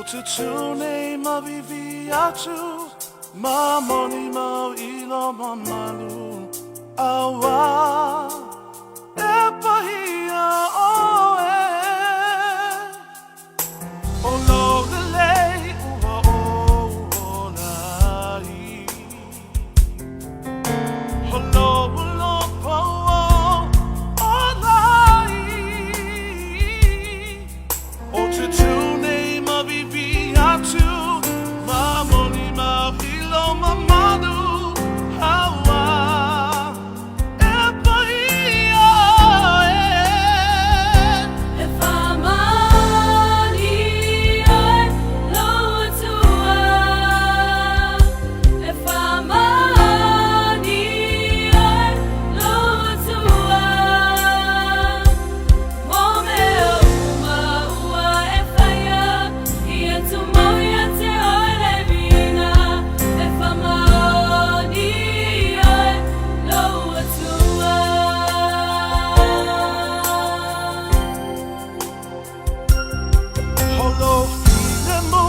O te tū nei mavivi atu Ma moni mau i lo mamalu Aua e pahia oe O lou lelei ua ou ola ai O lou alofa ua ou ola ai O te tū nei mavivi atu Ma moni mau i lo mamalu Aua E paia e. E whamani ai lou Atua, E whamani ai lou Atua, Mo mea uma ua e whaia, Ia tumau ia te oe le viiga, E whamani ai lou Atua. O lou filemu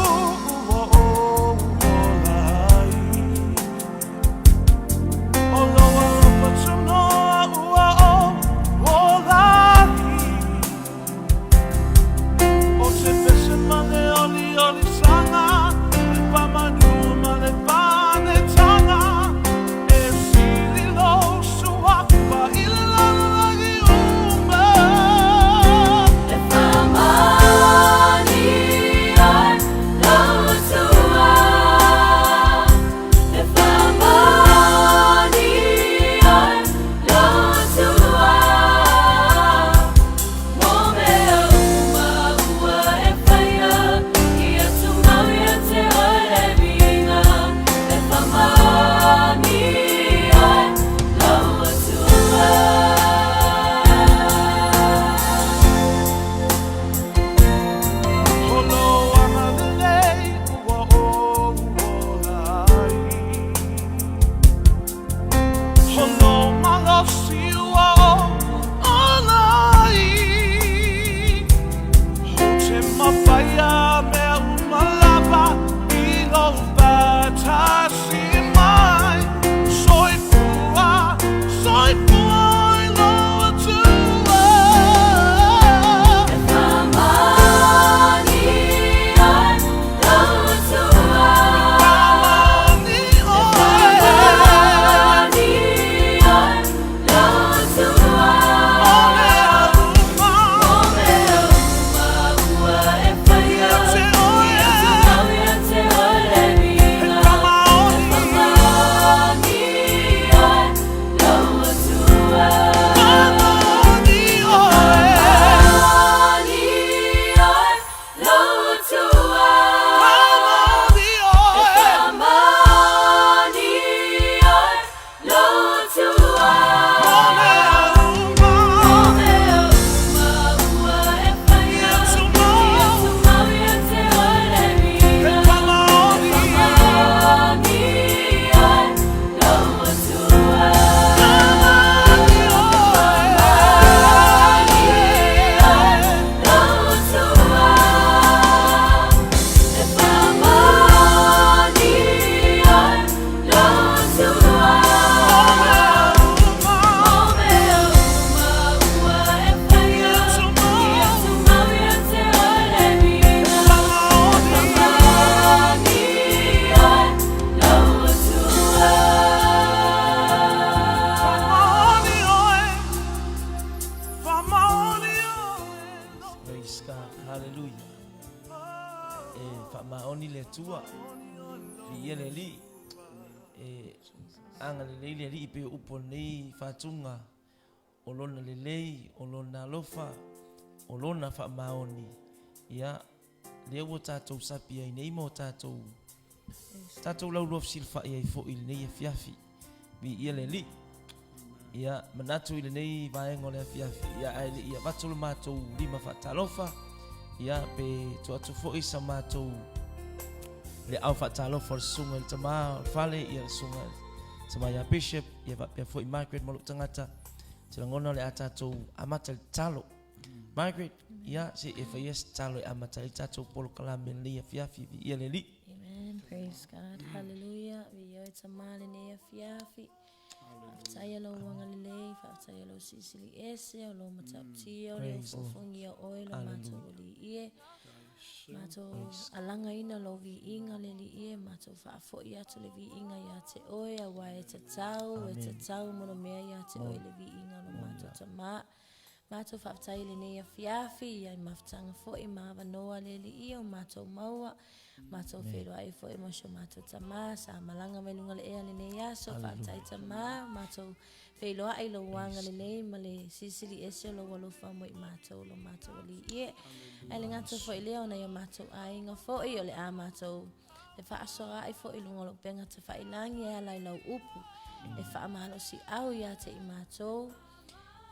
ua ou ola ai. O lou alofa tunoa ua ou ola ai. O te pese ma le oliolisaga, le pamalū ma le panetaga, e sili lou suafa i le lalolagi uma. E whamani ai lou Atua, E whamani ai lou Atua, Mo mea uma ua e whaia, Ia tumau ia te oe le viiga, E whamani ai lou Atua. O lou agalelei ua ou ola ai. O lou malosi ua ou ola ai. O te mafaia mea uma lava i lou faatasi mai. Soifua, soifua i lou Atua. E whamani ai lou Atua, Whamani oe. Whamani ai lou Atua, O mea uma. Mo mea uma ua e whaia, Ia te oe. Ia tumau ia te oe le viiga, E whamaoni. E whamani ai lou Atua. Whamaoni oe. Whamani ai lou Atua. Whamaoni oe. Whamani ai lou Atua. O mea uma. Mo mea uma ua e whaia, Ia tumau. Ia tumau ia te oe le viiga, E whamaoni. Whamani ai lou Atua. Whamani oe. Whamani ai lou Atua. E whamani ai lou Atua. O mea uma. Mo mea uma ua e whaia, Ia tumau. Ia tumau ia te oe le viiga, Whamaoni. Whamani ai lou Atua. Whamaoni oe. Whamaoni oe. Praise God. Hallelujah. E faamaoni le Atua. Viia le Alii. E agalelei le Alii pei o upu o lenei faatuga o lona lelei, o lona alofa, o lona faamaoni. Ia, lea ua tatou sapi ai nei ma o tatou tatou laulua fesilafai ai foi i lenei afiafi. Viia le Alii. Ia, manatu i lenei vaega o le afiafi, ia ae le i avatu lo matou lima faatalofa, ia pe tuu atu foi sa matou le ao faatalofa o le susuga i le tama o le fale, ia le susuga i le tama ia Bishop, ia faapea foi Margaret ma lou tagata. Ou te lagona o le a tatou amata i le tatalo. Margaret, ia, se i e faia se tatalo e amata ai le tatou polokalame i lenei afiafi. Viia le Alii. Amen. Praise God. Hallelujah. Viia oe Tama lenei afiafi. Faafetaia lou agalelei, faafetaia lou silisili ese, o lou matautia, o le ofoofogia oe lo matou Alii e. Matou alagaina lou viiga le Alii e, matou faafoi atu le viiga ia te oe, aua e tatau, e tatau monomea ia te oe le viiga o lo matou Tama. Matou faafetai i lenei afiafi, ia i mafutaga foi ma avanoa le Alii o matou maua, matou feiloai foi ma si o matou Tama sa malaga mai luga o le ea lenei aso. Faafetai Tama, matou feiloai i lou agalelei ma le silisili ese o lou alofa mo i matou lo matou Alii e. Ae le gata foi lea o nai o matou aiga foi o le a matou e faasoaai foi i luga o lou upega tafailagi e ala i lau upu e faamalosiau ia te i matou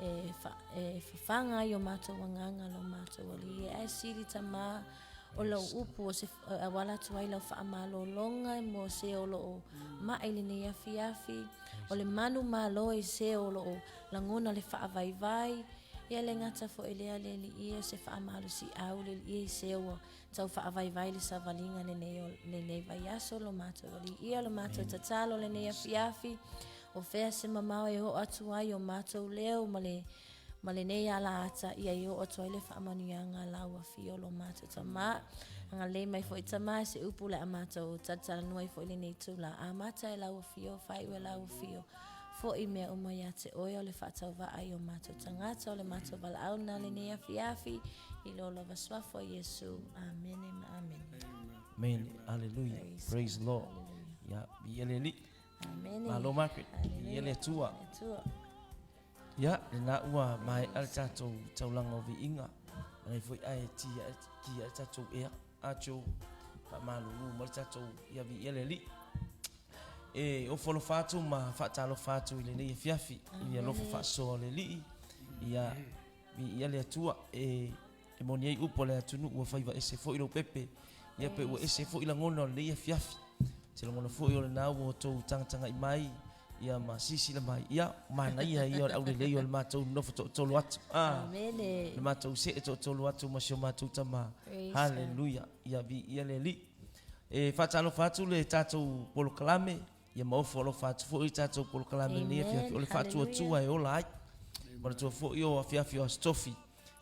e, fa, e fafaga ai o matou agaga lo matou Alii e. Ae sili Tama o lau upu o se auala atu ai lau faamalologa mo se o loo ma'i lenei afiafi, o le manu malo i se o loo lagona le faavaivai, ia le gata foi lea le Alii o se faamalosiau le Alii i se ua tau faavaivai le savaliga lenei o lenei vaiaso lo matou Alii. Ia lo matou tatalo lenei afiafi, o fea se mamao e oo atu ai o matou leo ma le ma lenei ala ata, ia i oo atu ai le faamanuiaga a lau afio lo matou Tama. Agalelei mai foi Tama i se upu o le a matou talatalanoa ai foi lenei itula. Amata e lau afio, faaiu e lau afio. Foi mea uma ia te oe o le faatauvaa i o matou tagata, o le matou valaau lena lenei afiafi, i lou lava suafa o Iesu. Amene ma amene. Amene. Hallelujah. Praise, Praise the Lord. Ia, viia le Alii. Amene. Malo Margaret. Viia le Atua. Ia, lena ua maea le tatou taulaga o viiga. Manai foi ae tia ki ae tatou ea. A Joe, faamalulu mai le tatou ia viia le Alii. E ofo alofa atu ma faatalofa atu i lenei afiafi i le alofa faasoa o le Alii. Ia, viia le Atua. E E moni ai upu a le atunuu ua faiva ese foi lou pepe, ia pe ua ese foi lagona o lenei afiafi. Se lagona foi o lena ua outou tagatagai mai, ia ma silasila mai, ia manaia ia o le aulelei o le matou nonofo toatolu atu. Ah, Amene. le matou see toatolu atu ma si o matou tama. Praise God. Haleluia. Ia viia le Alii. E faatalofa atu le tatou polokalame, ia ma ofo alofa atu foi le tatou polokalame i lenei Amen. afiafi. O le faatuatua e ola ai. Manatua foi o afiafi o Aso Tofi.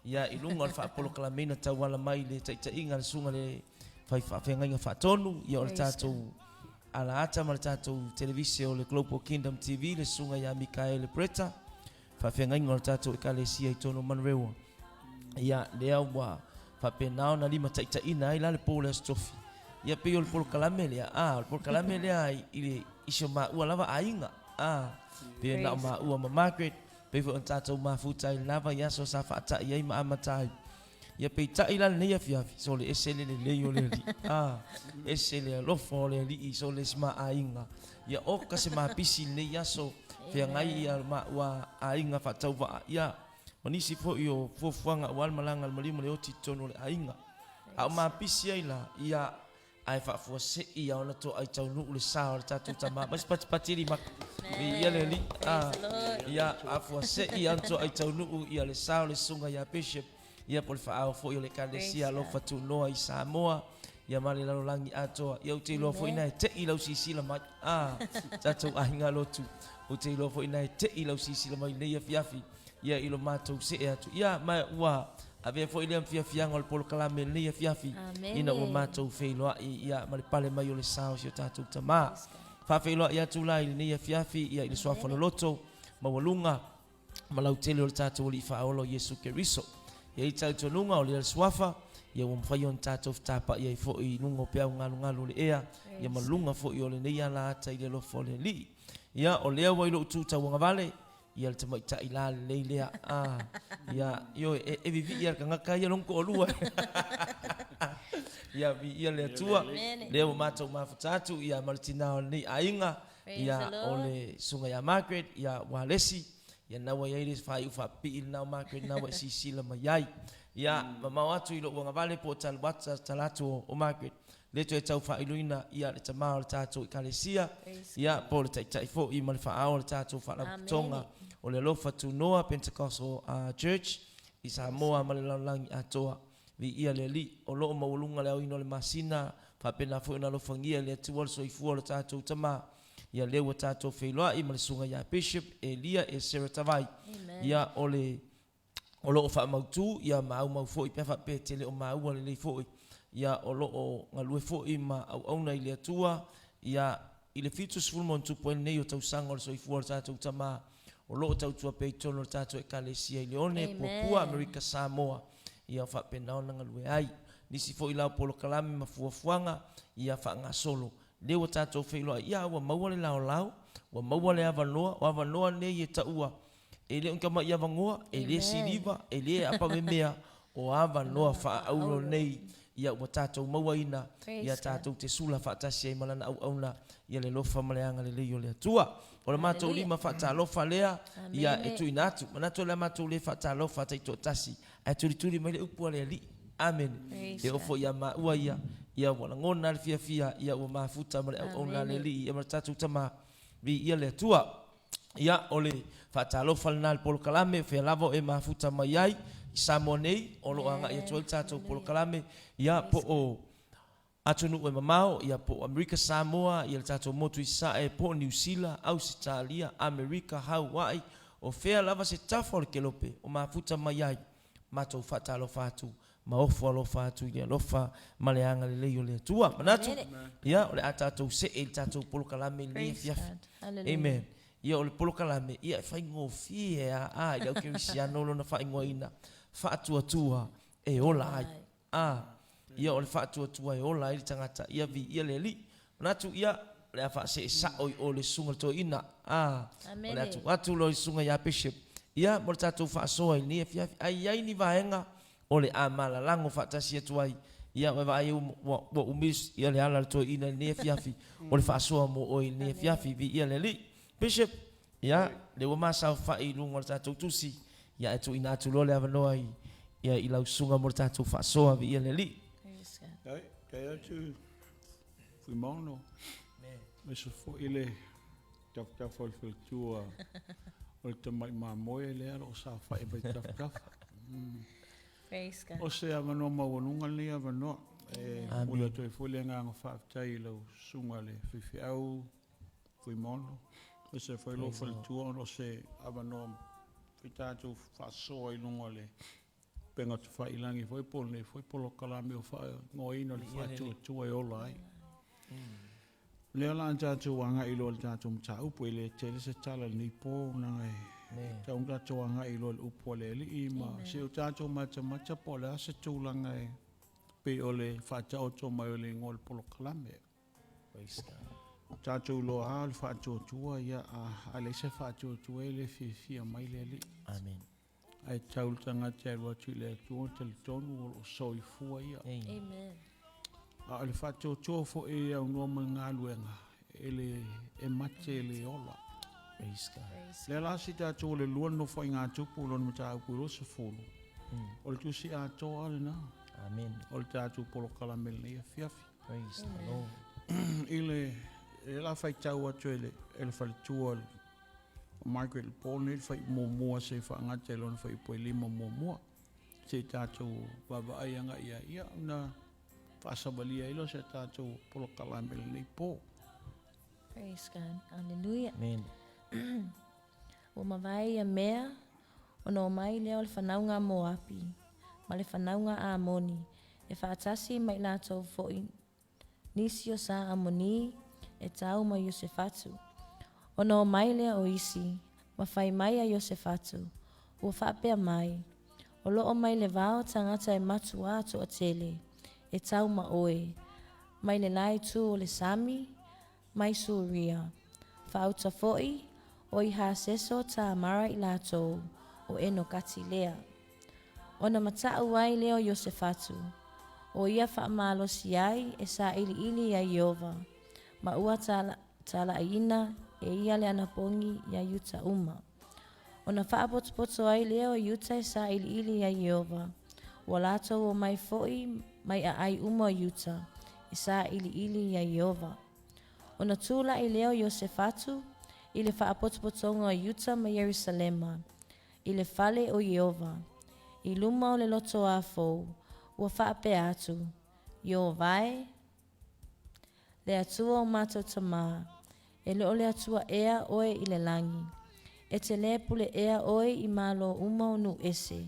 Ia, i luga o le faapolokalameina tauala mai i le taitaiga a le Susuga i le Fai Faafeagaiga Faatonu, ia o le tatou alaata ma le tatou televise o le Global Kingdom TV, le Susuga ia Mikaele Bretta, faafeagaiga o le tatou Ekalesia i totonu o Manurewa. Ia, lea ua faapena ona limataitaiina ai la le po o le Aso Tofi. Ia, pei o le polokalame lea, a, o le polokalame lea i le, i si o maua lava aiga, a, pei na o maua ma Margaret, Pei foi ona tatou mafuta i lena vaiaso sa faatai ai ma amata ai. Ia peitai la lenei afiafi, sole ese le lelei o le Alii. A, ese le alofa o le Alii, sole se ma aiga. Ia oka se mapisi i lenei aso, feagai ia maua aiga faatauvaa, ia, ma nisi foi o fuafuaga aua le malaga a le maliu ma le oti i totonu o le aiga. A o mapisi ai la, ia, Ae faafuasei ia ona toai taunuu le sa o le tatou tama. Mai se patipati alii maka. Viia le Alii. Ah, ia afuasei ia ona toai taunuu ia le sa o le susuga ia Bishop. Ia po o le faaao foi o le Ekalesia Alofa Tunoa i Samoa. Ia ma le lalolagi atoa. Ia ou te iloa foi na e tei lau silasila mai. Ah, tatou aiga lotu. Ou te iloa foi na e tei lau silasila mai i lenei afiafi. Ia i lo matou see atu. Ia, ma ua avea foi lea ma fiafiaga o le polokalame i lenei afiafi, ina ua matou feiloai, ia, ma le pale mai o le sa o si o tatou Tama. Faafeiloai atu la i lenei afiafi, ia, i le Suafa loloto, maualuga, ma lautele o le tatou Alii Faaola o Iesu Keriso. E i ai talitonuga o lea le Suafa, ia ua mafai ona tatou fetapa'i ai foi i luga o peau galugalu o le ea, ia ma luga foi o lenei alaata i le alofa o le Alii. Ia, o lea ua i lou tu tauagavale, Ia le tamaitai la lelei lea. Ah, ia, ioe, e, e vivii a le tagata ia lona toalua. Ia, viia le Atua. Lea ua matou mafuta atu, ia, ma le tina o lenei aiga, ia, o le susuga ia Margaret, ia, ua alesi, ia, na ua i ai le faaiu faapipii lena o Margaret, na ua e silasila mai ai. Ia, mamao atu i lou agavale po o taluata talaatu o Margaret, le toe tau faailoina ia le tama o le tatou Ekalesia, ia po o le taitai foi ma le faaao o le tatou Faalapotopotoga o le Alofa Tunoa Pentecostal Church. I Samoa ma le lalolagi atoa. Viia le Alii, o lo o maualuga le aoina o le masina, faapena foi ona alofagia e le Atua le soifua o le tatou Tama. Ia lea ua tatou feiloai ma le Susuga ia Bishop Elia Esera Tavai. Ia o le o lo o faamautu ia ma aumau foi pe a faapea e te le o maua lelei foi. Ia o lo o galue foi ma auauna i le Atua ia i le 70 ai lenei o tausaga o le soifua o le tatou Tama o lo o tautua pea i totonu o le tatou Ekalesia i Leone, Puapua, Amerika Samoa, ia faapena ona galue ai. Nisi foi la o polokalame ma fuafuaga ia faagasolo. Lea ua tatou feiloai, ia ua maua le laolao, ua maua le avanoa, o avanoa nei e taua e le o ni tamai avanoa, e le siliva, e le apamemea, o avanoa faaauro nei ia ua tatou mauaina, ia tatou te sula faatasi ai ma Lana auauna ia le alofa ma le agalelei o le Atua. O le matou lima faatalofa lea ia e tuuina atu. Manatu o le a matou le faatalofa taitoatasi, ae tulituli mai le upu a le Alii. Amene. E oo foi ia maua ia, ia ua lagona le fiafia, ia ua mafuta ma le auauna a le Alii ia ma le tatou Tama. Viia le Atua. Ia, o le faatalofa lena i le polokalame, o fea lava o e mafuta mai ai i Samoa nei, o lo o agai atu ai le tatou polokalame, ia, po o atunuu e mamao, ia, po o Amerika Samoa, ia le tatou motu i Sasae, po o Niu Sila, Ausetalia, Amerika, Haua'i, o fea lava se tafa o le kelope o mafuta mai ai, matou faatalofa atu ma ofo alofa atu i le alofa ma le agalelei o le Atua. Manatu, ia, o le a tatou see i le tatou polokalame i lenei afiafi. Amen. Ia, o le polokalame, ia, e faigofie lava a i le au kerisiano lona faaigoaina, faatuatua e ola ai. A, ia, o le faatuatua e ola ai le tagata, ia, viia le Alii. Manatu, ia, o le a faasee sao i o le susuga i le toeaina. A, o le a tuu atu loa i le susuga ia Bishop, ia, mo le tatou faasoa i lenei afiafi. A i ai ni vaega o le a malalago faatasi atu ai, ia, ua vaai ua, ua umi ia le ala a le toeaina i lenei afiafi, o le faasoa mo oe i lenei afiafi. Viia le Alii. Bishop, ia, lea ua ma saofai i luga o le tatou tusi, ia, ae tuuina atu loa le avanoa i, ia, i lau susuga mo le tatou faasoa. Viia le Alii. Faafetai atu Fuimaono, aemaise foi le tafatafa o le faletua o le tamai mamoe lea o lo o saofai mai tafatafa. Praise God. O se avanoa maualuga lenei avanoa. E momoli atu ai foi le agaga faafetai i lau susuga i le faifeau Fuimaono, aemaise foi lou faletua ona o se avanoa e tatou faasoa i luga o le upega tafailagi foi po o lenei foi polokalame o faaigoaina o le faatuatua e ola ai. O lea o le a tatou agai loa i le tatou mataupu, e le tele se tala i lenei po, leaga e tatau ona tatou agai loa i le upu a le Alii ma se i o tatou matamata po o le a se tulaga e pei o le faataoto mai o le igoa o le polokalame. Tatou iloa lava o le faatuatua, ia a leai se faatuatua e le fiafia mai le Alii. Amen. Ae tau le tagata e alu atu i le Atua, talitonu o lo o soifua ia. Amen. A o le faatuatua foi e aunoa ma le galuega, e le e mate e le ola. Praise God. Lea la si tatou o le lua nofoaiga tupu lona mataupu 20. O le tusi atoa lena. Amen. O le tatou polokalame lenei afiafi. Praise the Lord. I le e la faitau atu e le e le faletua o Margaret le po lenei le fai muamua se i faagata i lona fuaiupu e lima muamua. Se i tatou vaavaai agai i ai, ia ona faasavalia ai lea o se tatou polokalame i lenei po. Praise God. Hallelujah. Amen. Ua mavae ia mea, ona omai lea o le fanauga a Moapi, ma le fanauga a Amoni, e faatasi ma i latou foi nisi o sa Amoni e tau ma Iosefatu. Ona omai lea o isi, ma fai mai a Iosefatu, ua faapea mai, O lo o mai le vao tagata e matuā toatele, e tau ma oe, mai le la itu o le sami, mai Suria. Faauta foi, o i Haseso Tamara i latou, o Enokati lea. Ona mataʻu ai lea o Iosefatu, o ia faamalosi ai e sailiili iā Ieova, ma ua talaiina e ia le anapogi iā Iuta uma. Ona faapotopoto ai lea o Iuta e sailiili iā Ieova, ua latou omai foi mai aai uma o Iuta e sailiili iā Ieova. Ona tulai lea o Iosefatu i le faapotopotoga o Iuta ma Ierusalema, i le fale o Ieova. I luma o le lotoā fou, ua faapea atu, Ieova e, le Atua o matou tamā, e le o le Atua ea oe i le lagi. E te lē pule ea oe i malo uma o nuu ese.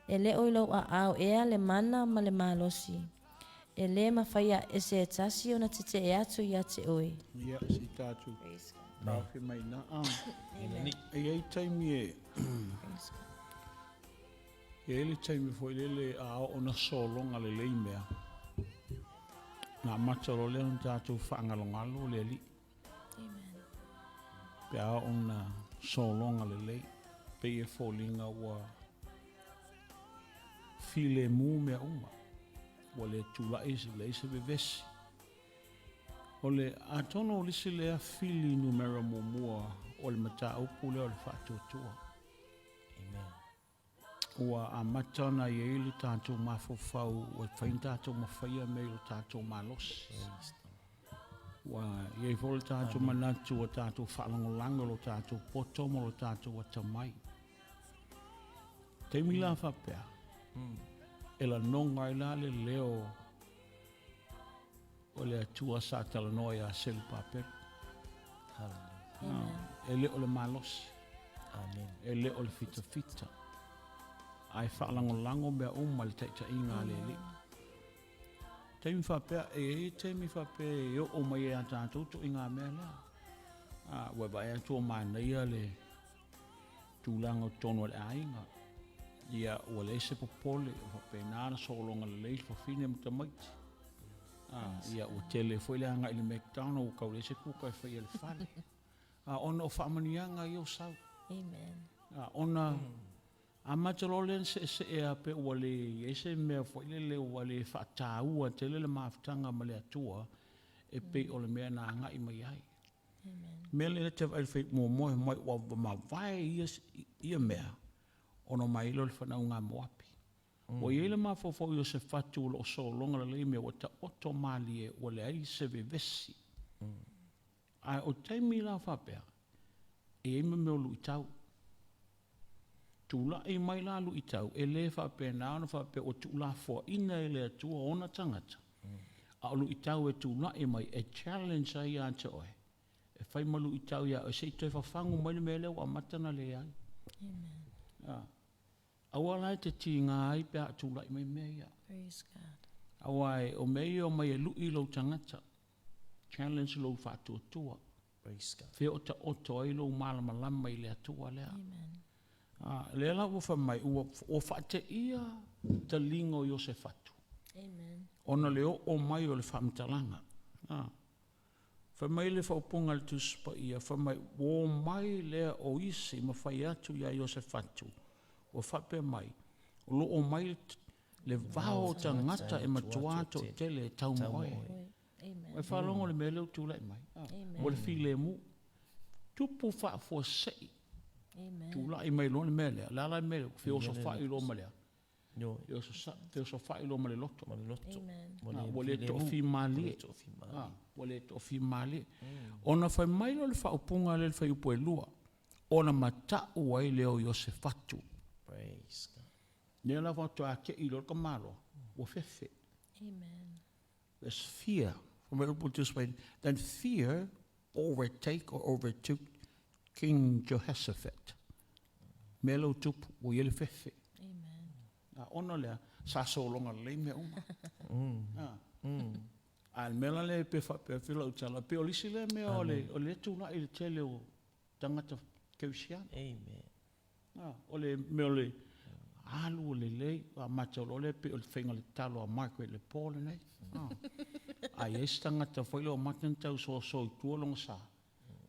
E le o i lou aao ea le mana ma le malosi. E lē mafai e se tasi ona tetee atu ia te oe. Ia, se i tatou taofi mai i ina. E i ai taimi e, e i ai le taimi foi lele a oo ina sologa lelei mea, ona amata loa lea ona tatou faagalogalo le Alii. Pe a oo ina sologa lelei, pei e foliga ua filemu mea uma, ua le tulai, leai se vevesi. O le, atonu o le isi lea fili numera muamua o le mataupu lea o le faatuatua. Amen. Ua amata ona i ai le tatou mafaufau ua mafai ona tatou mafaia mea i lo tatou malosi. Ua i ai foi le tatou manatu ua tatou faalagolago i lo tatou poto ma lo tatou atamai. Taimi la faapea, e lanoga ai la le leo o le Atua sa talanoa iā Selupapelo. Hallelujah. E le o le malosi. Amen. E le o le fitafita. Ae faalagolago mea uma i le taitaiga a le Alii. Taimi faapea, e i ai taimi faapea e oo mai ai ia tatou ituaiga mea lea. A, ua vaai atu ua manaia le tulaga o totonu o le aiga. Ia, ua leai se popole, ua faapena ona sologa lelei le fafine ma tamaiti. A, ia ua tele foi le agai i le McDonald ua tau leai se kuka e faia i le fale. A, ona o faamanuiaga ia ua sau. Amen. A, ona amata loa lea ona seesee lava pe ua le i ai se mea foi lele ua le faataua tele le mafutaga ma le Atua e pei o le mea na agai mai ai. O le mea lea e te vaai i le fuaiupu muamua fai mai ua mavae ia mea ona omai ai lea o le fanauga a Moapi. Ua i ai le mafaufau o Iosefatu o lo o sologa lelei mea ua taoto malie ua leai se vevesi. Ae o taimi la faapea, e i ai ma mea o luitau. Tulai mai la luitau, e le faapena ona faapea ua tuulafoaiina e le Atua ona tagata, a o luitau e tulai mai e challenge ai ia te oe, e fai ma luitau ia oe se i toe fafagu mai le mea lea ua amata ona leai. Amen. Aua la e te tiga ai pe a tulai mai mea ia. Praise God. Aua o mea ia e omai e lui lou tagata, challenge lou faatuatua. Praise God. Fea o taoto ai lou malamalama i le Atua lea. Amen. A, lea la ua fai mai, ua, ua faateia taliga o Iosefatu. Amen. Ona le oo mai o le faamatalaga. A, fai mai le faaupuga a le Tusi Paia, fai mai, ua omai lea o isi ma fai atu iā Iosefatu, ua faapea mai, o lo o omai le vao o tagata e matuā toatele e tau ma oe. Ua e faalogo i le mea lea ua tulai mai? Ua le filemu. Tupu faafuasei. Tulai mai loa le mea lea. O le a la le mea lea? Feosofai loa ma le a? Feosofai loa ma le loto. Ma le loto. Ua le toafimalie. Ua le toafimalie. Ona fai mai lea o le faaupuga lea i le fuaiupu e 2, ona matau ai lea o Iosefatu. Praise God. Lea la faatoa tei loa le tamaloa, ua fefe. Amen. There's fear. Fai mai upu Tusi Paia, then fear overtake or overtook King Jehoshaphat. Mea lea ua tupu, ua i ai le fefe. Amen. A ona o le a? Sa sologa lelei mea uma. A o le mea la lea pe faapea foi lau tala, pei o le isi lea mea o le, o lea e tulai i le tele o tagata kerisiano. Amen. O le mea o le alu o lelei, amata loa lea pei o le faiga o le talo a Margaret i le po lenei. A i ai se tagata foi lea ua amata ona tau soso i tua lona sa,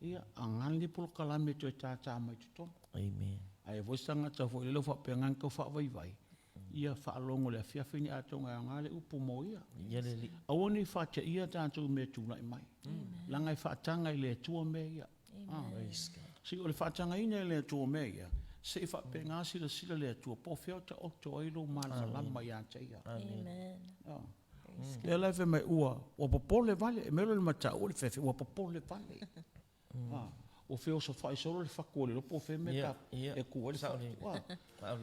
ia, agai lenei polokalame e toe tātā mai i totonu. Amen. A i ai foi se tagata foi lele ua faapea na tau faavaivai, ia faalogo i le afiafi nei atonu e aoga le upu mo ia. Ia le Alii. Aua ne i faateia tatou i mea e tulai mai. Leaga e faataga i le Atua mea ia. Praise God. Se o le faatagaina e le Atua mea ia, se i faapena silasila le Atua po o fea o taoto ai lou malamalama ia te Ia. Amen. Lea la e fai mai, ua, ua popole vale, e mea lea o le mataua le fefe, ua popole vale. Ua feosofa'i solo le fatu ua le iloa po o fea le mea e tu ai le fatu.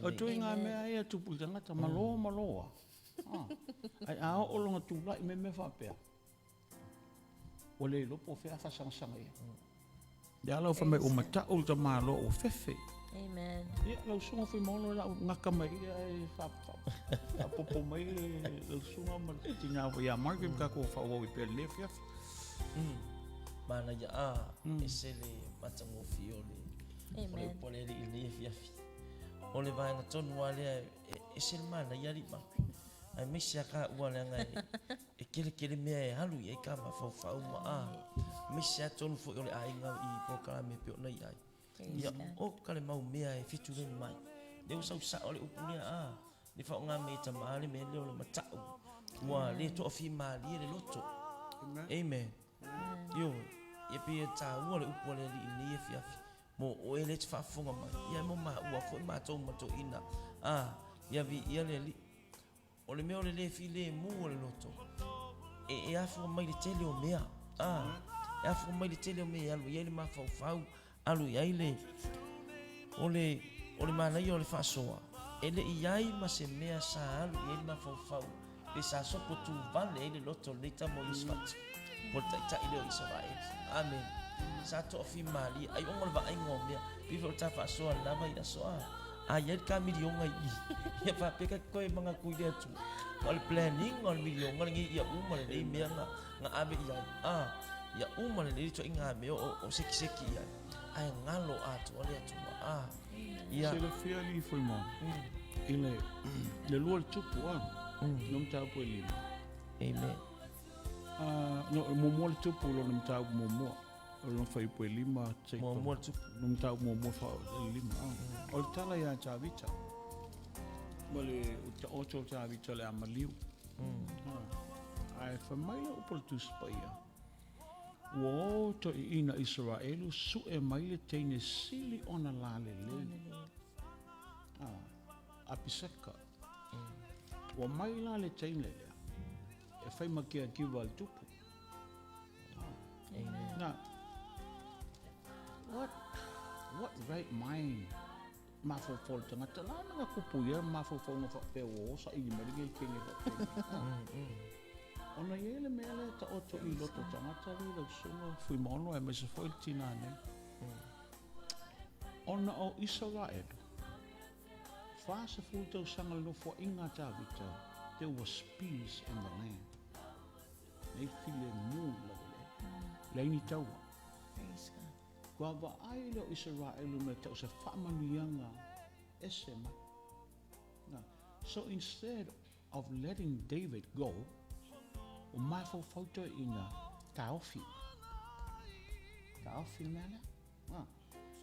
O ituaiga mea ia e tupu i tagata, malo malo lava, ae a oo loa ina tulai mai mea faapea, ua le iloa po o fea a faasagasaga i ai. Lea la ua fai mai ua mata'u le tamaloa ua fefe. Amen. Ia, lau Susuga Fuimaono o le a ou gata mai i i ae faaopoopo mai lau susuga ma le tina foi ia Margaret ma tatou faaauau ai pea i lenei afiafi. Manaia a, ese le matagofie o le o le upu a le Alii i lenei afiafi. O le vaega tonu lava lea e ese le manaia alii ma aemaise lava taua leaga e tele tele mea e alu i ai ta mafaufau ma a, aemaise lava totonu foi o le aiga i polokalame e pei ona i ai. Ia, oka le mau mea e fetuleni mai. Lea ua sau sao le upu lea, a, le faaaoga mai e tama le mea lea o le mata'u. Ua le toafimalie le loto. Amen. Ioe. Ia pei e taua le upu a le Alii i lenei afiafi. Mo oe lea e te faafofoga mai, ia mo maua foi matou ma toeaiina. A, ia viia le Alii. O le mea o le le filemu o le loto, e, e afua mai le tele o mea. A, e afua mai le tele o mea e alu i ai le mafaufau, alu i ai le, o le, o le manaia o le faasoa, e le i ai ma se mea sa alu i ai le mafaufau, pe sa sopo tuvale ai le loto o lenei tama o Iosefatu, po o le taitai lea o Isaraelu. Amene. Sa toafimalie, ai ona o le vaaiga o mea, pei foi o le ta faasoa i lena vaiaso, a. A i ai le ta miliona i i, ia faapea ta te toe manatu i le Atua. Ma o le planning o le miliona lenei ia uma lelei mea na, na ave i ai. A, ia uma lelei le ituaiga mea o, o sekiseki i ai. Ae galo atoa le Atua. A, ia. Silafia alii Fuaimoa, i le, le lua le tupu a, no mataupu e lima. Amen. Ah, no, muamua le tupu i lona mataupu muamua. O lona fuaiupu e lima seia Muamua le tupu. Lona mataupu muamua e lima. O le tala ia Tavita, ma le taoto o Tavita o le a maliu. Ae fai mai le upu a le Tusi Paia, Ua o toeaiina Isaraelu sue mai le teine sili ona lalelei, Apiseka. Ua mai la le teine lea e fai ma caregiver a le tupu. Now, what, what right mind mafaufau le tagata la na kupu ia mafaufauga faapea ua o saili mai lenei teine faapea. Ona i ai le mea lea taoto i loto tagata le lau susuga Fuimaono aemaise foi le tinā nei. Ona o Isaraelu, 40 tausaga le nofoaiga a Tavita, there was peace in the land. Nei filemu i laueleele. Leai ni taua. Ua vaai le o Isaraelu mea tau se faamanuiaga ese mai. Na. So instead of letting David go, o mafaufau toeaiina taofi. Taofi le mea lea. Ah.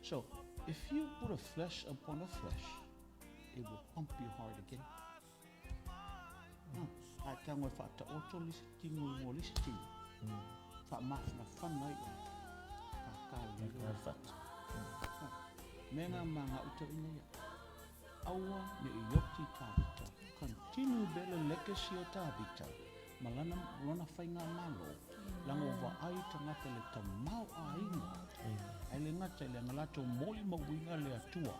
So, if you put a flesh upon a flesh, it will pump you hard again. A e tago e faataoto le isi tino i mua o le isi tino, faamafanafana ai oe, kākā lelei le fatu. Mea ngā ma ngā uta ina ia. Aua ne i oti Tavita, continue be le legacy o Tavita, ma lana, lona faigamalo, langa ua vaai tagata le tamaoaiga, ae le gata i le aga latou molimauina le Atua,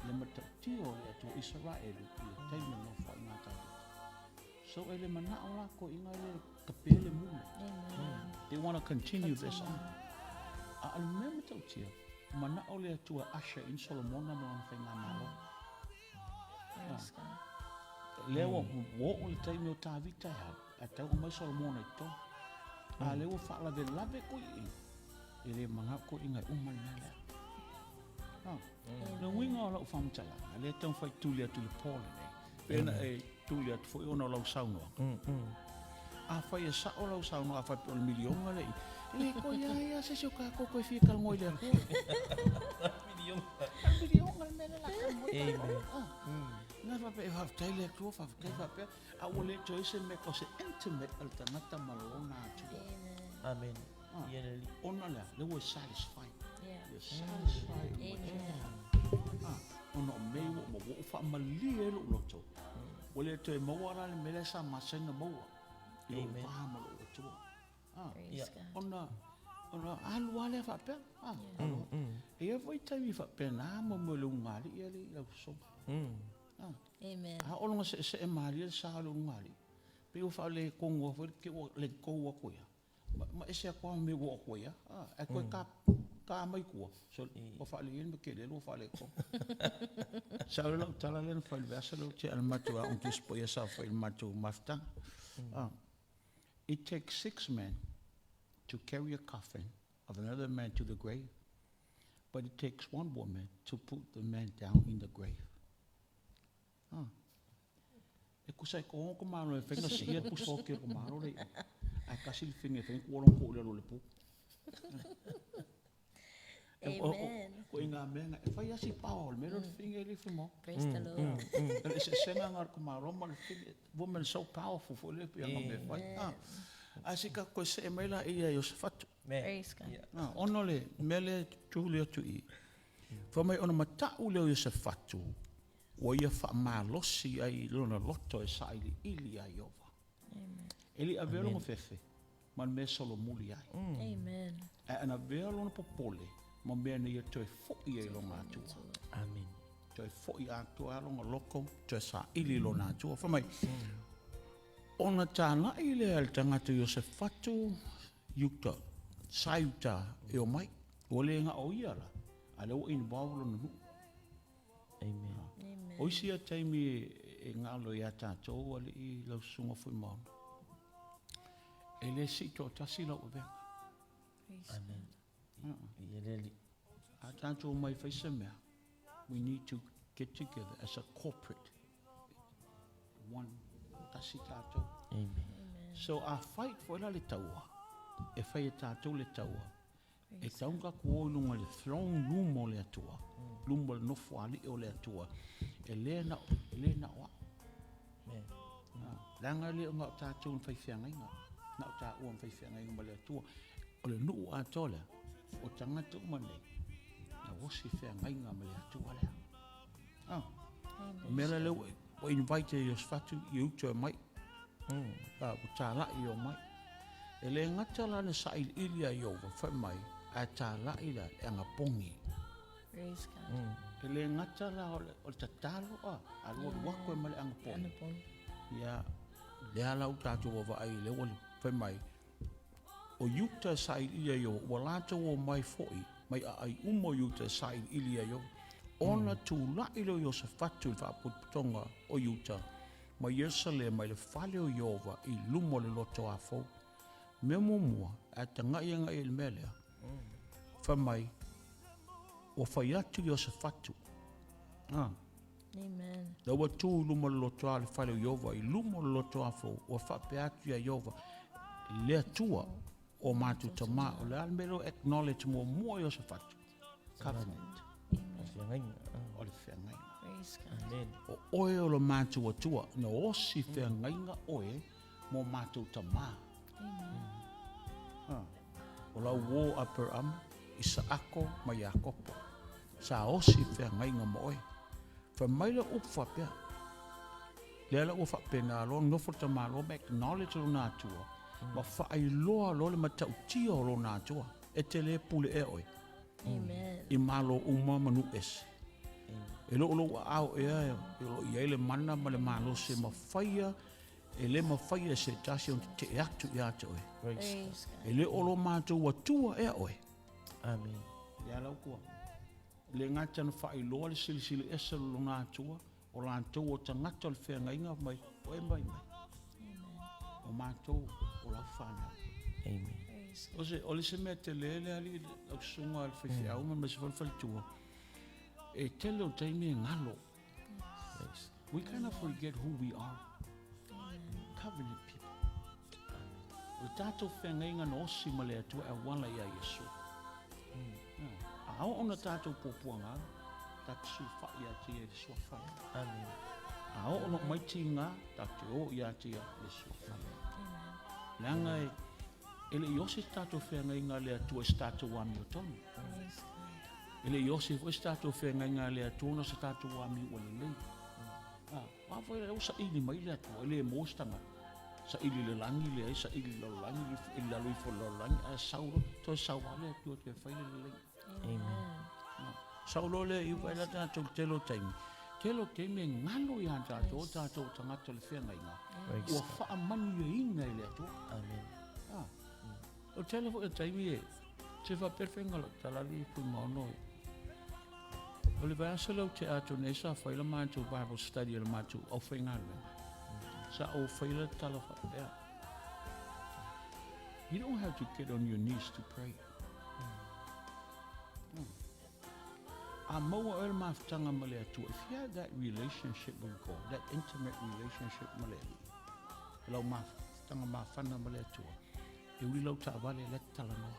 le matautia o le Atua Isaraelu i le taimi o le nofoaiga a Tavita. So e le manao lakou i le kape le mula. They want to continue this on. A o le mea matautia, manao le Atua usher in Solomona ma lona faigamalo. Lea ua oo le taimi o Tavita e alu, ae tau aumai Solomona i totonu. A lea ua faalavelave koe i i, e le manao koe i e uma le mea lea. Le uiga o lau faamatalaga, lea e taumafai tuli atu i le po lenei, pe na e tuli atu foi ona o lau saunoaga. Afai e sao lau saunoaga, afai pe o le miliona le i, e le toe i ai lava se isi o tatou toe fia talanoa i le Atua. Miliona. Miliona le mea lea o le a talanoa ai tatou. Na faapea, e faafetai i le Atua, faafetai faapea, a ua le toe i ai se mea tau se intimate a le tagata ma lona Atua. Amene. Ia le Alii. Ona lea, lea ua satisfied. Yeah. You're satisfied in what you have. Ah, ona o mea ua uma, ua ou faamalie ai lou loto. Ua le toe maua la le mea lea sa masani ona maua i lou va ma lou Atua. Ah, Praise God. ona Ona alu lava lea faapea. E i ai foi taimi faapena mo mea o le ulugalii alii lau sosoga. Amen. A oo loa ina seesee malie le sa o le ulugalii, pei ua faaletonu lava foi lea, te i ua let go atu ai lava, ma ese atu lava ma mea ua oo atu ai lava, ae toe ta mai tua, sole, ua faaleleia le mea tele ua faaletonu. Sao lea lau tala lea na fai i le vaiaso lea ua tea i le matou Aoga Tusi Paia sa fai i le matou mafutaga. It takes six men to carry a coffin of another man to the grave, but it takes one woman to put the man down in the grave. E tusa e toaono tamaloa e mafai ona siia le pusa oti o le tamaloa la e i o, ae tasi le fine e fai ai ona tuu lona too i lalo o le pu. Amen. O ituaiga mea na, e fai lava si power o le mea lea o le fine alii Fuaimono. Praise the Lord. O le eseesega lena o le tamaloa ma le fine. Women are so powerful foi lea pei ona mea e fai. Ae se i tatou toe see mai laia ia Iosefatu. Praise God. Ona o le mea lea e tuli atu i i, fai mai ona matau lea o Iosefatu ua ia faamalosi ai i lona loto e sailiili iā Ieova. E le i avea lona fefe ma le mea e solomuli ai. Amen. Ae ana avea lona popole ma mea na ia toe foi ai i lona Atua. Amen. Toe foi atoa lava lona loto, toe saili i lona Atua. Fai mai, ona talai lea e le tagata Iosefatu i uta, sa i uta e omai. Ua le na o ia la, a lea ua involve lona nuu. Amen. O isi ia taimi e galo ia tatou alii lau susuga Fuimaono, e le sii toatasi lau avega. Amen. Ia le alii. A tatou omai e fai se mea, we need to get together as a corporate one, tasi tatou. Amen. So a fight foi la le taua, e fai e tatou le taua, E tatau ona tatou o i luga i le throne room o le Atua, luma o le nofoalii o le Atua, e le na, e le na o au. Leaga e le o na o tatou na fai feagaiga, na o taua na fai feagaiga ma le Atua. O le nuu atoa lea, o tagata uma nei, na osi feagaiga ma le Atua lea. Ah, o mea la lea ua invite e Iosefatu i uta e mai. Ua talai e omai. E le gata la na sailiili a Ieova fai mai, ae talai la le anapogi. Praise God. E le gata la o le tatalo a, alualu atu ai ma le anapogi. Ia, lea la ua tatou vaavaai lea ua fai mai, o Iuta e sailiili a Ieova, ua latou omai foi mai aai uma o Iuta e sailiili ia Ieova. Ona tulai lea o Iosefatu i le faapotopotoga o Iuta, ma Ierusalema i le fale o Ieova i luma o le loto afou. Mea muamua, ae tagai agai i le mea lea, fai mai, ua fai atu Iosefatu, Amen. La ua tu i luma o le lotoa o le fale o Ieova, i luma o le lotoa fou, ua faapea atu iā Ieova, le Atua o matou tamā, o le a le mea lea ua acknowledge muamua Iosefatu? Covenant. O le feagaiga. Praise God. Amen. O oe o lo matou Atua, na osi feagaiga oe mo matou tamā. Amen. O lau uō Aperama, Isaako ma Iakopo, sa osi feagaiga ma oe. Fai mai le upu faapea, lea la ua faapena loa nofo le tamaloa ma acknowledge lona Atua, ma faailoa loa le matautia o lona Atua. E te le pule ea oe. Amen. I malo uma ma nuu ese. E le o lou aao ea o lo o i ai le mana ma le malosi e mafaia, e le mafaia e se tasi ona tetee atu ia te oe. Praise God. E le o lo matou Atua ea oe. Amen. Lea la ua le gata na faailoa le silisili ese o lona Atua, o latou o tagata o le feagaiga mai, o e mai mai. O matou o lau fanau. Amen. O se, o le se mea tele le alii lau susuga le faifeau ma aemaise foi le faletua, e tele o taimi e galo. Yes. We kind of forget who we are. Covenant people. O le tatou feagaiga na osi ma le Atua e auala iā Iesu. A oo ona tatou puapuaga, tatou sulufai ia te ia i le suafa lea. Amen. A oo ona omai tiga, tatou te o ia te ia i le suafa lea. Leaga e, e le i osi se tatou feagaiga a le Atua i se tatou amiotonu. E le i osi foi se tatou feagaiga a le Atua ona o se tatou amio ua lelei. A, a foi lea ua saili mai le Atua, e le maua se tagata. Saili i le lagi, leai, saili i le lalolagi, i lalo ifo o le lalolagi, ae sau loa, toe sau lava le Atua e toe fai le lelei. Amen. Sau loa lea i uka, e tatou tele o taimi. Tele o taimi e galo ia tatou, o tatou tagata o le feagaiga, ua faamanuiaina e le Atua. Amen. Ah. O tele foi o taimi e, se faapea le faiga o lau tala alii Fuimaono e. O le vaiaso lea ua tea atu nei sa fai la matou Bible study a le matou aufaigaluega. Sa ou faia le tala faapea. You don't have to get on your knees to pray. A maua oe le mafutaga ma le Atua, if you have that relationship with God, that intimate relationship ma le Alii, lau mafutaga mafana ma le Atua, e uli lau taavale la e te talanoa.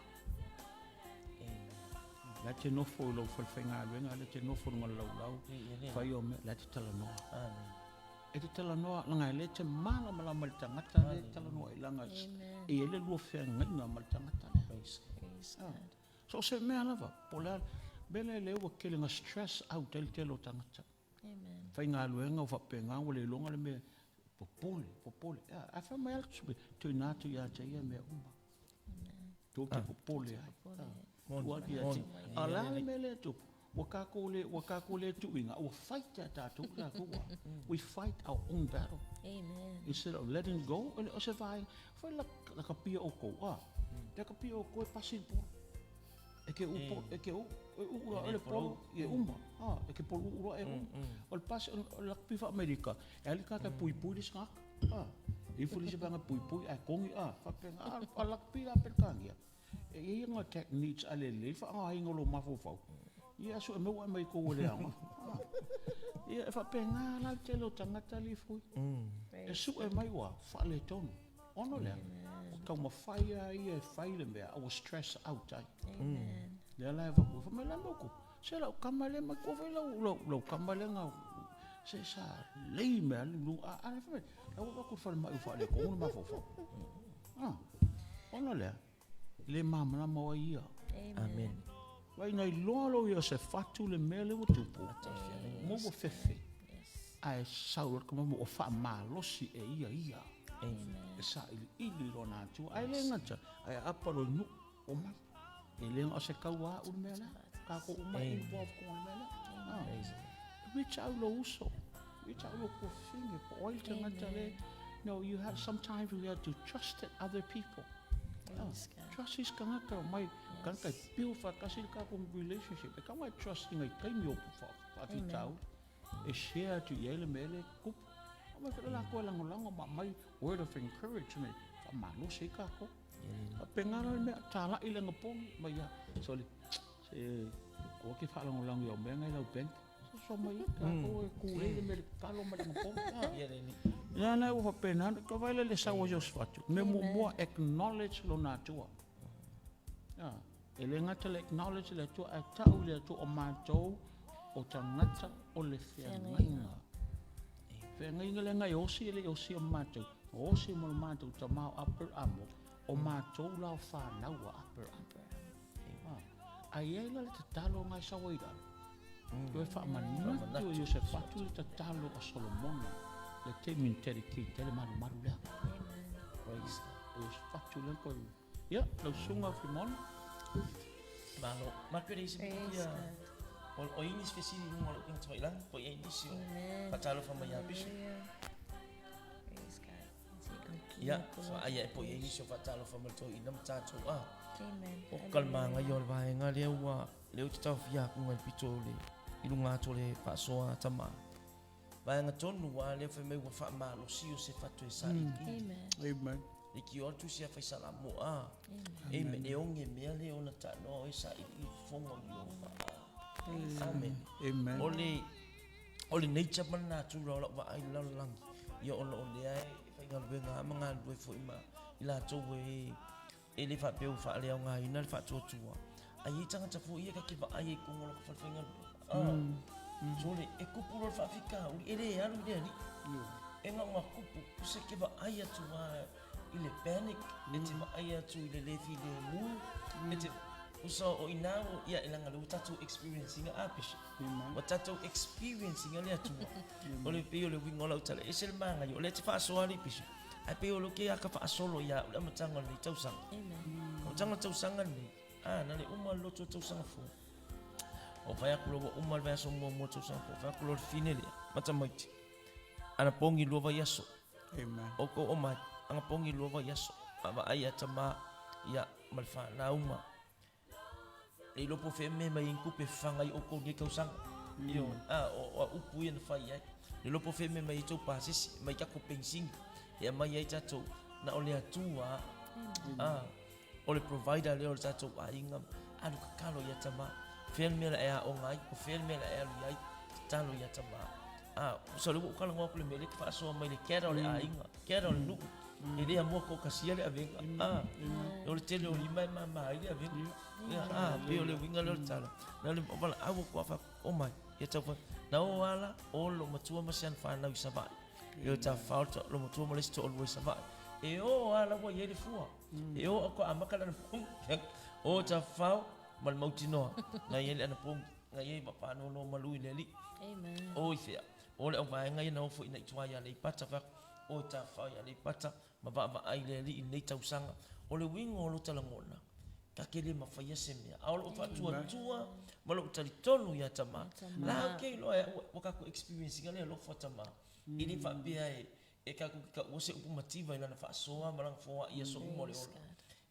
La e te nofo i lou falefaigaluega, la e te nofo i luga o le laulau, fai au mea, la e te talanoa. E te talanoa, leaga e le te malamalama i le tagata lea e talanoa ai, leaga e i ai le lua feagaiga ma le tagata lea. So o se mea lava, po o le a, mea lea lea ua tele ina stress out ai le tele o tagata. Faigaluega ua faapena ua le iloga le mea, popole, popole. Ae fai mai lava le tuuina atu ia te ia mea uma. Tou te popole ai. Tuu atu ia te ia. A o le a le mea lea e tupu? Ua tatou le, ua tatou le tuuina, ua fight e tatou le tatou a. We fight our own battle. Amen. Instead of letting go, e le o se vaega. Fai la, lakapia outou, a. Lakapia outou e pasi le polo. E ke u, e ke u, e uu loa le polo, e uma. A, e ke polo uu loa e uma. O le pasi, o le lakapi faa-Amerika, e alu le tagata e puipui le isi tagata. A, ifo le isi vaega puipui ae kogi, a, faapena, a, o le lakapi la Peretania. E i ai ana techniques a le lelei faaaogaina o lou mafaufau, ia sue mai ua e mai tou e le aoga. Ia e faapena la le tele o tagata alii fui. E sue mai ua faaletonu. Ona o le a? Ua taumafai lava ia e fai le mea a ua stress out ai. Lea la e avatu, fai mai le a le mea ua tupu? Se lau tama lea, manatua foi lau, lau tama lea na, se sa lei mai lava le luga, a, a fai mai, la ua avatu i le falemai ua faaletonu le mafaufau. Ah, ona o le a? E le malamalama o ai ia. Amen. Vaai na iloa loa ia o se fatu le mea lea ua tupu, mo ua fefe. Ae sau loa le tama ua faamalosi e ia ia. E sailiili i lona Atua. Ae le gata, ae aapa loa i nuu, omai. E le na o se kaua au le mea lea. Tatou uma e involve i le mea lea. Ah. Reach out lou uso. Reach out lou tuafafine. Po o ai le tagata le. No, you have, sometimes we have to trust other people. Ah, trust isi tagata omai. Tagata e build faatasi le tatou relationship. E tatau ona e trust i nai taimi o faafitauli. E share atu i ai le mea lea e tupu. Aumai foi latou e lagolago ma aumai word of encouragement. Faamalosi ai tatou. Faapena la le mea, talai le anapogi mai ia, sole, se aua ke faalagolago i au mea na i lau bank. Soso mai ia, tatou e kulei le mea le tatalo ma le anapogi. Ia lena ua faapena, ka vaai lea i le sau o Iosefatu, mea muamua, acknowledge lona Atua. E le gata le acknowledge le Atua, ae tau i le Atua o matou o tagata o le feagaiga. Feagaiga lea na e osi e le i osia ma matou, na osi mo le matou tama o Aperamo, o matou la o fanau a Aperamo. Ah, ae i ai la le tatalo na e sau ai i lalo. Toe faamanatu e Iosefatu le tatalo a Solomona le taimi na dedicate ai le malumalu lea. Praise God. Iosefatu lea toe Ia, lau susuga Fuimaono. Malo. Matou e leai se mea ia o i ai nisi fesili i luga o lau upega tafailagi, po o i ai nisi o faatalofa mai ia Bishop. Ia, vaai ae po o i ai nisi o faatalofa mai le toeaina ma tatou a. O ka le manaia o le vaega lea ua lea ou te taofia atu i le pito o le i luga atu o le faasoa a tama. Vaega tonu a lea fai mai ua faamalosi o se fatu e sailiili. Amen. Le kioa le tusi a Faisalamo a. Amen. E oge mea le ona taanoa oe sailiili fofoga o Ieova. Amen. Amen. O le o le nature ma le natura o lau vaai i le lalolagi, ia ona o lea e faigaluega lava ma galulue foi ma i latou e e le faapea ua faaleaogaina le faatuatua, ae i ai tagata foi ia ta te vaai ai i totonu o lota falefaigaluega. Ah, sole, e tupu loa le faafitauli, e le alu i le alii. E na ona tupu, se e te vaai atu lava i le panic, e te vaai atu i le le filemu, e te, usa o i ina, ia e leaga o lea ua tatou experience ina a Bishop. Ua tatou experience ina le Atua. O le pei o le uiga o lau tala, e ese le manaia, o lea e te faasoa alii Bishop. Ae pei o lea ou te ata faasolo ia au le amataga o lenei tausaga. Amataga o le tausaga lenei, a, na le uma le lotu o le tausaga fou. Ou fai atu loa ua uma le vaiaso muamua o le tausaga fou, fai atu loa le fine lea, ma tamaiti. Anapogi lua vaiaso. Amen. Outou omai, anapogi lua vaiaso. Vaavaai ia tama, ia, ma le fanau ma Le iloa po o fea mea mai ai ni tupe e fafaga ai outou i lenei tausaga. Ioe. A, o a upu ia na fai ai. Le iloa po o fea mea mai ai tou pasese, mai tatou penisini, e aumai ai tatou, na o le Atua lava. A, o le provider lea o le tatou aiga. Alu tatalo ia tama. Fea le mea o le a e aoga ai, o fea le mea o le a e alu i ai, tatalo ia tama. A, so lea ua ou talanoa atu i le mea lea e te faasoa mai le kera o le aiga, kera o le nuu. E le amua toatasia le avega. A, o le tele o lima e mama ai le avega. Ia, a, pei o le uiga lea o le tala. Na o le valaau atu lava faapea, omai, ia tau fai. Na o lava la, o le loomatua ma si ana fanau i Savaii. Ia o tafafao le loomatua ma le isi toalua i Savaii. E o lava la ua i ai le fua. E o a amata le anapogi. O tafafao ma le mautinoa na i ai le anapogi. Na i ai faanonomalu i le Alii. Amen. O i fea? O le auvaega ia na o foi ina i tua i Aleipata, fai atu, o tafafao i Aleipata ma vaavaai i le Alii i lenei tausaga. O le uiga o lota lagona, ta te le mafaia se mea, a o lou faatuatua ma lou talitonu ia Tama, la ou te iloa e au ua tatou experience ina le alofa o Tama. E le faapea e tatou te taua se upu mativa i lana faasoa ma lana foai i aso uma o le ola.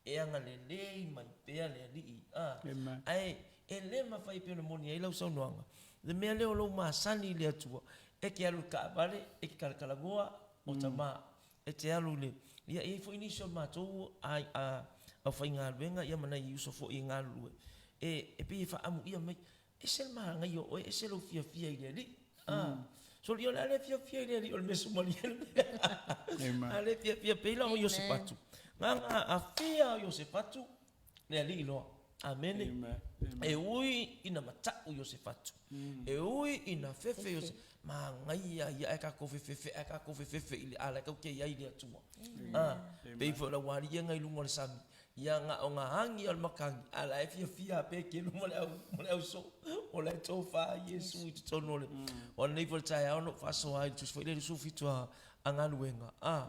E agalelei mai pea le Alii, a. Ae e le mafai e pei ona moni ai lau saunoaga, le mea lea o lou masani i le Atua, e te alu i le taavale, e te talatalanoa, o tama, e te alu i le, ia e i ai foi nisi o matou aufaigaluega ia ma nai uso foi e galulue, e pei e faaamuia mai, Ese le manaia o oe, ese lou fiafia i le Alii. Ah, soli o le a le fiafia i le Alii o le mea sumalia le mea. A le fiafia pei la o Iosefatu. Nganga afia o Iosefatu le Alii loa. Amene. E ui ina mata'u Iosefatu. E ui ina fefe Iosefatu. Manaia ia ae tatou fefefe ae tatou fefefe i le ala e tatou te i ai i le Atua. Ah, pei foi o le aualii ia na i luga o le sami. Ia na o ngā agi o le makani, a la e fiafia a peke luma le au, ma le au soo, o la e tofa ai Iesu i totonu o le, o ananei foi le taeao na ou faasoa ai i le tusi foi lea i le 27 a, a galuega. A,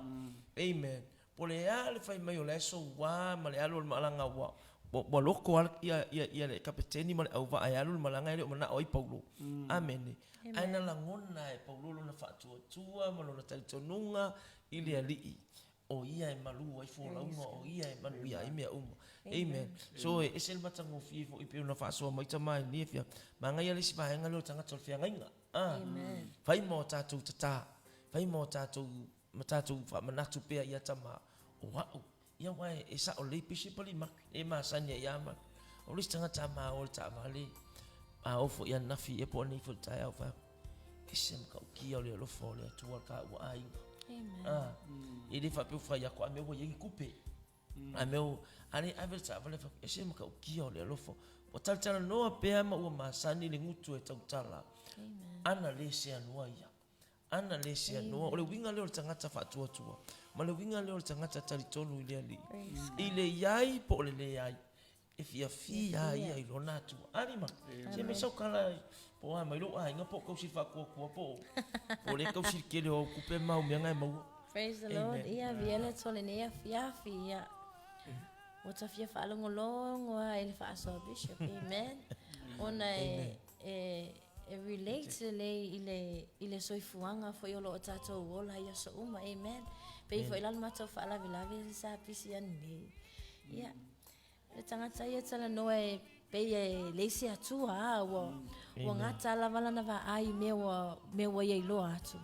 amen. Po o le a le fai mai o la e soua ma le alu o le malaga ua, ua, ua loko lava ia, ia, ia le kapeteni ma le auvaa e alu le malaga e le o manao ai Paulo. Amene. Ae na lagona e Paulo lona faatuatua ma lona talitonuga i le Alii. O ia e malu ai folauga, o ia e manuia ai mea uma. Amen. So e ese le matagofie foi pei ona faasoa mai tama i lenei afiafi. Manaia le isi vaega lea o le tagata o le feagaiga. Ah. Fai ma o tatou tata, fai ma o tatou ma tatou faamanatu pea ia tama o au. Ia aua e sao lelei pei se palimaki e masani ai lava ma o le isi tagata a o le taavale a oo foi ananafi ea po o ananei foi i le taeao fai atu ese matautia o le alofa o le Atua i le taua aiga. A, e le faapea ua fai atu a mea ua i ai ni tupe. A mea ua, a le ave le taavale fai atu ese matautia o le alofa. Ua talatalanoa pea ma ua masani le gutu e tautala. Ana le seanoa ia. Ana le seanoa. O le uiga lea o le tagata faatuatua ma le uiga lea o le tagata talitonu i le Alii. I le i ai po o le leai, E fiafia a ia i lona Atua. A lima, se mai sau tala po o a mai lou aiga po o tausi faatuatua po o le tausi le tele o au tupe ma au mea na e maua. Praise the Lord. Ia avia le Atua i lenei afiafi. Ia. Ua ta fia faalogologo lava i le faasoa Bishop. Amen. Ona e, e, e relate lelei i le, i le soifuaga foi o lo o tatou ola i aso uma. Amen. Pei foi la le matou faalavelave sa pisi ananei. Ia. Le tagata ia talanoa e pei e leai se Atua, a ua, ua gata lava lana vaai i mea ua, mea ua ia iloa atu.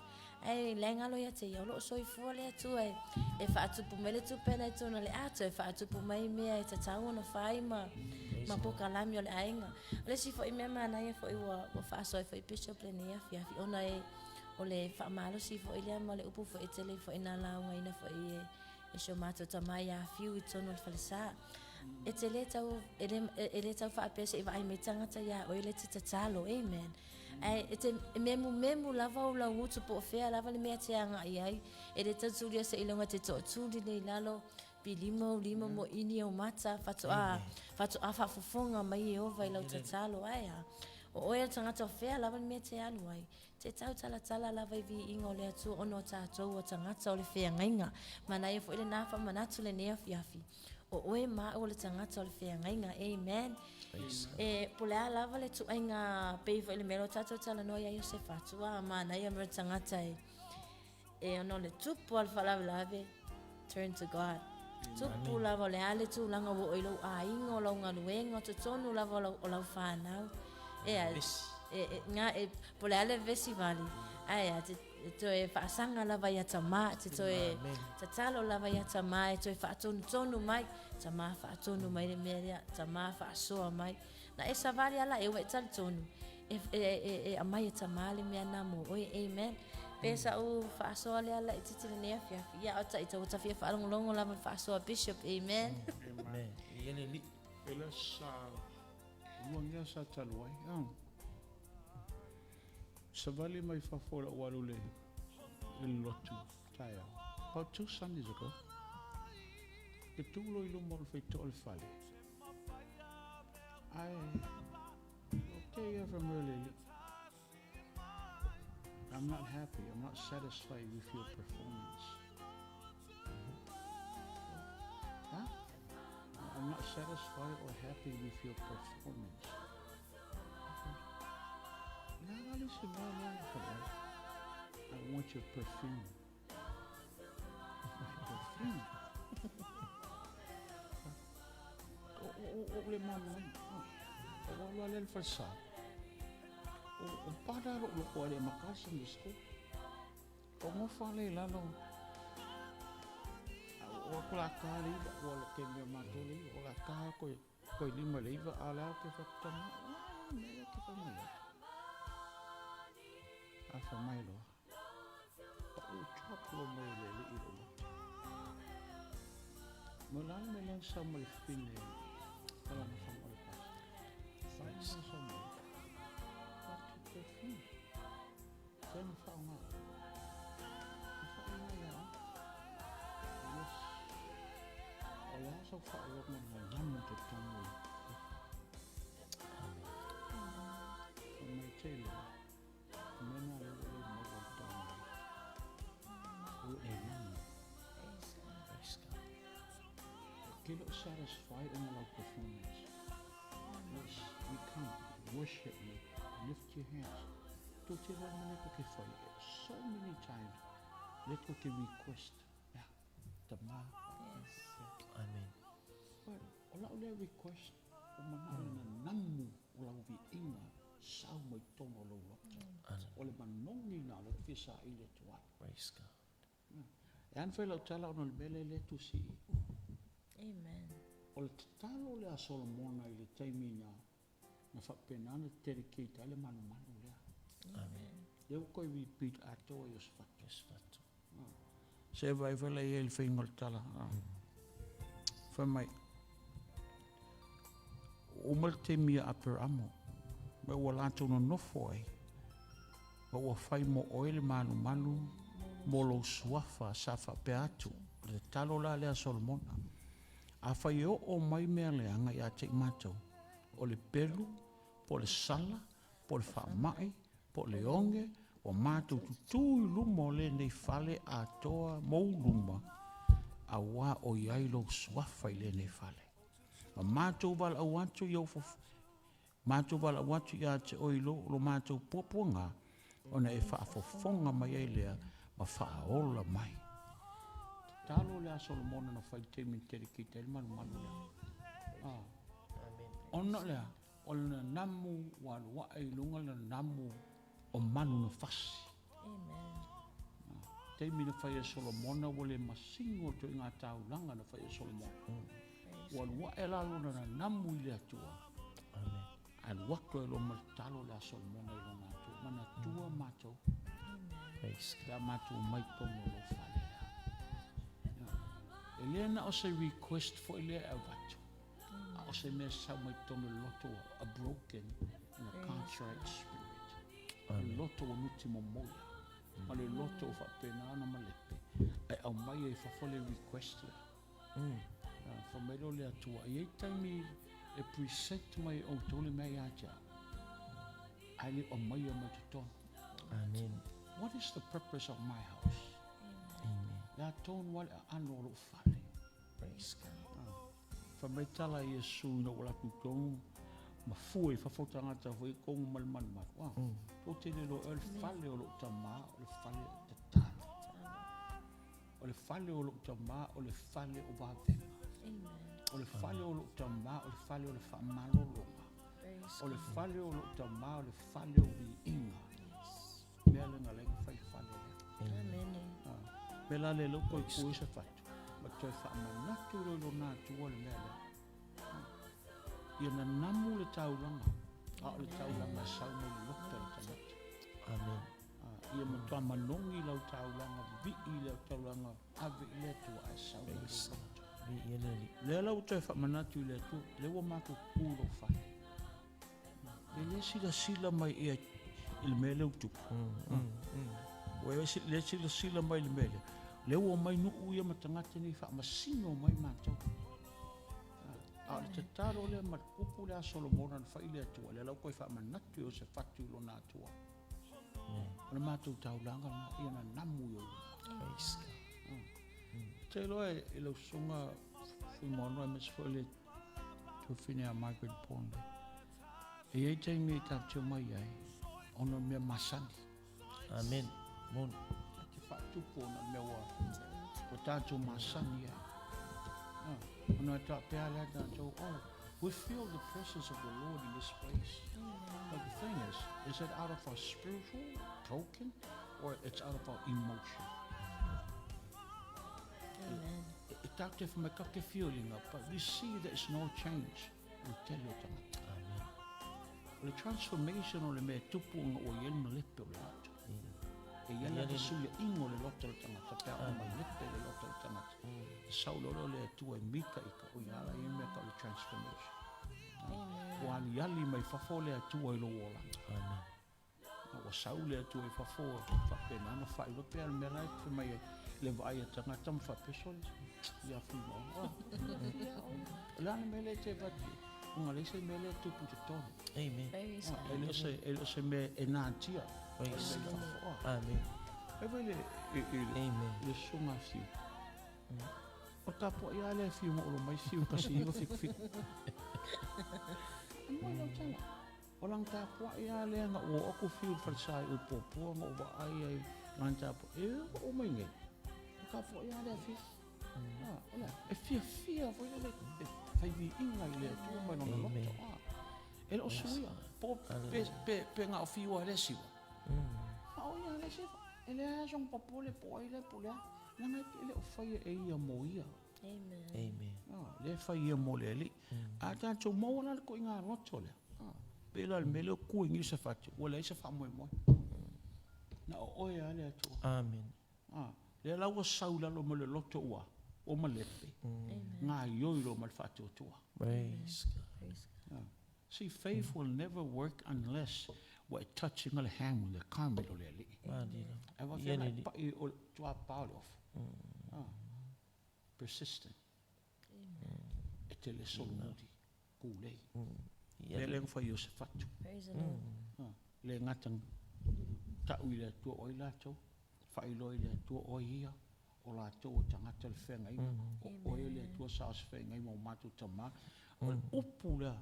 Ae leai galo ia te ia, o lo o soifua le Atua e, e faatupu mai le tupe na i totonu o le ato, e faatupu mai mea e tatau ona fai ma, ma pokalami o le aiga. O le isi foi mea manaia foi ua, ua faasoa ai foi Bishop lenei afiafi, ona e, o le faamalosi foi lea ma le upu foi e tele foi na laugaina foi e, E si o matou tama ia Fiu i totonu o le falesa. E te le tau, e le, e le tau faapea se i vaai mai tagata ia oe le te tatalo, amen. Ae e te memumemu lava ou laugutu po o fea lava le mea e te agai ai. E le tau tulia seiloga e te tootuli nei i lalo, pilima ou lima moʻini ou mata, faatoa, faatoa faafofoga mai Ieova i lau tatalo, ae a? O oe o le tagata o fea lava le mea e te alu ai, te tautalatala lava i viiga o le Atua ona o tatou o tagata o le feagaiga. Manaia foi lena faamanatu lenei afiafi, o oe ma au o le tagata o le feagaiga. Amen. E, po o le a lava le ituaiga, pei foi o le mea lea ua tatou talanoa ia Iosefa atu, a manaia mea o le tagata e, E ona o le tupu o le faalavelave, turn to God. Tupu lava o le a le tulaga ua oo i lou aiga, o lau galuega, o totonu lava o lau, o lau fanau. E a, e, e, nga, e, po o le a le vesi vali, ae a, te, e toe faasaga lava ia Tamā, te toe tatalo lava ia Tamā e toe faatonutonu mai, Tamā faatonu mai le mea lea, Tamā faasoa mai. Na e savali ala e ua e talitonu, e, e, e, e aumai e Tamā le mea na mo oe. Amen. Pe sa u faasoa lea laitiiti lenei afiafi. Ia, o taita ua ta fia faalogologo lava i le faasoa Bishop. Amen. Amen. Ia le alii. E le sa luagia sa talu ai. Ah. Savali mai fafo lau alu le i le lotu taeao. About two Sundays ago. Ke tu lo i luma o le faitoa o le fale. Ae, okay ia fai mai o le alii. I'm not happy, I'm not satisfied with your performance. Huh? I'm not satisfied or happy with your performance. Le a la le isi mea lea na fai ai? I want your perfume. My perfume? O le malamalama. O ua alu lea i le falesa. O pada lou loko ai le amata le Sunday school. O gofa le i lalo. O aku la ka le iwa, ua le te mea matou le iwa, o la ka koe, koe lima le iwa, a le au te whakatama, a mea le te whamai. A whamai loa. Pa u drop lo mai le le i lo loto. Mo la me lan sa mo le fine kala na whanga o le pasa. Pa i lan sa mo. Pa te perfume. Tena whaonga. Te whaonga ia. Yes. O le asa whaonga na namu te tomo i. O mai te leo. Mena le ua le maua tau o e namu. Praise God. Ke le o satisfy ona lau performance. Yes, you come, worship me, lift your hands. Tō te rā mene ko ke whai, so many times, le ko ke request, yeah, tama. Yes. Amen. But, o lau lea request, o manao na namu o lau viiga sau mai totonu o lou loto. O le manogi na o lea e te fia saili atu ai. Praise God. E ana fai lau tala ona o le mea lea e le tusi i. Amen. O le tatalo lea a Solomona i le taimi na na faapena ona dedicate ai le manumanu lea. Amen. Lea ua toe repeat atoa i Iosefatu. Iosefatu. Se vaai foi la i ai le faiga o le tala. Fai mai, ua uma le taimi ia Aperamo, ma ua latou nonofo ai, ma ua fai mo oe le manumanu mo lou suafa sa faapea atu. O le tatalo la lea a Solomona, Afai e oo mai mea leaga ia te i matou, o le pelu, po o le sala, po o le faamai, po o le oge, ua matou tutū i luma o lenei fale atoa mou luma, auā o i ai lou suafa i lenei fale. Ma matou valaau atu i ou matou valaau atu ia te oe i lo, lo matou puapuaga, ona e faafofoga mai ai lea ma faaola mai. Tatalo le a Solomona na fai i le taimi na dedicate ai le malumalu lea. Ah. Ona o le a? O le nanamu ua alu ae i luga le nanamu o manu na fasi. Amen. Taimi na fai e Solomona ua le masino le ituaiga taulaga na fai e Solomona. Ua alu ae la lona nanamu i le Atua. Amen. Alu atu ai loa ma le tatalo lea a Solomona i lona Atua. Manatua matou. Praise God. Pe a matou omai totonu o lou fale lea. E le na o se request foi lea e avatu. A o se mea sau mai totonu o le loto ua a broken and a contrite spirit. O le loto ua nuti momoia. Ma le loto ua faapena ona malepe. Ae aumai ai fafo le request lea. Fai mai lea o le Atua, e i ai taimi e present mai e outou le mea ia te au. Ae le o aumaia mai totonu. Amen. What is the purpose of my house? Amen. Le a tonu a le aano o lou fale. Praise God. Fai mai tala a Iesu ina ua latou tonu ma fua i fafo tagata foi kogu ma le malumalu. Ah, tou te le iloa ea o le fale o lou tama o le fale o tatalo. O le fale o lou tama o le fale o vavega. O le fale o lou tama o le fale o le faamalologa. O le fale o lou tama o le fale o viiga. Mea lea na ala ai ona fai le fale lea. Mea la lea lea ua toe tu ai se fatu ma toe faamanatu loa i lona Atua le mea lea. Ia nanamu le taulaga, a o le taulaga e sau mai le loto o le tagata. Amen. Ia matua manogi lau taulaga vivii i lau taulaga ave i le Atua ae sau mai lou loto. Viia le Alii. Lea la ua toe faamanatu i le Atua, lea ua matou tu i lou fale. E le silasila mai ea i le mea lea ua tupu. Ua e le silasila mai i le mea lea. Lea ua omai nuu ia ma tagata nei faamasino mai matou. A o le tatalo lea ma le upu lea a Solomona na fai i le Atua, lea la ua toe faamanatu e Iosefatu i lona Atua. O le matou taulaga lena, ia nanamu i ou luma. Praise God. Te iloa e lau susuga Fuimaono aemaise foi le tuafafine a Margaret Pond. E i ai taimi e tatou te omai ai ona o mea masani. Amen. Moni. Ta te faatupu ona o mea ua tatou masani ai. Ona e faapea lea tatou, oh, we feel the presence of the Lord in this place. But the thing is it out of our spiritual broken or it's out of our emotion? Amen. E tatou te fai mai ka te feeling but we see there is no change i le tele o tagata. Amen. O le transformation o le mea e tupu ona ua i ai le malepe o le loto. E i ai la le fesuiaiga o le loto o le tagata pe a ua malepe le loto o le tagata. E sau loa lea o le Atua e mitaita, o i a la i ai mea tau o le transformation. Ua aliali mai fafo le Atua i lou olaga. Amen. Ua sau le Atua i fafo faapena ona faailoa pea le mea la e fai mai ai le vaai a tagata ma faapea sole ia Fuimaono. O le a le mea lea e te avatu ona leai se mea lea e tupu i totonu. Amen. Praise E le o se, e le o se mea e natia. Praise God. Amen. E vai le, i, i, le, Amen. le susuga a Fiu. O le tapuai lava lea e fiu ma olo mai Fiu 1977. E moni lau tala. O lana tapuai lava lea na ou oo atu fiu i le falesa i Upuapua na ou vaai ai i lana tapuai. E oo mai nei, o le tapuai lava lea a Fiu. O le a? E fiafia foi lele e fai viiga i le Atua mai lona loto. E le o suia, po pe, pe, pe na o Fiu lava lea siva. A o ia lea siva. E leai lava sona popole po o ai lea po o le a. Leaga e le o faia e ia mo ia. Amen. Amen. Lea e fai ia mo le Alii. A tatou maua la le ituaiga loto lea, pei la o le mea lea ua tu ai nei Iosefatu, ua leai se faamoemoe. Na o oe lava le Atua. Amen. Lea la ua sau i lalo mai le loto ua ua malepe, gaioi loa ma le faatuatua. Praise God. Praise God. See, faith will never work unless ua e touch ina le hem o le garment o le Alii. Malie lava. Ae faafefea ona e pai o le tuapa o le ofa. Persistent. E te le solomuli, kulei. Lea lea na fai e Iosefatu. Praise the Lord. Le gata tau i le Atua o ai latou, faailoa i le Atua o ai ia, o latou o tagata o le feagaiga, o oe le Atua sa o se feagaiga ma o matou tama. O le upu lea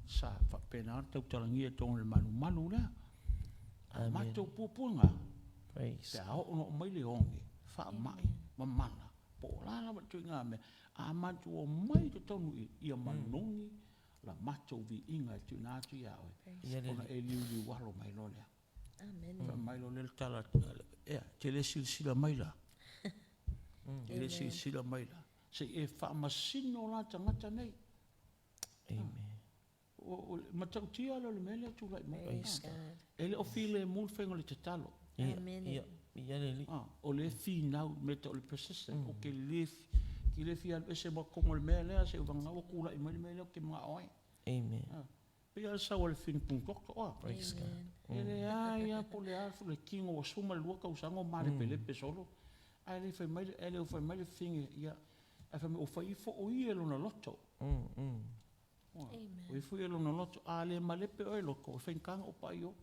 sa faapena ona tautalagia i totonu o le malumalu lea. A matou puapuaga, pe a oo ina oo mai le oge, faamai, mamala, po o la lava le ituaiga mea, a matou omai i totonu i i, ia manogi la matou viiga e tuuina atu ia oe, ona e liuliualo mai loa lea. Fai mai loa lea le tala, ea, e te le silasila mai la? E te le silasila mai la? Se i e faamasino la tagata nei. Amen. O le matautia lea o le mea lea e tulai mai. Praise God. E le o filemu le faiga o le tatalo. Amen. Ia, ia le Alii. O lea e finau le mea e tau o le persistent. Ou te le, te le fia alu ese ma totonu o le mea lea seivagana ua tulai mai le mea lea ou te manao ai. Amen. Pei lava le sau a le fini putoto oa. Praise God. E leai lava po o le a le tino ua 12 tausaga o malepelepe solo, ae le fai mai, ae le fai mai le fine, ia, ae fai mai ua fai ifo o ia i lona loto. Mm. Ua ifo ia i lona loto, a le malepe oe loto, e faigata ona ou pai i o.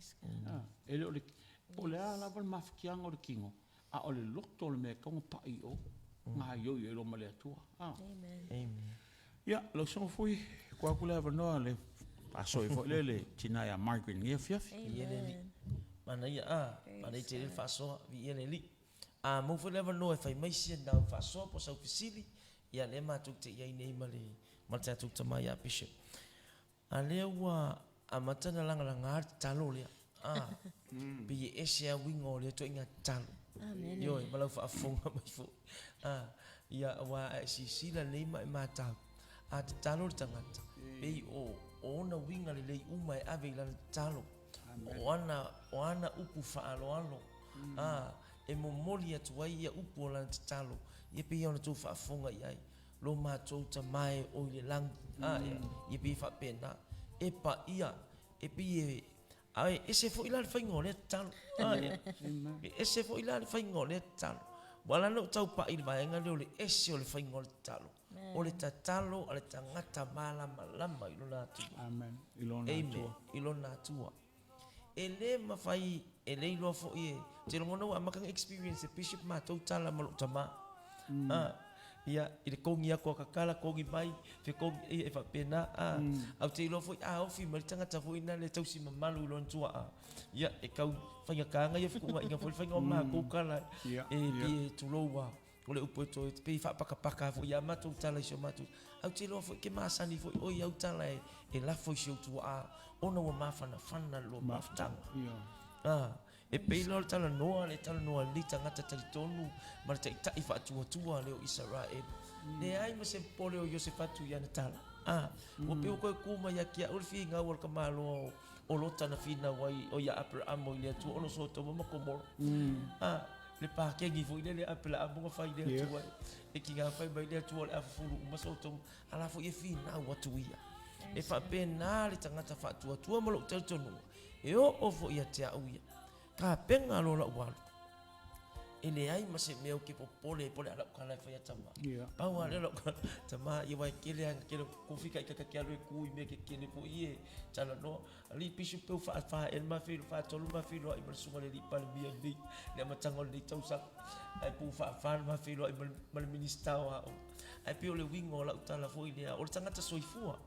Praise God. Ah, e le o le, po o le a lava le mafatiaga o le tino, a o le loto le mea e tatau ona pa'i i o, gaoioi ai loa ma le Atua. Ah. Amen. Amen. Ia, lau susuga foi, tuu atu le avanoa le faasoa foi lea le tina ia Margaret i lenei afiafi. Viia le Alii. Amen. Manaia, a, manaia Praise tele le God. faasoa, viia le Alii. A maua foi le avanoa e fai mai sia nau faasoa po o sau fesili, ia lea matou te i ai nei ma le ma le tatou tama ia Bishop. A lea ua amata ona lagalaga le tatalo lea, a, pei e ese lava uiga o lea ituaiga tatalo. Amene. Ioe, ma lau faafofoga mai foi. A, ia, aua a e silasila lelei ma e matau, a tatalo le tagata, pei o ona uiga lelei uma e ave i lana tatalo. O ana, o ana upu faaaloalo, a, e momoli atu ai ia upu o lana tatalo, ia pei ona outou faafofoga i ai, Lo matou Tama e o i le lagi. A, ia, ia pei e faapena. E paia, e pei e, a e ese foi la le faiga o lea tatalo. A, ia, e ese foi la le faiga o lea tatalo. Ua ala ona ou tau pai i le vaega lea o le ese o le faiga o le tatalo. O le tatalo a le tagata malamalama i lona Atua. Amen. I lona Amen. Atua. I lona Atua. E le mafai, e le iloa foi e, ou te lagona ua amata ona experience e Bishop matou tala ma lou tama. A, ia, i le kogi atu a tatala, kogi mai, fekogi, ia e faapena. A, ae ou te iloa foi a ofi mai le tagata foi lena e tausi mamalu i lona tuaa, ia, e tau faigata ona ia fetuunaiga foi le faiga o matou tala e pei e tulou lava. O le upu e toe, pei e faapakapaka foi ia matou tala i si o matou. Ae ou te iloa foi e te masani foi oe i au tala e lafo i si ou tuaa ona ua mafanafana le lua mafutaga. A, e pei la o le talanoa lea e talanoa e lenei tagata talitonu ma le taitai faatuatua lea o Isaraelu. Leai ma se popole o Iosefatu i ana tala. A, ua pei ua toe tu mai ia te au le finau a le tamaloa o Lota na finau ai o ia Aperamo i le Atua ona o Sotoma ma Komoro. A, le pakegi foi lea le Aperaamo na fai i le Atua e tiga fai mai le Atua o le a fufulu uma Sotoma, a la foi e finau atu ia. E faapena le tagata faatuatua ma lou talitonuga, e oo foi ia te au ia. Tapena loa lau alu. E leai ma se mea ou te popole ai po o le a lau tala e fai ia tama. Pau lava lea o lau tala, tama ia aua e tele lava ina tele kofi kai ta te alu e ku i mea tetele foi ia e talanoa. Alii pisu peu faafa ea le ma feiloai, faatolu le ma feiloai ma le susuga i le alii Palemia i lenei, le amataga o lenei tausaga. Ae po ua faafa le ma feiloai ma le Minisita o Aoga. Ae pei o le uiga o lau tala foi lea, o le tagata soifua.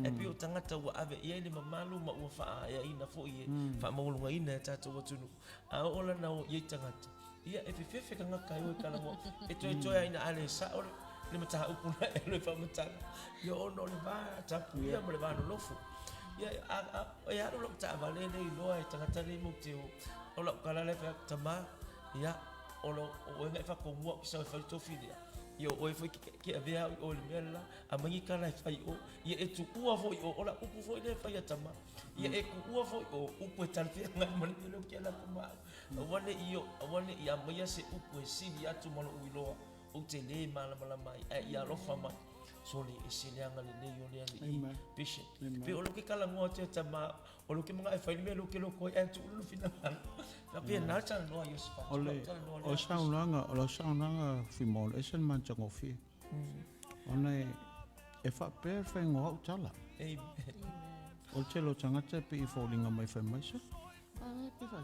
Ae pei o tagata ua ave i ai le mamalu ma ua faaeaina foi e faamaualugaina e tatou atunuu. A oo la ina o i ai tagata, ia e fefefe tagata e o e talanoa, e toetoe lava ina a le sao le mataupu na e alu e faamatala, ia ona o le va tapuia ma le va nonofo. Ia, e alu lau taavale e le iloa e tagata nei matou te o. O lau tala la e fai atu, tama, ia, o oe na e faatomua au ou te sau e fai le tofi lea, ia o oe foi e te avea au i o i le mea le la, aumai ni tala e fai i o, ia e tuua foi i o, o lau upu foi lea e fai ia tama, ia e tuua foi i o upu e talafeagai ma le mea lea ou te alu atu ma au. Aua ne i, aua ne i aumaia se upu e sili atu ma lou iloa, ou te le malamalama ai, ae ia alofa mai. Sole, ese le agalelei o le Alii. Bishop. Pei o lou ke talanoa atu ia tama, o lou ke manao e fai le mea lou ke loko ai, ae tuu lona finagalo. Faapena le talanoa a Iosefatu. O le, o saunoaga, o lau saunoaga Fuimaono, ese le matagofie. Ona e, e faapea le faiga o au tala. Amen. O le tele o tagata e pei e foliga mai fai mai se, a e pe fa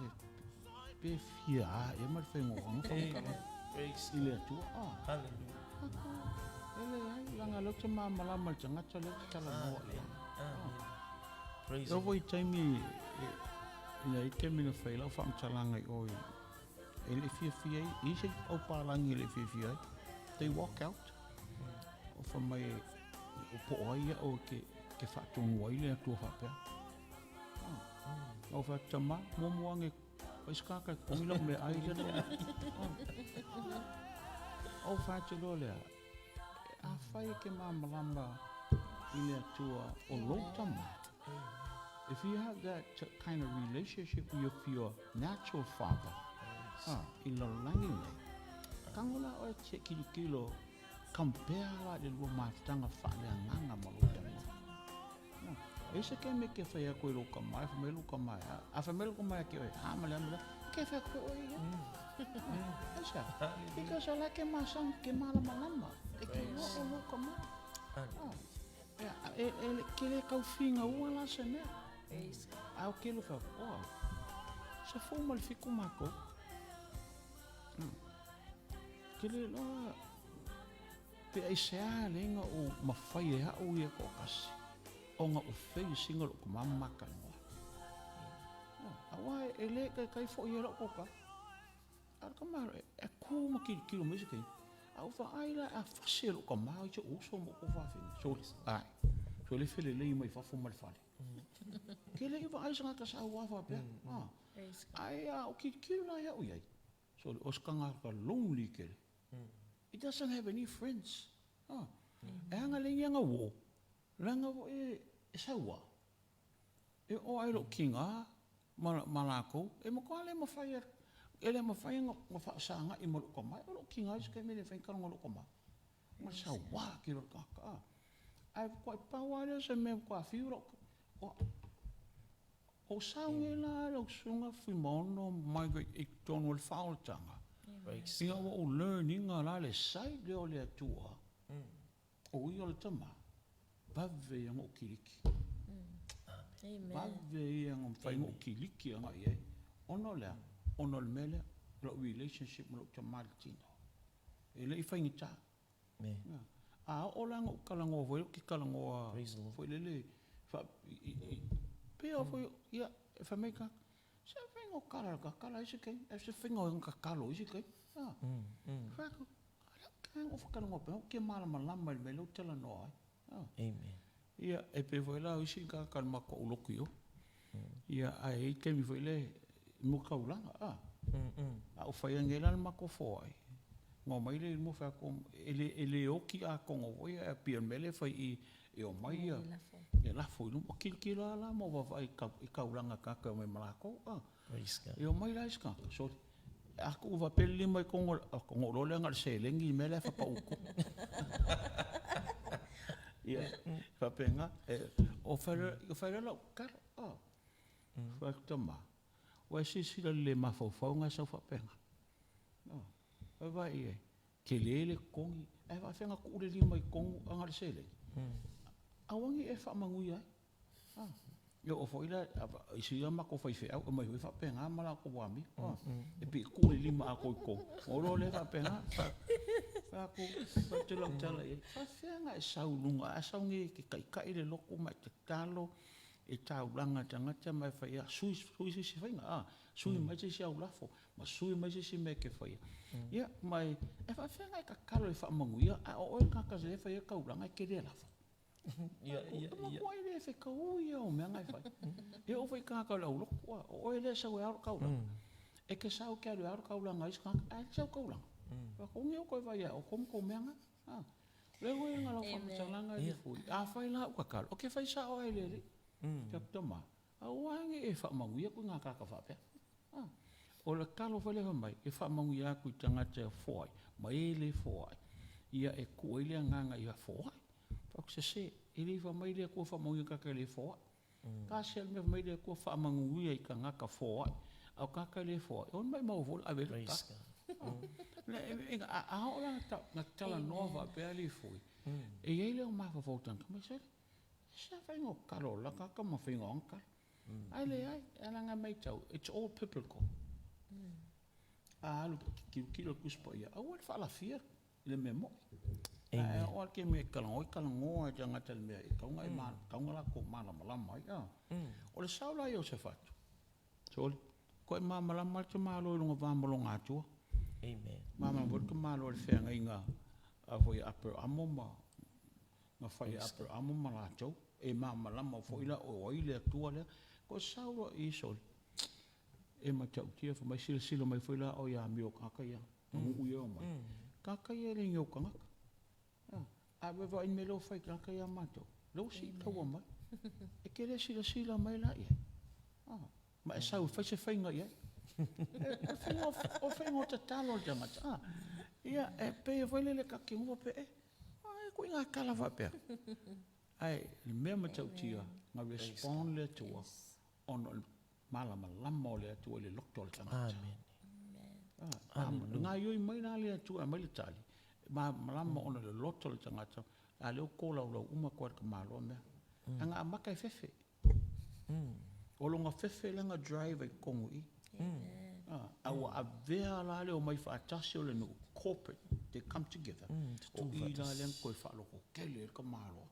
pe fia a e ma le faiga o aga faamatalaga Praise i le Atua. Ah. Hallelujah. E leai, leaga o lea ou te malamalama i le tagata lea ou te talanoa i ai. Amen. Praise E oo foi i taimi, e i ai taimi na fai ai lau faamatalaga i o i e le i fiafia ai, i se au palagi e le i fiafia ai. They walk out. O fai mai e, o po o ai au e ke, ke faatonu ai le Atua faapea. Ah. Au fai atu, tama, muamua ane, fai se tagata e totogi lau meaai lea na ah. Ou fai atu loa lea, afai e ke malamalama i le Atua o lou tama, if you have that kind of relationship with your natural father, ah, i le lalolagi lenei, tago la oe e tilotilo, compare la i le lua mafutaga faaleagaga ma lou tama. Ah, e i se taimi e te fai atu i lou tama, e fai mai lou tama e a, a fai mai lou tama ia te oe, a ma le a ma le a, ke fai atu foi oe ia. Aisea? Because o la e ke masani, ke malamalama, e te iloa o lou tama. Ah, e, e, e, ke le tau finauga la se mea. Ae o ke fai atu, oh, 17 matou. Ou te le iloa pe aisea lea na ou mafai e au ia toatasi ona ou face ina lou tama ma ma talanoa. Aua e le taitai foi e lou toto. A o le tama e tu ma tilotilo mai se taimi, a ou vaai la a fasi e lou tama ia si ou uso ma ou tuafafine, sole, ae, sole felelei mai fafo ma le fale. Ou te le i vaai i se tagata saua faapea. Ae a ou tilotilo la au i ai, sole, o se tagata lonely tele. He doesn't have any friends. E agalelei ana uo, leaga foi e saua. E oo lava i lou tiga ma latou, e matua le mafai e le mafai ona faasagai ma lou tama. E oo i lou tiga i isi taimi e le mafai ona talanoa i lou tama, ona saua tele o le tagata a. Ae faatoa pau lava lea o se mea faatoa fiu lou, o sau nei la lau Susuga Fuimaono Margaret i totonu o le faaolataga, ina ua ou learn ina la le sight lea o le Atua, O ia o le tama, vave ia ona ou kiliki. Vave ia ona mafai ona ou kiliki agai i ai. Ona o le a? Ona o le mea lea, o lou relationship ma lou tama i le tino. E le i faigata. A oo la ina ou talanoa foi lea, ou te talanoa foi lele, pei lava foi, ia, fai mai tagata, se faiga o tala a le tatala isi taimi, ae se faiga o tatalo isi taimi. Fai atu, Ou te malamalama i le mea lea ou te talanoa ai. Amen. Ia, e pei foi la o isi tagata o le matou lotu i o. Ia, ae i ai taimi foi lea i mua taulaga, a. A ou faia nei la le matou foai, ona omai lea i luma fai atu, e le oti atoga foi ia, ae pei o le mea lea e fai i i, e omai e lafo i luma. Tilotilo lava la ma ou vaavaai i taulaga a tagata e omai ma latou, a. E omai la isi tagata, sole, a tuu faapea le lima i totonu o le, ona ou iloa lea na o le seleni le mea la e faapau i totonu. Ia, faapena. O fai loa lau tatalo, fai atu, tama, ua e silasila i le le mafaufau lena e sau faapena. Vaai i ai, tele le totogi, ae faapefea ona tuu le lima i totonu ae na o le seleni? Aua ne i e faamanuia ai. E oo foi la i isi a matou faifeau, e omai foi faapena ma latou amio. E pei e tuu le lima atoa i totonu, ona o loa lea faapena. Fai atu, fai atu lau tala i ai, e faapefea ona e sau i luga, a sau nei e te taitai le lotu ma e tatalo e taulaga i tagata ma e fai atu, sui, sui se isi faiga, a, sui mai se isi au lafo, ma sui mai se isi mea e te faia. Ia, ma e faapefea ona e tatalo e faamanuia a o oe le tagata o lea e faia le taulaga e te le lafo? Ia, ia, ia. E matuai le fetaui lava o mea na e fai. E oo foi i tagata o le aulotu, o oe lea e sau e ao le taulaga. E te sau e te alu e ao le taulaga a isi tagata, ae leai sau taulaga. Ou te vaai ia outou ma tou mea na. O le uiga o lau faamatalaga Lefui, afai la ua tatalo, ou te fai sao lava i le Alii. Ou fai atu, Tama, aua ne i e faamanuia atu i nai tagata faapea. O le tatalo foi lea fai mai, e faamanuia atu i tagata e foai ma e le foai, ia e tuu ai le agaga ia foai. Ou fai atu, sese, e le i fai mai le Atua faamanuia i tagata e le foai. Tasi lava le mea fai mai le Atua, faamanuia i tagata foai, a o tagata le foai, oi maumau foi le ave ai le tatalo. A oo la ina talanoa faapea Lefui, e i ai le mafaufau o le tagata, fai mai, sole, se a faiga o tala o la tagata ma faiga o ana tala. Ae leai, leaga e matau, it's all biblical. A alu tilotilo le Tusi Paia, aua le faalafia i le mea moni. Ae oo lava i le taimi e talanoa ai, talanoa lava i tagata i le mea e tatau ona latou malamalama ai. O le sao la Iosefatu, sole, matua malamalama lava le tamaloa i lona va ma lona Atua. Malamalama foi le tamaloa i le feagaiga a Aperamo ma na fai e Aperamo ma latou, e malamalama foi la o ai le Atua lea. Toe sau loa i i, sole, e matautia, fai mai, silasila mai foi la oe i amio a tagata ia, a nuu ia e omai, tagata ia e le ni ou tagata. A e vaai i le mea lea ua fai e tagata ia ia matou, lea ua siitaua mai. E te le silasila mai la i ai? Ma e sau e fai se faiga i ai. O le faiga o tatalo a le tagata, a. Ia, e pei foi lele ta te nofo faapea, e, a ituaiga tala faapea. Ae o le mea matautia, na respond le Atua ona o le malamalama o le Atua i le loto o le tagata. Amen. Gaoioi mai la le Atua e aumai le tali, e malamalama ona o le loto o le tagata, a o lea ua tolaulau uma atu lava e le tamaloa mea. Ana amata e fefe. O lona fefe lea na drive ai i totonu i i. A ua avea la le omai faatasi o le nuu, corporate, they come together, o i la lea na toe faalototele ai le tamaloa.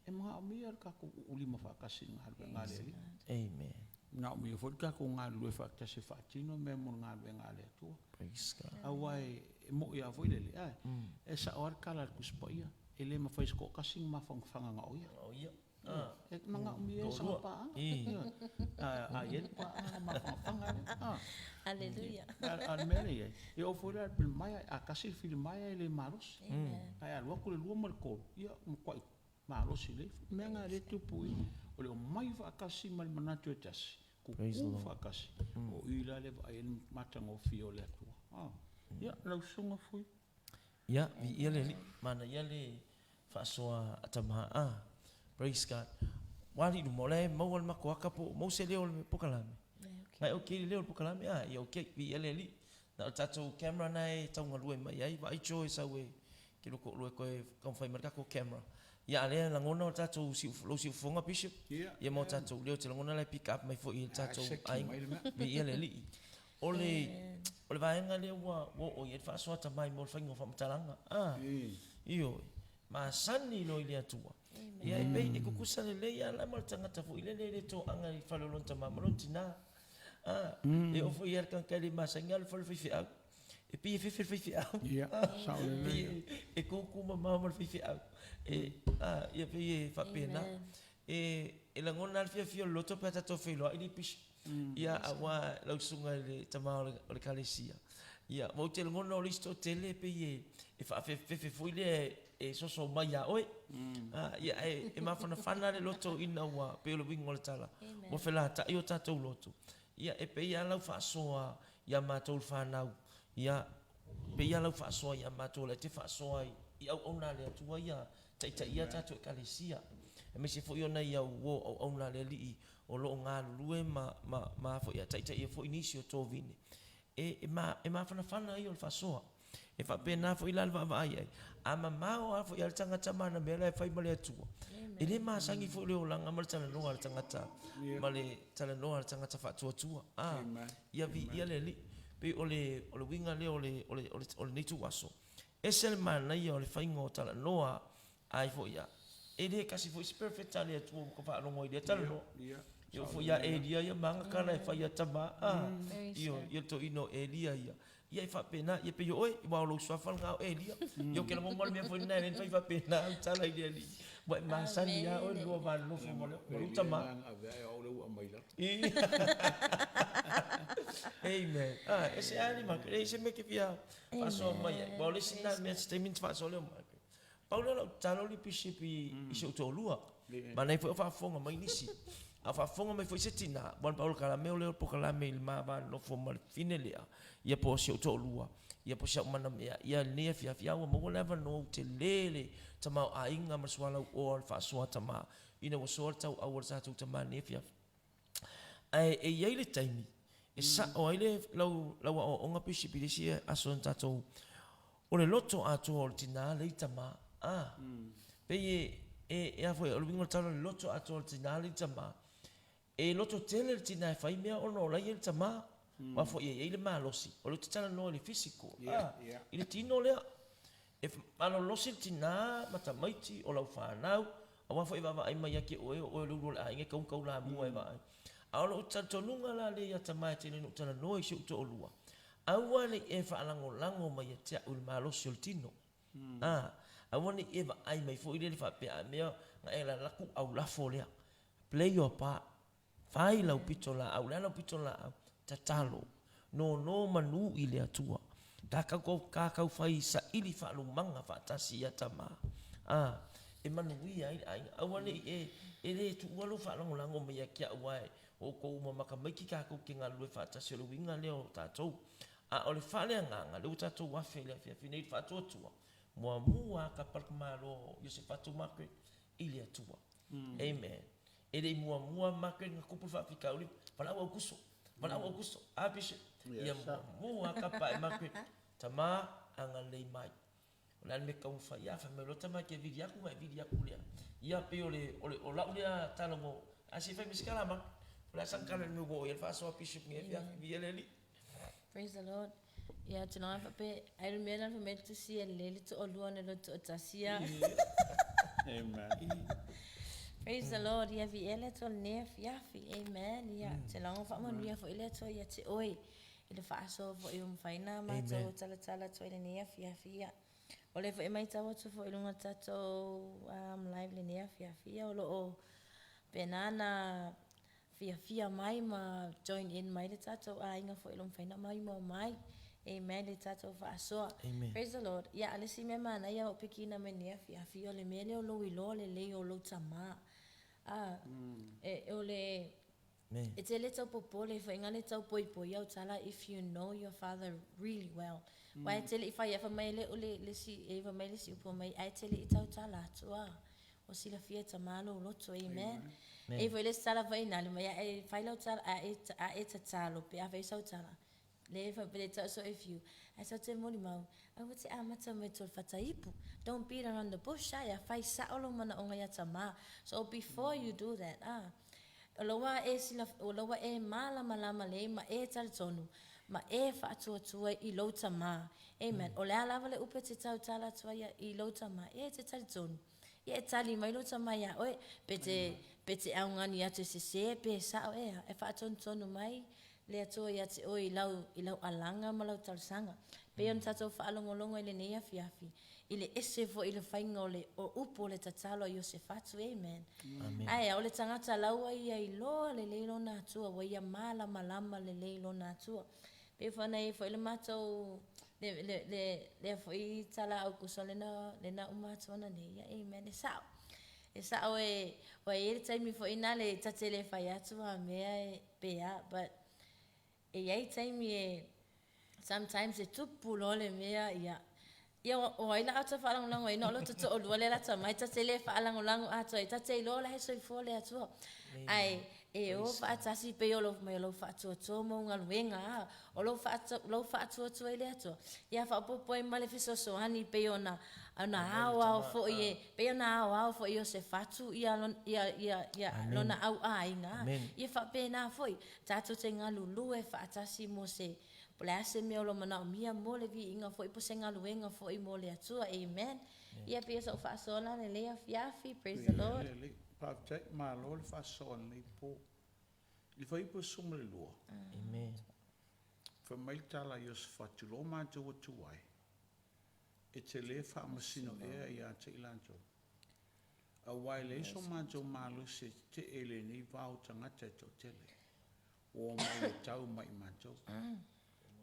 E manaomia le tatou uulima faatasi i le galuega a le Alii. Amen. E manaomia foi le tatou galulue faatasi e faatino mea mo le galuega a le Atua. Praise God. Aua e moni lava foi lele, a, e sao lava le tala a le Tusi Paia, e le mafai e se toatasi ona mafanafana na o ia. Na o ia. E manaomia e sana paaga. A i ai le paaga ona mafanafana lea. Hallelujah. A o le mea lea e i ai, e oo foi la i le filimaea, a tasi le filimaea e le malosi. Ae a alu atu le lua ma le tolu, ia ua matuai malosi lelei. O le mea lena o lea e tupu i i, o le omai faatasi ma le manatu e tasi, tutu faatasi, o i la lea e vaai ai le matagofie o le Atua. Ia, lau Susuga Fui. Ia, viia le Alii, manaia le faasoa a tama a. Praise God. Ua alii luma, o la e maua le matou aka po o maua se leo o le pokalame? Nai okay le leo o le pokalame a? Ia okay, viia le Alii. Na o le tatou camera na e tau galue mai ai, vaai Joe e sau e ke loko o lua toe taumafai mai le tatou camera. Ia a lea e lagona o le tatou siu, lou siufofoga Bishop, ia ma o tatou leo, ou te lagona la e pick up mai foi i le tatou aiga. Viia le Alii. O le, o le vaega lea ua oo i ai le faasoa tamai mo le faiga o faamatalaga. A, ioe, masani loa i le Atua. Ia e pei e tutusa lelei lava la ma le tagata foi lele e le toaga i le fale o lona tama ma lona tina. A, e oo foi i ai le tagata e le masani lava le fale o le faifeau. E pei e fefe le faifeau. Ia, sao lelei. E pei e kūkū mamao ma le faifeau. E, a, ia pei e faapena. E lagona lava le fiafia o le loto pe a tatou feiloai le pisi. Ia, aua lau susuga i le tama o le ekalesia. Ia, ma ou te lagona o le isi toatele e pei e faafefefe foi lea e soso mai ia oe. Ia, ae e mafanafana le loto ina ua, pei o le uiga o le tala, ua felatai o tatou loto. Ia, e pei lava lau faasoa ia matou le fanau, ia, pei lava lau faasoa ia matou o la e te faasoa i auauna a le Atua ia taitaia a tatou Ekalesia, aemaise foi o nai au uo auauna a le Alii o lo o galulue ma, ma, ma foi a taitaia foi nisi o tovine. E, e, ma, e mafanafana ia o le faasoa. E faapena foi la le vaavaai ai. A mamao lava foi a le tagata ma ana mea la e fai ma le Atua, e le masani foi le olaga ma le talanoa a le tagata, ma le talanoa a le tagata faatuatua. A, ia viia le Alii. Pei o le, o le uiga lea o le, o le, o le, o lenei ituaso. Ese le manaia o le faiga o talanoa ai foi ia. E le tasi foi se perofeta a le Atua ua ka faalogo ai i lea talanoa. E oo foi ia Elia ia ma aga tala e fai ia tama a. Ioe, ia le toeaina o Elia ia. Ia e faapena, ia pei o oe, aua o lou suafa lena o Elia. Ia ou te lagona o le mea foi lena e le mafai faapena au tala i le alii. Ua e masani lava oe i le lua va nonofo ma lou tama. Amen. Ah, e se ali ma, e se mea ke fia faasoa mai ai. Aua o le isi lena mea se taimi ona faasoa lea o Margaret. Pau lea o lau tatalo alii pisipi i si ou toalua. Manaia foi o faafofoga mai nisi. A o faafofoga mai foi se tina, aua na pau o le kalame o lea o le pokalame i le ma va nonofo ma le fine lea, ia po o si ou toalua, ia po o si au manamea, ia lenei afiafi, a ua maua le avanoa ua tele le tamaoaiga ma le sualauoa o le faasoa tama ina ua soa le tauau o le tatou tama i lenei afiafi. Ae e i ai le taimi e sao ai le lau lau aoaoga pisipi i le isi aso na tatou o le loto atoa o le tina lea i tama a pei e e e a foi o le uiga o le tala o le loto atoa o le tina lea i tama e loto tele le tina e fai mea ona o la e i ai le tama aua foi e i ai le malosi o lea ou te talanoa i le physical a i le tino lea E malolosi le tina ma tamaiti o lau fanau, aua foi e vaavaai mai ia te oe, o oe o le ulu o le aiga e tatau ona taulamua e vaai. A o lou talitonuga la lea ia tama e tele ina ou talanoa i si ou toalua, aua ne i e faalagolago mai ia te au i le malosi o le tino. A, aua ne i e vaai mai foi lele faapea a mea na e lalaku aulafo lea. Play your part. Fai lau pitolaau, o le a lau pitolaau? Tatalo, nono manu i le Atua. Kākau, kākau fai saili faalumaga faatasi ia tama, a e manuia ai le aiga. Aua ne i e, e le tuua lou faalagolago mai ia te au ae o outou uma makamaiki kākou te galulue faatasi o le uiga lea o tatou. A o le faaleagaga, lea ua tatou afe i le afiafi nei i le faatuatua, muamua lava kapa le tamaloa o Iosefatu Margaret i le Atua. Amen. E le i muamua Margaret na tupu le faafitauli, valaau Aukuso, valaau Aukuso, a Bishop? Ia muamua kapa e Margaret, tama, agalelei mai. O le a le mea e tatau ona fai? Ia, fai mai loa tama e te vili atu ona e vili atu lea. Ia, pei o le, o le, o lau lea tala ua, ae se i fai mai se tala a Margaret. O le a saga le mea ua oo i ai le faasoa Bishop i lenei afiafi. Viia le Alii. Praise the Lord. Ia, ou te iloa faapea, ai o le mea lena fai mai le Tusi e lelei le toalua nai lo le toatasi a. Amen. Praise the Lord. Ia viia le Atua i lenei afiafi. Amen. Ia, ou te iloa ua faamanuia foi le Atua ia te oe i le faasoa foi ua mafai ona matou talatala atu ai i lenei afiafi. Ia, o lea foi e matau atu foi i luga o le tatou live i lenei afiafi, ia o lo o faapena ona fiafia mai ma join in mai le tatou aiga foi o lo o mafai ona maimoa mai, amen, i le tatou faasoa. Amen. Praise the Lord. Ia, a o le isi mea manaia ua ou pikiina mai lenei afiafi, o le mea lea o lou iloa lelei o lou tama. A, e, o le, e te le tau popole foi na le tau poipoi au tala if you know your father really well. Aua e te le i fai ea fai mai le, le, le isi, e fai mai le isi upu fai mai, ae te le i tautala atu a. Ua silafia e Tama lou loto. Amen. E i ai foi le isi tala foi na, mai a e fai lau tala, a e tatalo pe a fai sau tala, le fai mai, so if you, ae tatou te molimau, aua te amata mai tua i le fataipu. Don't beat around the bush, ae a fai sao lou manaoga ia Tama. So before you do that, a, o la ua e silafia, o la ua e malamalama lelei ma e talitonu, ma e faatuatua i lou Tama. Amen. O le a lava le upu e te tautala atu ai i lou Tama, ia e te talitonu. Ia e tali mai lou tama iā oe, pe te, pe te augani atu e sesē pe sao ea, e faatonutonu mai le Atua ia te oe i lau, i lau alaga ma lau talosaga. Pei ona tatou faalogologo i lenei afiafi, i le ese foi i le faiga o le, o upu o le tatalo a Iosefatu, amen. Amen. Ae a, o le tagata la ua ia iloa lelei lona Atua, ua ia malamalama lelei lona Atua. Pei foi ona i ai foi le matou, le, le, le, lea foi tala Aukuso lena, lena uma atu ananei, ia amen, e sao. E sao e, ua i ai le taimi foi nale ta te le fai atu a mea e pe a, but e i ai taimi e, sometimes e tupu loa le mea, ia, ia o ai la a ota faalagolagoina o lota toalua lea lata mai, ta te le faalagolago atoa i ai, ta te iloa o la e soifua le Atua. Ae e o faatasi pei o lou, mai o lou faatuatua ma ou galuega a, o lou lou faatuatua i le Atua, ia faaopoopo ai ma le fesoasoani pei ona ona aoao foi e, pei ona aoao foi e Iosefatu ia ia ia ia lona au aiga, ia faapena foi, tatou te galulue faatasi mo se Po o le a se mea o lo o manaomia mo le viiga foi po o se galuega foi mo le Atua. Amen. Ia pei o sa'u faasoa lena i lenei afiafi. Praise the Lord. Lelei. Faafetai. Malo le faasoa i lenei po. I le fuaiupu e 12. Amen. Fai mai le tala a Iosefatu, lo matou atu ai, e te le faamasino ea ia te i latou. Aua e leai so matou malosi e tetee i lenei vao tagata e toatele. Ua omai e tau mai i matou.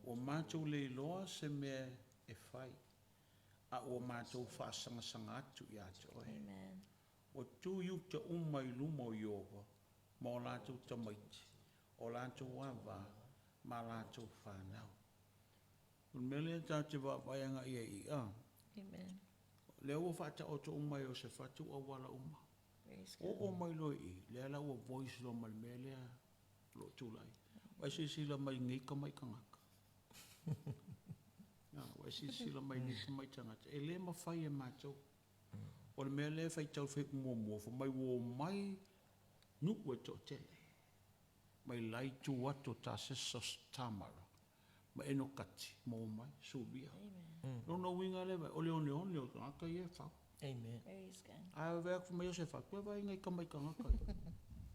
Ua matou le iloa se mea e fai, a ua matou faasagasaga atu ia te oe. Ua tu Iuta uma i luma o Ieova ma o latou tamaiti, o latou ava ma a latou fanau. O le mea lea tatou te vaavaai agai i ai i i, Amen. Lea ua faataoto uma e Iosefatu auala uma. Oo mai loa i i, lea la ua voice loa ma le mea lea o lo o tulai. Ua e silasila mai i nei tamai tagata. Ua e silasila mai i nei tamai tagata. E le mafai e matou. O le mea lea e faitau le fuaiupu muamua, fai mai ua omai nuu e toatele mai la itu atu o Tasesa o Tamara ma Enokati ma omai, Suria. Lona uiga lea, o le oneone o tagata ia e fau. Amen. Ae vaai atu fai mai Iosefa, toe vaai i nai tamai tagata ia.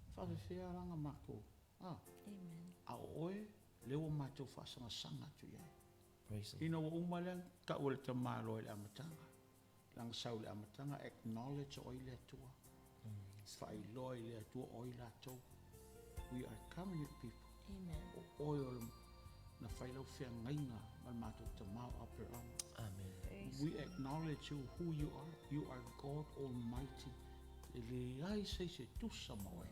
E faafefea la ona matou, a? A o oe, lea ua matou faasagasaga atu i ai. Ina ua uma lea, tau e le tamaloa i le amataga. Leaga sau i le amataga, acknowledge o ai le Atua. Faailoa i le Atua o ai latou. We are covenant people. Amen. O oe o le, na fai lau feagaiga ma le matou tama o Aperama. Amen. We acknowledge you who you are. You are God Almighty. E leai se isi e tusa ma oe.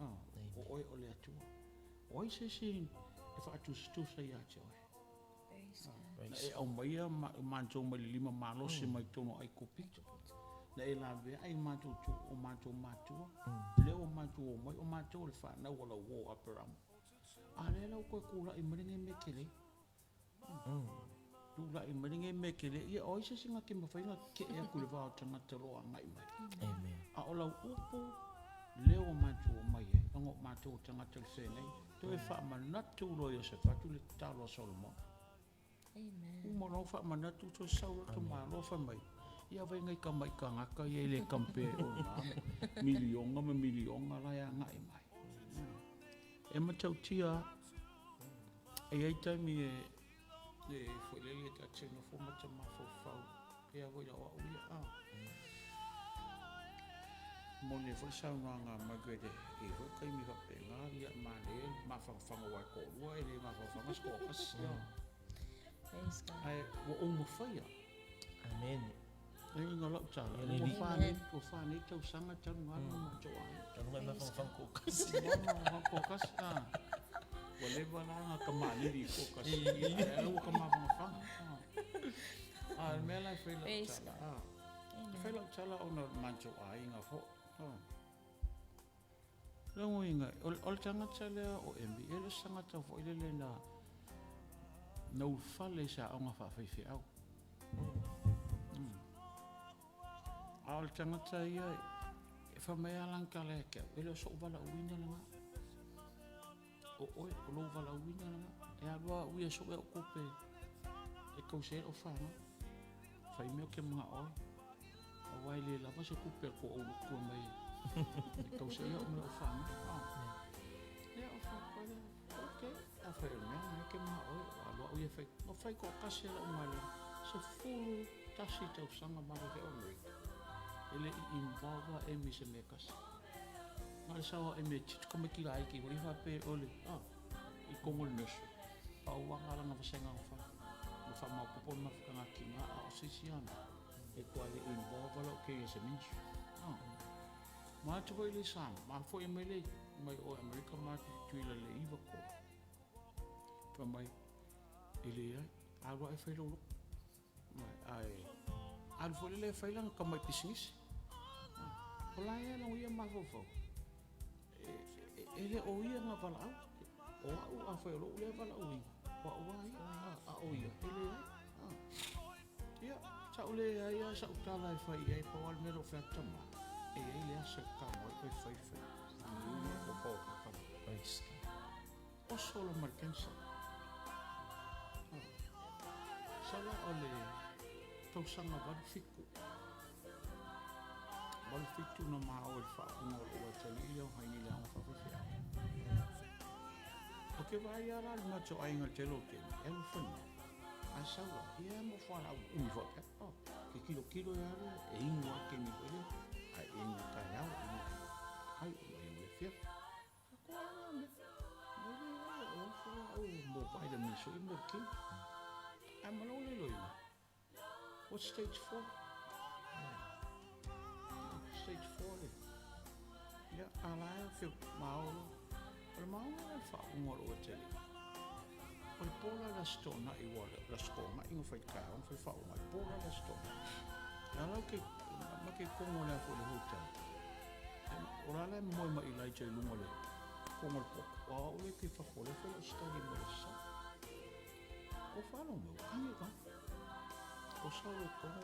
Ah, o oe o le Atua. O ai se isi e faatusatusa ia te oe? Na e aumaia matou mai le lima malosi mai totonu o Aikupito. Na e laveai matou tu, o matou matua. Lea ua matou omai, o matou o le fanau a lau uo Aperama. A lea la ua toe tulai mai lenei mea tele. Tulai mai lenei mea tele. Ia, o ai se isi na te mafai ona tetee atu i le va o tagata o lo o agai mai? Amen. A o lau upu, Lea ua matou omai ai, leaga o matou o tagata o le feagaiga. Toe faamanatu loa e Iosefatu le tatalo a Solomona. Uma loa ona faamanatu toe sau loa le tamaloa fai mai, ia vaai nai tamai tagata ia e le compare i o na miliona ma miliona la e agai mai. E matautia lava, e i ai taimi e foi lele ta te nofo ma ta mafaufau, pei lava foi o au ia, a. E moni ai foi le saunoaga a Margaret e i ai foi taimi faapena, ia e manaia le mafanafana aua e toalua e le mafanafana se toatasi. Ae ua ou mafaia. Amene. Le uiga o lau tala, ua fa nei tausaga talu ona alu le matou aiga. Talu ona e mafanafana toatasi. Mafanafana toatasi, a. Ua leva la ona tamalii toatasi, ae ua ta mafanafana. A o le mea la e fai lau tala, e fai lau tala ona o le matou aiga foi. O lona uiga, o le tagata lea o Amy, e le o se tagata foi lele na ulufale i se aoga faafaifeau. A o le tagata ia, e fai mai lava lana tala ia te au, e le o sou valaauina lena, o oe, o lou valaauina lena. E alu lava au ia e sue au tupe e tausi ai lau fanau, fai mea ou te manao ai, aua e le lava se tupe a le toaulutu e aumai e tausi ai au ma lau fanau. Ia, ou fai atu ai lea, okay, afai o le mea lena e te manao ai, ua alu lava au ia e fai. Na fai toatasi lava lau galuega, 11 tausaga ma alu ai Amerika, e le i involve lava Amy i se mea e tasi. Na o le sau lava o Amy e teach tamaiti laiti foi ia faapea o le, i totonu o le nursery. Pau lava lena o lana vasega na fai, na faamaopoopo le mafutaga a tina, a o se isi lava mea, e matua le involve lava lou teine i se ministry. Ma o atu foi lea i Samoa, ma foi mai lea mai o i Amerika ma o atu i Tutuila i le 93, fai mai, e leai, alu ae fai lou lotu. Ae alu foi lele e fai lana tamai pisinisi. O la e lana ia mafaufau, e le o ia na valaau. O au afai o lou lea valaauina, o au lava ia, a o ia, e leai. Ia, sa ou leai lava sau tala e fai i ai, pau lava le mea na ou fai atu, tama, e i ai le aso e tago ai oe fai fai. Oso loa ma le cancer. Sala o le tausaga 87. 87 na ma o i le faaupuga o lou atalii lea o Haini i le aoga faafaifeau. Ou te vaai lava la i le matou aiga i le tele o taimi, e alu e falemai, a sau la, ia e amo fualaau uumi faapea. Oh, ke tilotilo e alu, e inu lava i le taimi foi lea, ae inu i le taeao, inu i le ai, inu i le afiafi. O a na mea? Mai le o fualaau mo vitamins foi mo le tino. Ae ma lou le iloina, what's stage 4? Stage 4 le. Ia, a la e feu maolo. O le maolo le faaupuga o lou atalii. O le po la le Aso Toonai, ua le Aso Toonai na fai taeao na fai faauuga ai, po la le Aso Toonai. A la ke, ma ke kogo le a foi le hotel. O la la e moe ma Elijah i luga o le kogo o le poto. O au lea ke fafo, lea fai lau study mo le sa. O whānau mai, o kange ka. O sau e kogo,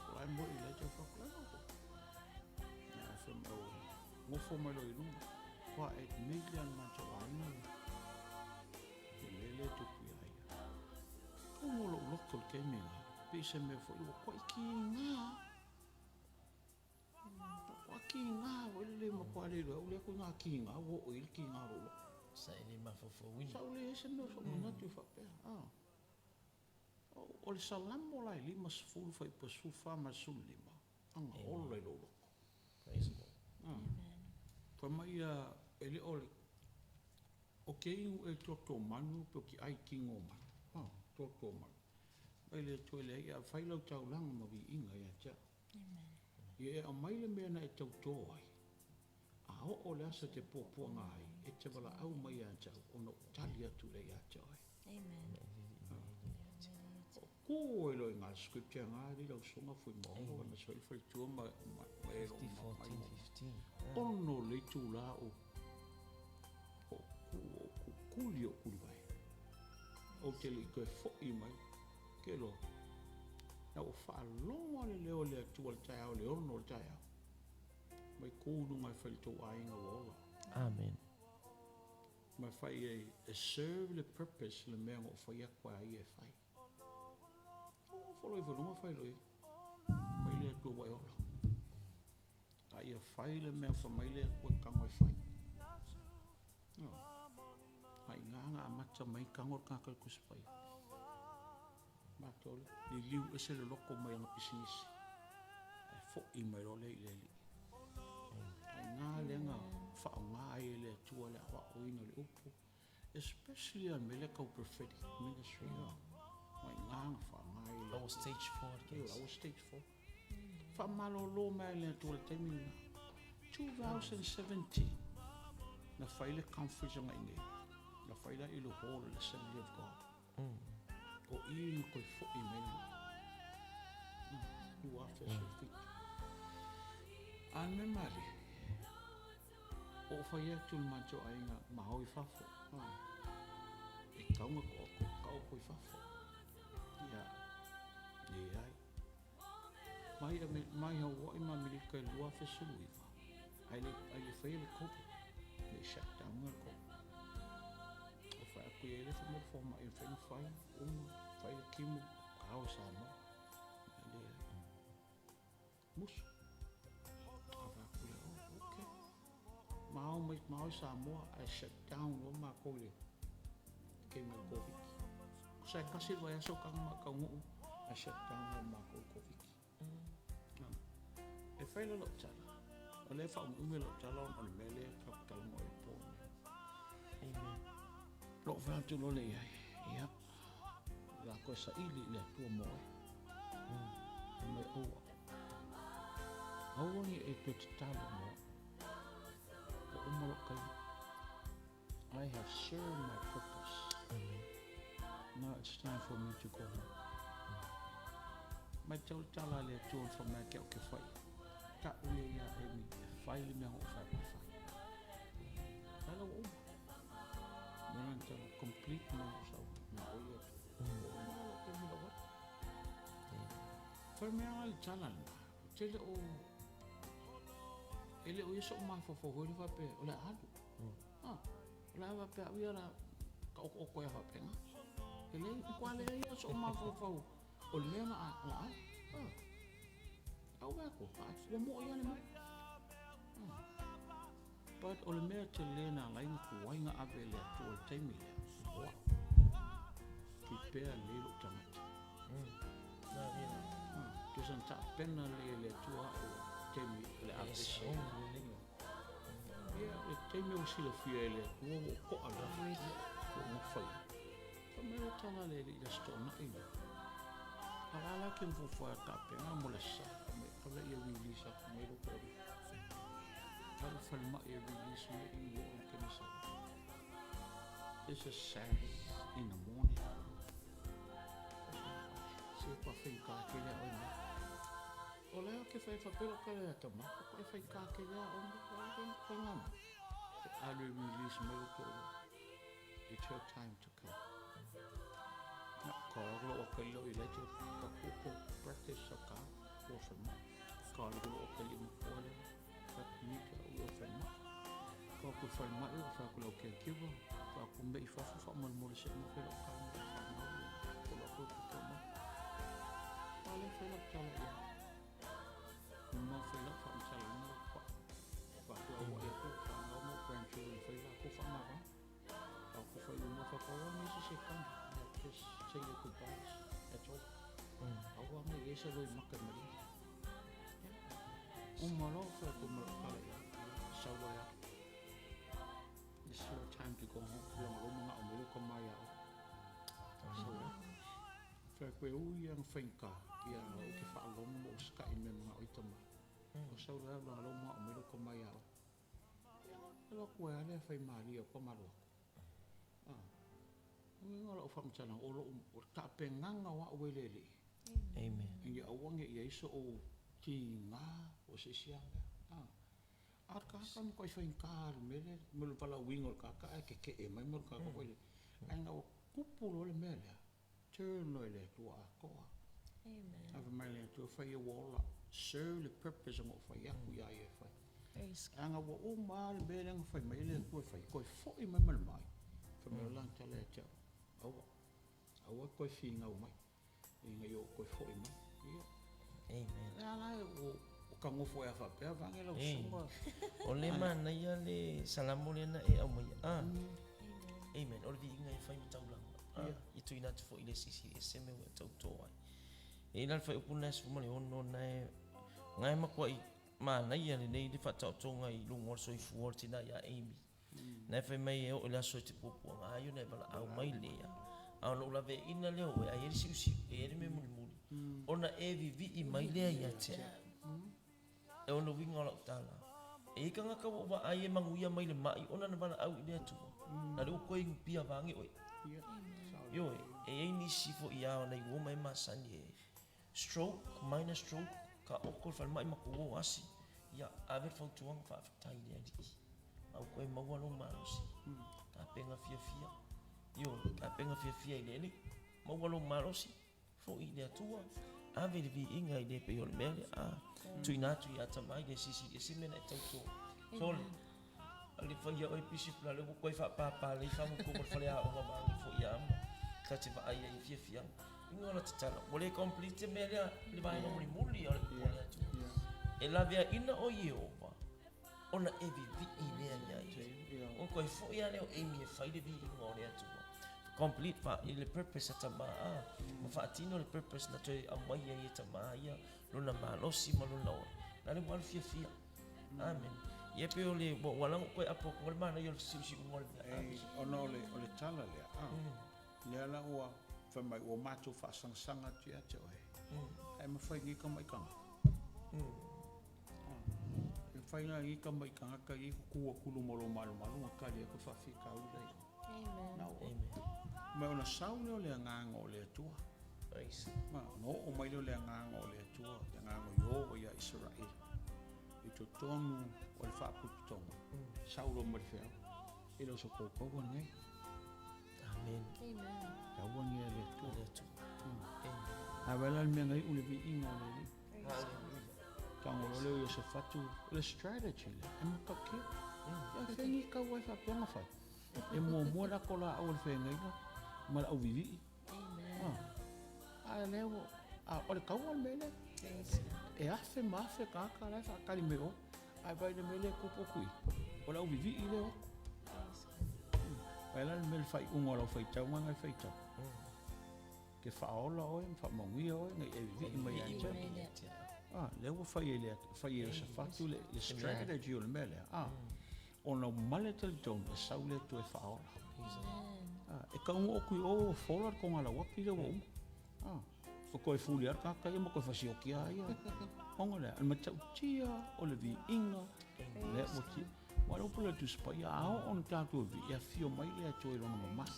o la e moe Elijah fafo, la e Ia, fai mai, o nofo mai loa i luga. Ua admit le ana matou aiga le mea lea e tupu ia ia. Tumu lou loto i le taimi lena, pei se mea foi ua matuai kiga. Ua kiga foi lele matua le iloa e au lea ituaiga kiga ua oo i ai le kiga o lou loto. Sa e le mafaufauina. Sa ou leai se mea o sou manatu faapea. O le Salamo la e 50 fuaiupu e 14 ma le 15, aga ola i lou loto. Praise the Lord. Fai mai ia, e le o le, ou te inu ea i le toto o manu pe ou te ai i tino o manu? A, toto o manu. Fai mai le Atua, e leai, a fai lau taulaga ma viiga ia te au. Ia e aumai le mea na e tauto ai, a oo le aso e te puapuaga ai, e te valaau mai ia te au, ona ou tali atu lea ia te oe. O ku ai loa i ina le scripture na alii lau susuga Fuimaono aemaise foi le faletua ma e o lo o mai. Ono le itula o ku o kukuli o kulivae. Ou te le i toe foi mai, ke loa. Na ua faalogo lava le leo o le Atua i le taeao i le 6 o le taeao. Mai tu i luga e fai i le tou aiga ua ola. Amen. Ma fai i ai e serve le purpose le mea na ou fai atu a ia e fai. Ou nofo loa ifo i luga fai loa i ai, Mai le Atua ua e ola. A ia fai le mea fai mai le Atua e tago e fai. Ioe. A i ina na amata mai ai tago le tagata i le Tusi Paia. Matou liliu ese le loto mai lana pisinisi ae foi mai loa lea i le Alii. A i ina lea na faaaoga ai e le Atua le aoaoina o le upu, especially lava i le mea lea tau prophetic ministry. A i ina na faaaoga ai e le Atua. Stage 4. Ioe, stage 4. Faamalolo mai e le Atua i le taimi lena. 2017 na fai le conference agai nei, na fai la i le hall o le Assembly of God. O i na toe foi mai lana 2017. A le mea malie, o ou fai atu i le matou aiga ma o i fafo, e tatau ona taoto i fafo. Ia, leai. Mai, mai Hawaii ma Amerika i le 2019, ae le i faia le Covid, le i shut down ina le Covid. O fai atu i ai le fai mai le fomai e mafai ona fai, uma, fai le chemo, kao i Samoa. Ae leai. Musu. A fai atu lea, oh, okay. Ma ao mai, ma ao i Samoa, ae shut down loa matou i le taimi o le Covid. Sa e tasi le vaiaso taga ma taunuu, ae shut down loa matou i le Covid. E fai la lau tala, o lea e faaumiumi lau tala ona o le mea lea tatou te talanoa ai i le po lenei. Amen. Lou fai atu loa lea i ai, ia, o le a toe saili i le Atua mo oe. Fai mai, aua, aua ne i e toe tatalo mo au. Ua uma lou taimi. I have served my purpose. Amen. Now it's time for me to go home. Mai tau le tala a le Atua na fai mai ia te au ke fai. Tau ia ia Amy e fai le mea na ou fai atu e fai. Ai la ua uma. Mea la na tala complete mea na ou sau ai. Na oi le Atua. Ua uma la lou taimi lau ai. Fai mai la le tala lena, ou te le o, e le o ia so'u mafaufau foi lea faapea o le a alu. Ah, o le a faapea au ia o le a taotooto ai lava faapena. E leai, matua leai lava so'u mafaufau o le mea o le a alu. Ah, a ou vaai atu, ai, ua mo'i lava le mea. Ah. But o le mea tele na ala ai ona tuai ona ave e le Atua i le taimi lea, o au. Prepare lelei lou tagata. Ah, tusa na tapena lelei e le Atua au i le taimi o le ave ese ai. Ia, o le taimi ua silafia e le Atua ua ou to'a lava, ua ou gafai ai. Fai mai le tala a le Alii i le Aso Toonai lea. A o la la ke nofonofo ai tapena mo le Aso Sa. Fai mai, ave ia release atu mai lou toalua. Alu i falemai e release mai i oo i le taimi e sau ai. This is Saturday in the morning. Se kua faigata tele a oe mea. O le a ke whai whapea o kare a tama, o koe whai tele a oe mea, o le whai ngā mea. E alu e release mai o toʻu. It's her time to come. Na, ka alo o ka lilo i lai te ka kuko breakfast o ka o whai mai. Ka alo o ka lima koa le, ka mika o whai mai. Ka ku whai mai o whai ku lau caregiver, whai ku me i fafo wha molemole se ma whai lau ka mo whanau, ko lau koe ku tau mai. A le whai lau tala ia. Ma whai lau wha mtala ina lau kwa. Wha ku au ia ku whanau mo grandchildren whai la ku wha mawa. A ku whai uma wha ka wa se se kanga. Just say your goodbyes. That's all. Aua ngai e se loi maka mali. Uma loa whai ku ma lau tala ia. Sau ai au. It's your time to go home. Langa lou manao mai lou kama ia oe. Sau ai. Whai koe ui ia na whainga ia o te whaalogo mo o skai me manao i tama. O sau lea langa lou manao mai lou kama ia oe. Ia, alo atu ai a lea whai malie o ka malo aku. Ah. Uiga o lau faamatalaga, o lou taapenaga o au e le Alii. Amen. Ina ia aua ne i ai so'u tiga po o se isi a mea. Ah. A o le tagata e matuai faigata lava i le mea lea, ma le valaauina o le tagata ae tete'e mai ma le tagata foi lele. Ae ina ua tupu loa le mea lea, turn loa i le Atua atoa. Amen. Ave mai le Atua, fai ia ua ola, serve le purpose na ou fai atu iā ia e fai. Praise Leaga ua uma lava le mea lea na fai mai ai le Atua e fai, toe foi mai ma le mai, fai mai o lana tala ia te au, aua, aua e te toe finau mai, ina ia ou toe foi mai. Ia. Amen. O le a la ua ta nofo ai lava faapea vaeane lau susuga. O le manaia le Salamo lea na e aumaia. Ah. Amen. O le viiga e fai ma taulaga. Ah. I tuuina atu foi i le Silisili Ese mea ua e tauto ai. E i ai la le fuaiupu lena e 16 na e, na e matuai manaia lelei le faataotoga i luga o le soifua o le tina ia Amy. Na e fai mai e oo i le aso e te puapuaga ai ona e valaau mai lea, a ona ou laveaiina lea o oe, a i ai le siusiu, e i ai le mea mulimuli, ona e vivii mai lea ia te au. E ono uiga o lau tala, e i ai tagata ua ou vaai e manuia mai le mai ona na valaau i le Atua, a o lea ua toe inupia vaeane oe. Ioe, e i ai nisi foi lava o nai uo ma e masani e stroke, minor stroke, taoto i le falemai matou o asi, ia ave le fautuaga faafetai i le Alii, a ua toe maua lou malosi, tapena fiafia, ioe, tapena fiafia i le Alii, maua lou malosi, foi i le Atua, ave le viiga i le pei o le mea lea, a tuuina atu ia Tama i le Silisili Ese mea na e tauto. Sole, a le faia oe Bishop la lea ua toe faapapa lelei fagu i totonu o le faleaoga vaeane foi ia ma ta te vaai ai i fiafiaga. Uiga o la tatalo, ua le complete le mea lea le vaega mulimuli o le upu a le Atua. E laveaiina o Ieova ona e vivii lea ia ia. Ona toe foi lava lea o Amy e fai le viiga o le Atua. Complete fa i le purpose a Tama a, ma faatino le purpose na toe aumai ai e Tama ia lona malosi ma lona ola. La le ua alu fiafia. Amen. Ia pei o le ua lago koe apo atu le manaia o le siusiuga o le mea. Ei, ona o le, o le tala lea, a, lea la ua fai mai ua matou faasagasag atu ia te oe, ae mafai nei tama'i tagata. E mafai la nei tama'i tagata ia tutu atu i luma o lou malumalu ona tali atu le faafitauli la i o. Amen. Na o. Ma ona sau lea o le agaga o le Atua. Praise. Ma ona oo mai lea o le agaga o le Atua, le agaga o Ieova ia Isaraelu i totonu o le faapotopotoga, sau loa ma le feau, e le o se tautaua lenei. Amen. Amen. Taua lenei a le Atua. Le Atua. Amen. A vaai la le mea na iu le viiga o le Alii. Hallelujah. Tago loa lea o Iosefatu, o le strategy lea, e matautia. Ia fea ni taua e faapea ona fai. E muamua le ato laau a le feagaiga ma le au vivii. Amen. A lea ua, a o le taua le mea lea. E afe ma afe tagata la e faatali mai o. Ae vaai i le mea lea e tupu atu i, o le au vivii lea o atu. Vaai la le mea le faaiuga o lau faitauga na e faitau. Ke faaola oe ma faamanuia oe ina ia e vivii mai ia te au. Ah, lea ua fai e le fai e Iosefatu le, le strategy o le mea lea. Ah, ona ua male talitonu e sau le Atua e faaola. Ah, e taunuu atu i o ua fola le togalaoapi lea ua uma. Ah, ua toe fuli lava le tagata ia ma toe fasioki lava ia. Ona lea, o le matautia o le viiga lea ua ti. Aua o le upu lea a le Tusi Paia, a oo ina tatou vivii, e afio mai le Atua i Lona mamalu.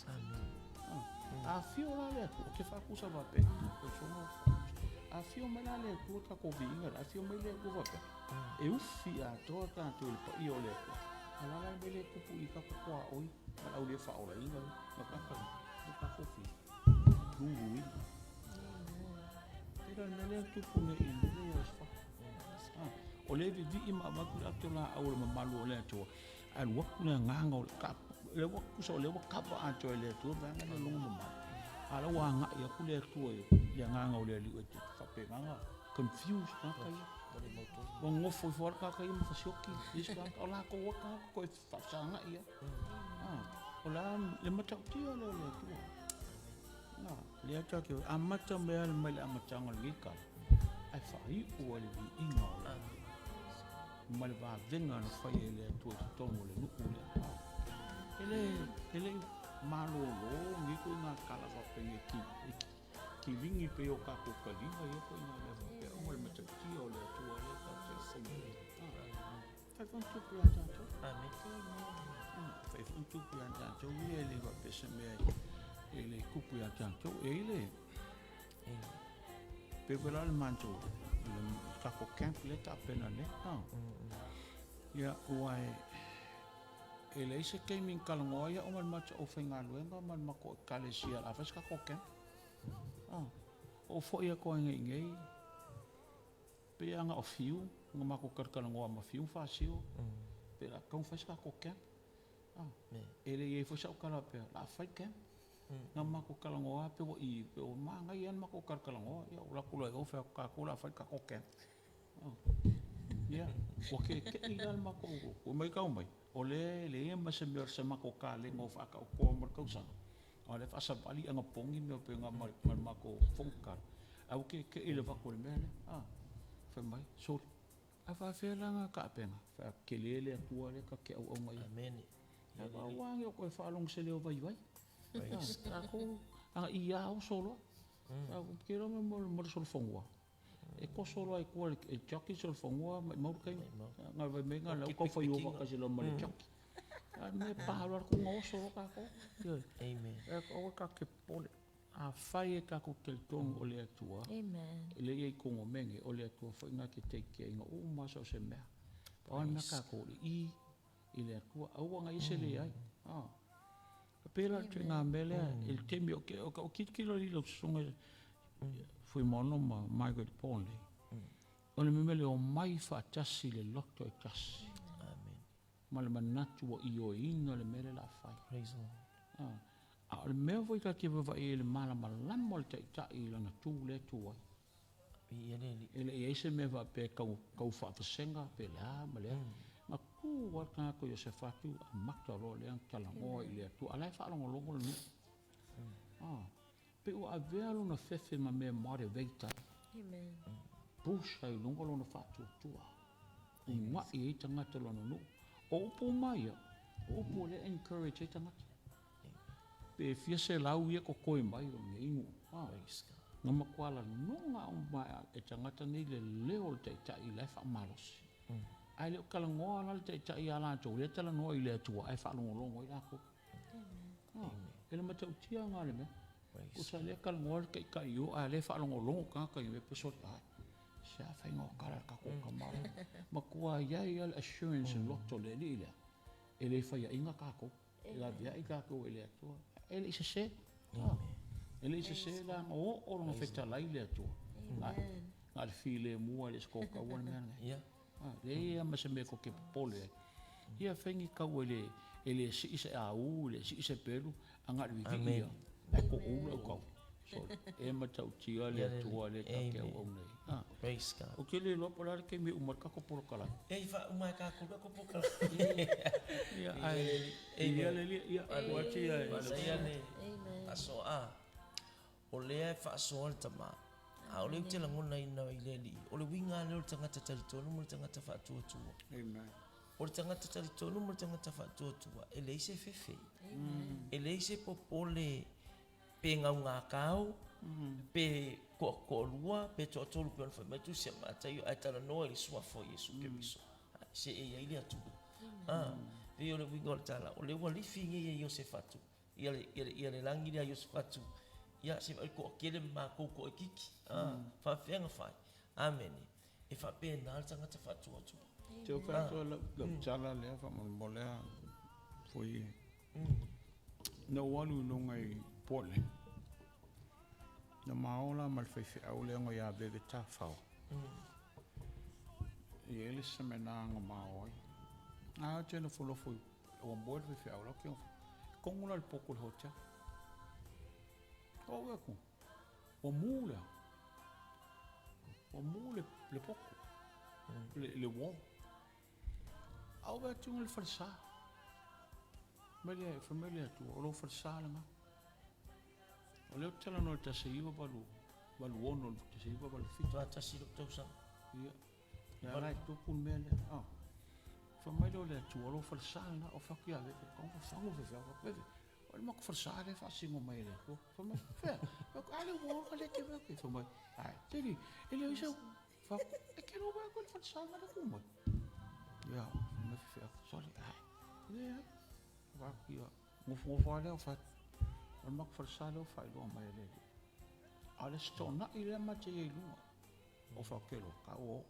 A afio la le Atua, ou te faatusa faapea, o soga a afio mai la le Atua tatou viiga lea, afio mai le Atua faapea, e ufi atoa tatou i le paia o le Atua. A o le a la le mea lea e tupu i tatou tuaoi ma le au le faaolaina ma tatou ma tatou fi luluina. Pei la le mea lea e tupu nei i le mea lea i Sefatu. O lea e vivii ma avatu le ato laau o le mamalu o le Atua, ae alu atu le agaga o le ka, lea ua tusa o lea ua kava atoa e le Atua vaega lea o lona mamalu. A o la ua agai atu le Atua i le agaga o le Alii e faapena ona confuse tagata ia. Ua nofo ifo lava le tagata ia ma fasioki le isi tagata, o latou lava tagata toe faafesagai lava. O le a le matautia lea o le Atua. Lea tatou te amata mai lava mai le amataga o lenei tala, ae faaiu ai le viiga o le Atua ma le vavega na faia e le Atua i totonu o le nuu lea. E le, e le malolo nei ituaiga tala faapenei e kiligi pei o tatou taliga ia ituaiga mea faapea ona o le matautia o le Atua lea tatou te fai mai ai. Fai foi ni tupe ia tatou. Amen. Fai foi ni tupe ia tatou ia e le faapea se mea e le tupu ia tatou. E i le pei foi la le matou le tatou camp lea tapena nei. Ia ua e e leai se taimi na talanoa ai au ma le matou aufaigaluega ma le matou ekalesia o le a fai se tatou camp. Ou foi atu ai nei i nei. Pei lava na o Fiu na matou talatalanoa ma Fiu ma Fasio, pe o le a tatau ona fai se tatou camp. E le i i ai foi sau tala faapea o le a fai le camp. Na ona matou talanoa lava pei ua i, pei ua manaia lava le matou talatalanoa. Ia ou alu atu loa i o fai atu, tatou o le a fai le tatou camp. Ia, ua keke'i la le matou, fai mai tau mai, o lea e leai ma se mea o se matou kalena o faataotoa mo le tausaga, a o lea e faasavali anapogi ma mea faapena ma le matou fonotatala, ae ua keke'i i le avatu o le mea lea. Fai mai, sole, a faapefea la ona tapena? Fai atu, tele le Atua lea ta te auauna i ai. Amene. Aua ne i o toe faalogo i se leo vaivai. Tatou, a na i lava oso loa. Ou te iloa mo le solofanua, e toso loa i tua e le jockey le solofanua maumau le taimi. Na o le vaimaiga o la e ua tau fai o faatasi loa ma le jockey. A o le mea e pa loa le atu ona oso loa tatou. Ioe. Aua tatou te popole, afai e tatou te talitonu o le Atua, lea e i ai i totonu o mea nei, o le Atua foi lena e te take care ina uma lava so o se mea. Pau lava le mea tatou o le i i le Atua, aua ne i i ai se leai. E pei la o le ituaiga mea lea i le taimi o tilotilo i lau susuga Fuimaono ma Margaret i le po lenei, o le mea lea o le omai faatasi i le loto e tasi. Ma le manatu ua ioeina le mea lea o le a fai. A o le mea foi ta te vaavaai i ai i le malamalama o le Taitai i lana tu lea e tu ai. E le i i ai se mea faapea e tau faavasega pe le a ma le a. Na tu lava le tagata o Iosefatu amata loa lea ona talanoa i le Atua, a o la e faalogologo le nuu. Pei ua avea lona fefe ma mea e motivate ai. Push ai i luga lona faatuatua, uunai ai tagata o lona nuu. O upu uma ia, o upu o lea e encourage ai tagata. Pe fia selau ia e totoe mai o lenei nuu, na matua lagona uma lava e tagata nei le leo o le Taitai o la e faamalosi. Ae le o talanoa la le Taitai ia latou, o lea e talanoa i le Atua ae faalogologo ai latou. E le matautia lena o le mea. Tusa o lea e talanoa le Taitai i o, a o lea e faalogologo tagata i o, sole, a, se a faiga o tala a le tatou tama lea. Matua i ai lava le assurance i le loto o le alii lea, e le faiaina tatou, e laveai tatou e le Atua. E le i sese, e le i sese leaga ua oo lona fetalai i le Atua. Na o le filemu lava e le o se toataua le mea lenei. Leai lava ma se mea tou te popole ai. Ia fai ni taua e le sii se au, e le sii se pelu, ae na o le vivii lava, ae toulu le autaua. Sole, e matautia le Atua lea tatou te auauna i ai. Praise God. Ou te le iloa po o le a le taimi e uma ai le tatou polokalame. E faauma e tatou le tatou polokalame. Ia, ae viia le Alii. Ia, tuu atu ia i Manaia le aso a. O lea e faasoa le tama, a o lea ou te lagonaina i le Alii, o le uiga lava lea o le tagata talitonu ma le tagata faatuatua. Amen. O le tagata talitonu ma le tagata faatuatua, e leai se fefe. Amen. E leai se popole pe gaugakau, pe toalua, pe toatolu pei ona fai mai Tusi a Mataio, ae talanoa i le Suafa o Iesu Keriso. Se e i ai le Atua. Ah, pei o le uiga o le tala, o lea ua lifi nei e Iosefatu ia le, ia le, ia le lagi lea Iosefatu, ia se vaai toatele ma matou toaitiiti. Ah, faafefea ona fai? Amene. E faapena le tagata faatuatua. Te o fai atu lau tala lea faamolemole a foi na ou alu i luga i Portland na ma ola ma le faifeau lea ia Veve Tafao. E i ai le semina na ma o ai. A ou te nofonofo i ua moe le faifeau la ou te nofonofo. Kogo la le potu i le hotel. Ou atu, ua mu le a? Ua mu le potu, le wall. A ou vaai atu i le falesa. Fai mai le Atua, o lou falesa lena. O lea ou te talanoa i le 1986, 1987. Faatoa tasi lou tausaga. Ia. Ia la e tupu le mea lea. Ah. Fai mai lea o le Atua, o lou falesa lena. Ou fai atu ia Veve, tau fafagu le faifeau. Veve, o le matou falesa lea e faasino mai e le Atua. Fai mai, fea? Fai atu, a le ua ola lea e te vaai atu ai. Fai mai, ai, teli, e leai sau. Fai atu, e te iloa vaai atu i le falesa lena lea e tu mai. Ia, fai mai faifeau, sole, ai, leai. Fai atu, ia, nofonofo lava lea, fai atu, o le matou falesa lea ua faailoa mai e le Alii. A o le Aso Toonai lea ma te i ai i luga. O faapea loa, ka ua oo,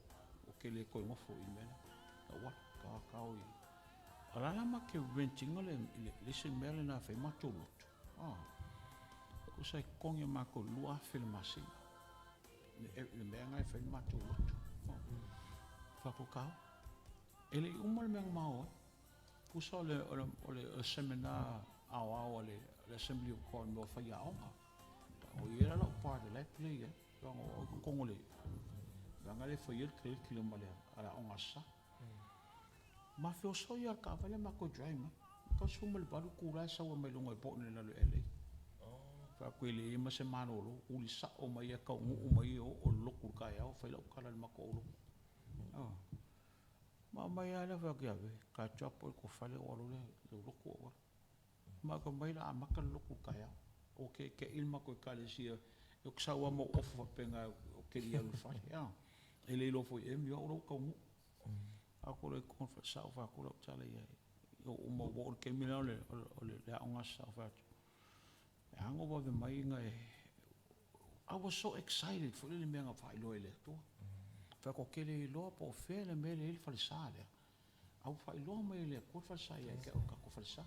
ou te le toe nofo i le mea lea. Na ou alu, ka ka o i. O la la ma te rent ina le, le, le isi mea lena e fai matou lotu. Ah. Tusa e totogi e matou 2000 le masina. Le, le mea lena e fai matou lotu. Ah. Fai atu, Kao, e le i uma le mea na ma o ai. Tusa o le seminar aoao a le Assembly of God mo faiaoga. O i ai la lau part o la e play ai. Leaga o au i totonu o le vaega lea e faia le curriculum a le Aoga Aso Sa. Ma feosoi lava i le taavale ma toe drive mai. Tau 18 itula e sau ai mai luga i Portland i lalo i LA. Fai atu e leai ma se malolo, uli sao mai lava e taunuu mai e oo i le lotu i le taeao fai lau tala i le matou aulotu. Ma aumai lava lea, fai atu, ia vea, ta drop oe i tou fale ou alu loa lea i lou lotu ou alu. Ma fai mai o le a amata le lotu i le taeao. Ua teitei le matou Ekalesia, ou te sau lava ma ou ofu faapena ou te le i alu i le fale a. E le iloa foi e Amy o au la ua taunuu. Ou alu atu loa i totonu o le falesa ou fai atu lau tala i ai, ua uma ua oo i le taimi lena o le Aoga Aso Sa ou fai atu, e ala ona ou vave mai ona I was so excited foi lele i mea na faailoa e le Atua. Ou fai atu ou te le iloa po o fea le mea lea e i ai le falesa lea, ae ua faailoa mai e le Atua le falesa ia te au o le tatou falesa.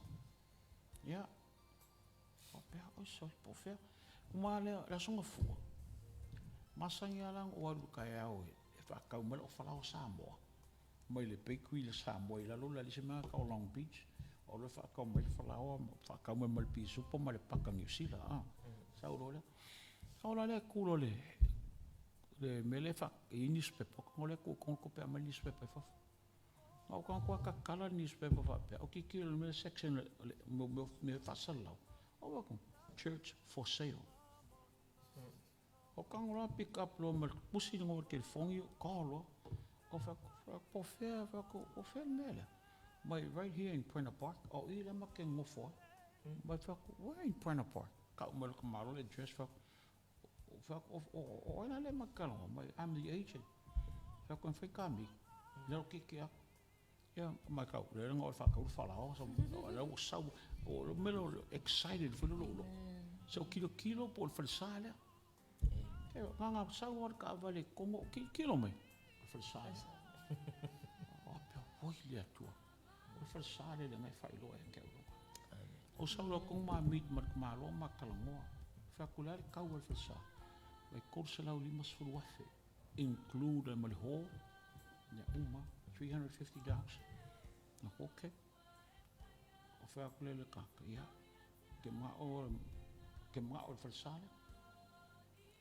Ia, faapea, oi sole, po o fea. Uma lea, o le Aso Gafua, e masani lava la ona ou alu i le taeao e faatau mai lau falaoa Samoa mai le bakery a le Samoa i lalo o le isi mea lena e tau o Long Beach. Ou alu loa faatau mai le falaoa ma faatau mai ma le pisupo ma le paka Niu Sila a, sau loa lea. Sau la lea tu loa i le mea lea e i ai nusipepa, ou tago loa tuu i totonu le tupe e aumai le nusipepa i fafo. Na ou tago atu lava tatala le nusipepa faapea, ou tilotilo i le mea lea o le section o mea faasalalau, ou vaai atu, church for sale. Ou tago loa pick up loa ma le tusi le igoa o le telefoni call loa. Ou fai atu, po o fea, po o fea le mea lea? Fai mai, right here in Buena Park. O i la ma te nonofo ai. Fai atu, where in Buena Park? Tau mai e le tamaloa le address, fai atu, o ai la lea ma te talanoa? Fai mai, I'm the agent. Fai atu, e mafai ona ta meet? Lea ua tietie atu. Ia matau, lea na o e faatau le falaoa, o lea ua sau, o le mea lea o le excited foi lea lou loto. Se i ou tilotilo po o le falesa lea. Na ona sau lava o le taavale i totonu ou tilotilo mai, o le falesa lea. Ou faapea, oi le Atua, o le falesa lea lena e faailoa ia te au. Ou sau loa tonu ma meet ma le tamaloa ma talanoa. Fai atu, o le a le tau o le falesa? Fai mai, $350,000 include ai ma le hall, mea uma lava, $350,000. Ok. Ou fai atu lea i le tagata, ia, ou te manao i le falesa lea.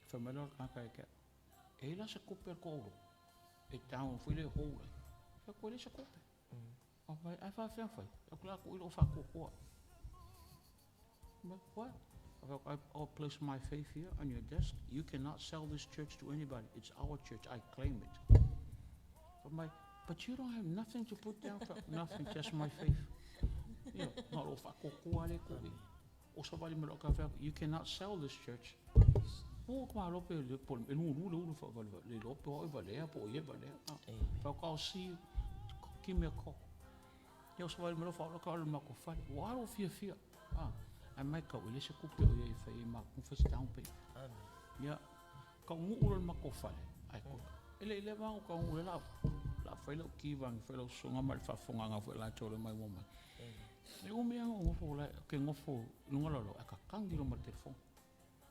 Fai mai lea o le tagata ia te au, e i ai la se tupe a le tou aulotu e down foi lea e hold ai? Fai atu, e leai se tupe. Fai mai, ae faapefea ona fai? Fai atu, o le a tuu i lou faatuatua. Fai mai, what? Fai atu, I'll place my faith here on your desk. You cannot sell this church to anybody. It's our church. I claim it. Fai mai, but you don't have nothing to put down. Fai atu, nothing, just my faith. Ioe, na o lou faatuatua lava lea e tuu i i. Oso vale ma lou fai atu, you cannot sell this church. Ua ka malo pe e lulu le ulu le iloa pe o au e valea po o ia e valea. Fai atu, I'll see you, give me a call. Ia oso vale ma lou faaola ka alu i le matou fale. Ua alu fiafia. Ae matau e leai se tupe o i ai e fai ai matou fai se down payment. Ia, taunuu loa i le matou fale, ae e le i leva lava ona taunuu o lea o le a fai lau ki vaeane foi lau susuga ma le faafofogaaga foi a latou o le mai ua mai. E umi lava ona ou nofo ou te nofo i luga o le laolao ae tatagi loa ma le telefoni.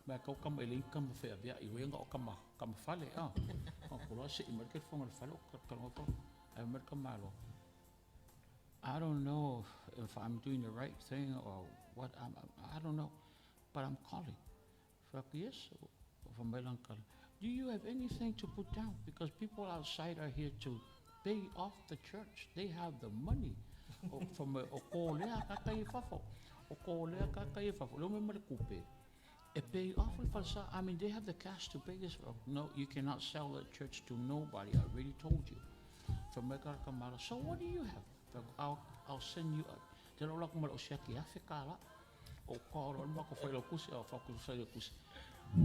Ma e tau tama e leai ni tama feaveai ua na o tama fale a. Ou alu sei mai le telefoni a le fale ou talanoa atu ae fai mai le tamaloa, I don't know if I'm doing the right thing or what, I don't know, but I'm calling. Fai atu, yes, fai mai lana tala, do you have anything to put down because people outside are here to pay off the church, they have the money. Fai mai, o ko lea tagata ia i fafo, o ko lea tagata ia i fafo, le omai ma le tupe e pay off le falesa. I mean, they have the cash to pay this. No, you cannot sell that church to nobody, I already told you. Fai mai ka tamaloa, so what do you have? Fai atu, I'll send you a, te lau atu ma lau siaki $1,000. O ka ora o le matou failautusi, a failautusi,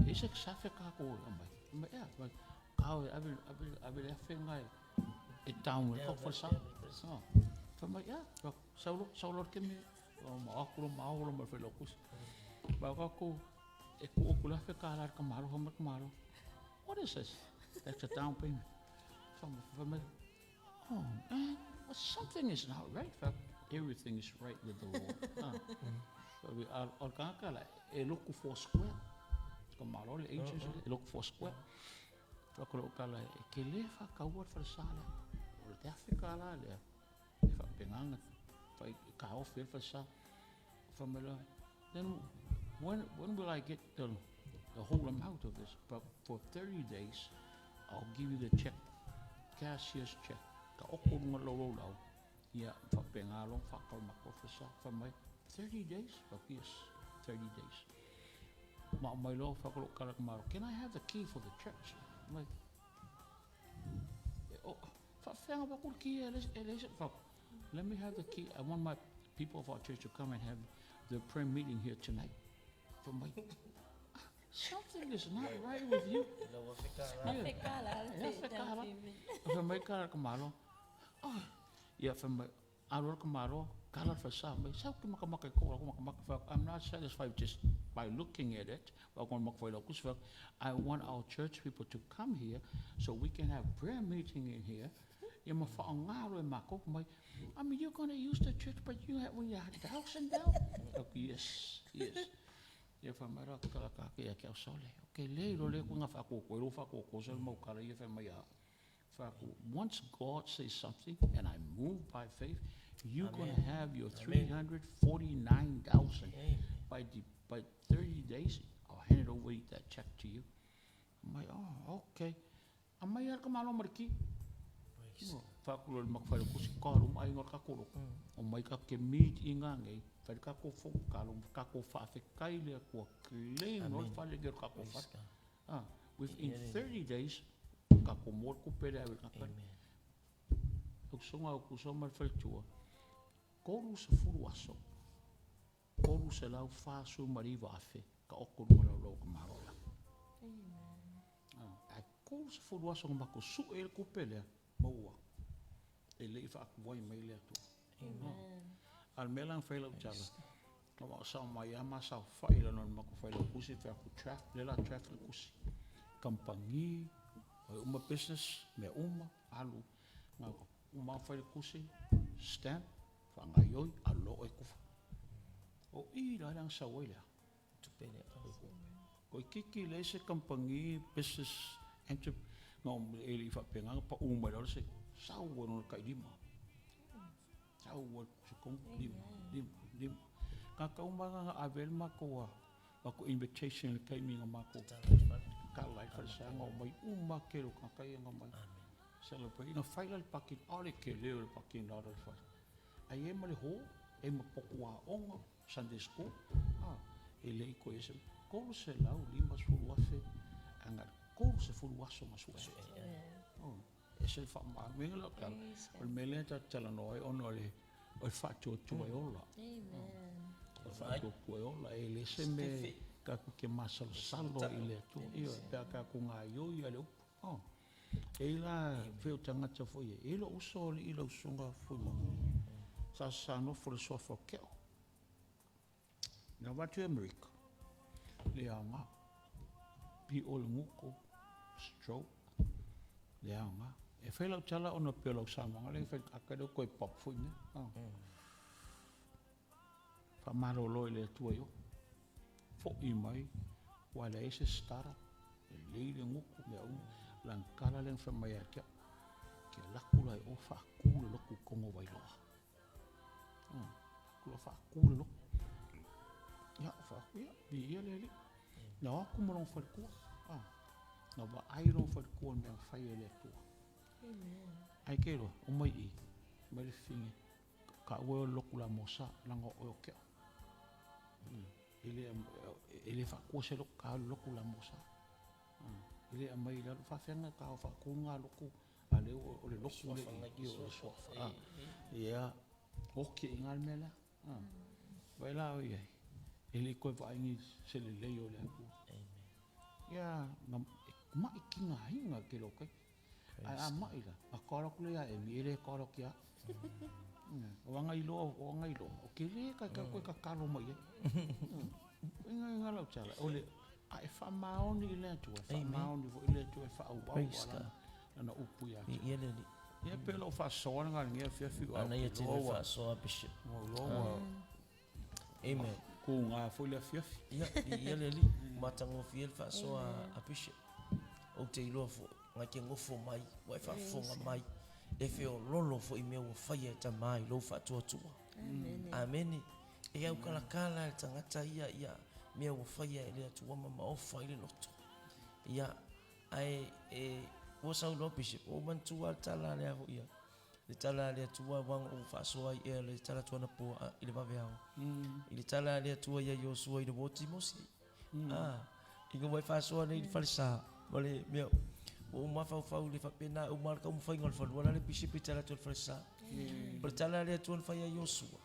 e se afe tatou e aumai. Fai mai, ea, fai mai, kao e ave, ave, ave le afe lena e down ai le tatou falesa. Fai mai, ea, fai atu, sau loa, sau loa i le taimi ma o atu loa ma ao loa ma le failautusi. Ma o atu e tuu atu le $1,000 i le tamaloa, fai mai le tamaloa, what is this? That's a down payment. Fai mai, oh man, well, something is not right. Fai atu, everything is right with the Lord. O le tagata la, e lotu four square. Ka malo le agents, e lotu four square. Fai atu lau tala, e te le faataua le falesa lea. O le $1,000 lea, e faapena ona fai e taofi ai le falesa. Fai mai loa, then when, when will I get the, the whole amount of this? But for 30 days, I'll give you the check, cashier's check. Ka oko lunga lau lau lau, ia faapena loa whaakau ma ko falesa. Fai mai, 30 days? But yes, 30 days. Ma mai loa whakalo kala ka maro, can I have the key for the church? I'm like, oh, whaafeanga pa kul key e le let me have the key. I want my people of our church to come and have the prayer meeting here tonight. For my, something is not right with you. Fa mai kala ka malo. Oh, ia fa mai alo ka malo kala fa sa mai sa ke maka maka ko ko maka maka fa I'm not satisfied just by looking at it. I want our church people to come here so we can have prayer meeting in here. Ia ma whaangaro e mako mai. I mean, you're going to use the church, but you have when you have thousand down. Okay, yes, yes. Ia fa mai ra kala ka ke kia sole. Okay, le ro le ku nga fa ko ko ro fa ko ko so mo kala ia fa mai a. Fa ku once God says something and I move by faith, you're going to have your 349,000 by the, by 30 days. I'll hand it over that check to you. I'm like, oh, okay. Amai ala ka malo mariki. Whakulo le makwhare kusi karu mai ngā kakoro. O mai ka ke meet i ngā ngei. Whare ka ko fo karu, ka ko whawhe kai lea kua claim no whare ke ka ko whare. Ah, within 30 days, ka ko mor ko pere awe ka kare. Au songa au kuso mai whare tua. Koru sa furu aso. Koru se lau whāsu mariwa afe. Ka okuru mara lau ka marola. Ai koru sa furu aso ngā su e le kupe lea. Maua. E le i whaakuai mai lea tua. Amen. Al mea lang whai lau tala. Nga wa sa mai a ma sa whai la non mako whai lau kusi whai aku traffic, le la traffic kusi. Kampangi, o uma business, mea uma, alu. Nga uma whai le kusi, stamp, wha ngai oi, alo e kufa. O i la lang sa wai lea. Ko kiki le se kampangi business enter no e le whapenga pa uma la se sau no kai lima. Sau se kong lima lima lima. Ka ka uma nga avel ma ko ma ko invitation le kai minga ma ko ka lai fa sa ngo mai uma ke ro ka kai nga mai. Celebrate na fai la pakin ale ke le le pakin la la fa. Ai e ma le ho e ma pokua onga Sunday school. Ah, e le ko ese ko se lau lima sulu afe anga ko se fulu aso ma su. Oh, e se fa ma me la ka. O me le ta tala no e ono le o fa tu tu e ola. Amen. O fa tu tu e ola e le se me ka ku ke masalo salo i le tu i o pe ka ku ngā yo i ale upu. Oh. E la feo tangata fo ye. E lo uso le i lo sunga fo mo. Sa sa no fo le soa fo keo. Nga watu Amerika. Le aonga. Pi o le nguko. Stroke. Le aonga. E whai lau tala ona peo lau samanga le whai aka leo koe pop fo ine. Oh. Wha maro loe le atua yo. Fo i mai. Wa le ese stara. E leile nguko mea umu. Lang kala leng wha mai a kia. Kia lakula e o wha akule loku kongo wailoa. Kula wha akule loku. Ia, wha aku ia, bi ia le le. Na aku mo long whalikua. Ah. Na wa ai long whalikua mea whai e le atua. Amen. Ai ke roa, o mai i, mai le finge, ka ue o loku la mosa, langa o o keo. E le whakua se loku, ka loku la mosa. E le amai la, whawhenga ka o whakua ngā loku, a le o le loku le i, o le soafa. Ia, oke i ngā mea la. Vai la o ia, e le koe vaingi se le lei o le atua. Ia, mai ki ngā hinga ke lo kai. Ai a mai la, a kala kule ia e mi ele kala kia. O anga ilo, o anga ilo. O ke le ka ka koe ka kalo mai e. Inga inga lau tala. O le, a e wha maoni i le atua, wha maoni fo i le atua, e wha au au ala. Ana upu ia. Ia le li. Ia pe lo wha soa nga ngia fia fi Ana ia te le wha soa bishop. Mo lo Amen. Ku ngā fo le fia fi. Ia, ia le li. Matango fia le wha soa a bishop. O te iloa fo, ngai ke ngofo mai, wai wha fonga mai. E feololo foi i mea ua faia e Tama i lou faatuatua. Amene. E aukalakala e le tagata ia ia mea ua faia e le Atua ma maofa i le loto. Ia, ae e, ua saunoa Bishop, ua ou manatua lava le tala lea foi ia, le tala a le Atua aua na ou faasoa ai ea le tala atu anapo i le vaveao. I le tala a le Atua ia Iosua i le uo Timosi. A, ina ua e faasoa nei i le falesa ma le mea, ua ou mafaufau i le faapena uma lava le taumafaiga o le fanua la le pisipi e tala atu ai le falesa. O le tala a le Atua na fai ia Iosua,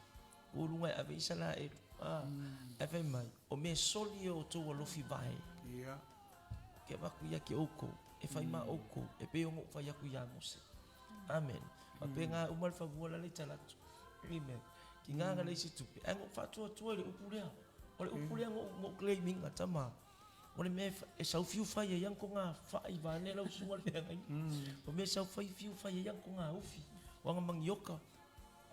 ua luga e ave i Isaraelu, a, ae fai mai, o mea soli e outou alofi vae, ke avatu ia te outou, e fai ma outou, e pei ona ou fai atu ia Mose. Amen. Faapena uma le fanua la le i tala atu. Amen. Tiga na leai se tupe, ae na ou faatuatua i le upu lea. O le upu lea na ou claim ina, tama. O le mea e sau fiu fai ai ana toga fai vaeane lau susuga le feagaiga. O mea e sau fai fiu fai ai ana toga ufi, o ana manioka.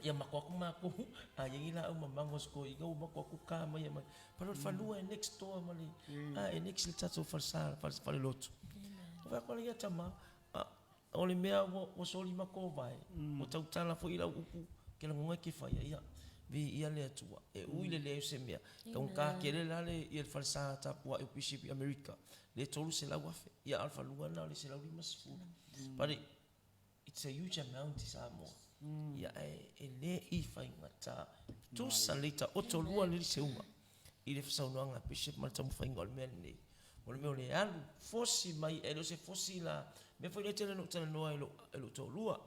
Ia matou atu matou, a i ai ni laau mamago a si toeaina ua matou atu ka mai e aumai. Pale o le fanua e next door ma le, a e next i le tatou falesa, falelotu. Ou fai atu ia tama, O le mea ua soli ma kovae, ua tautala foi i lau upu, ke lagona e ke faia, ia, viia le Atua. E ui le leai o se mea, taugata tele la le, ia le falesa tapuai o Bishop i Amerika, le 300,000, ia a o le fanua lena o le 150. But it's a huge amount i Samoa. Ia ae e le i faigata. Tusa lelei taoto lua le seuga i le saunoaga a Bishop ma le taumafaiga o le mea lenei. O le mea o le alu fosi mai, e le o se fosi la, mea foi lea tele na ou talanoa i lou, i lou toalua.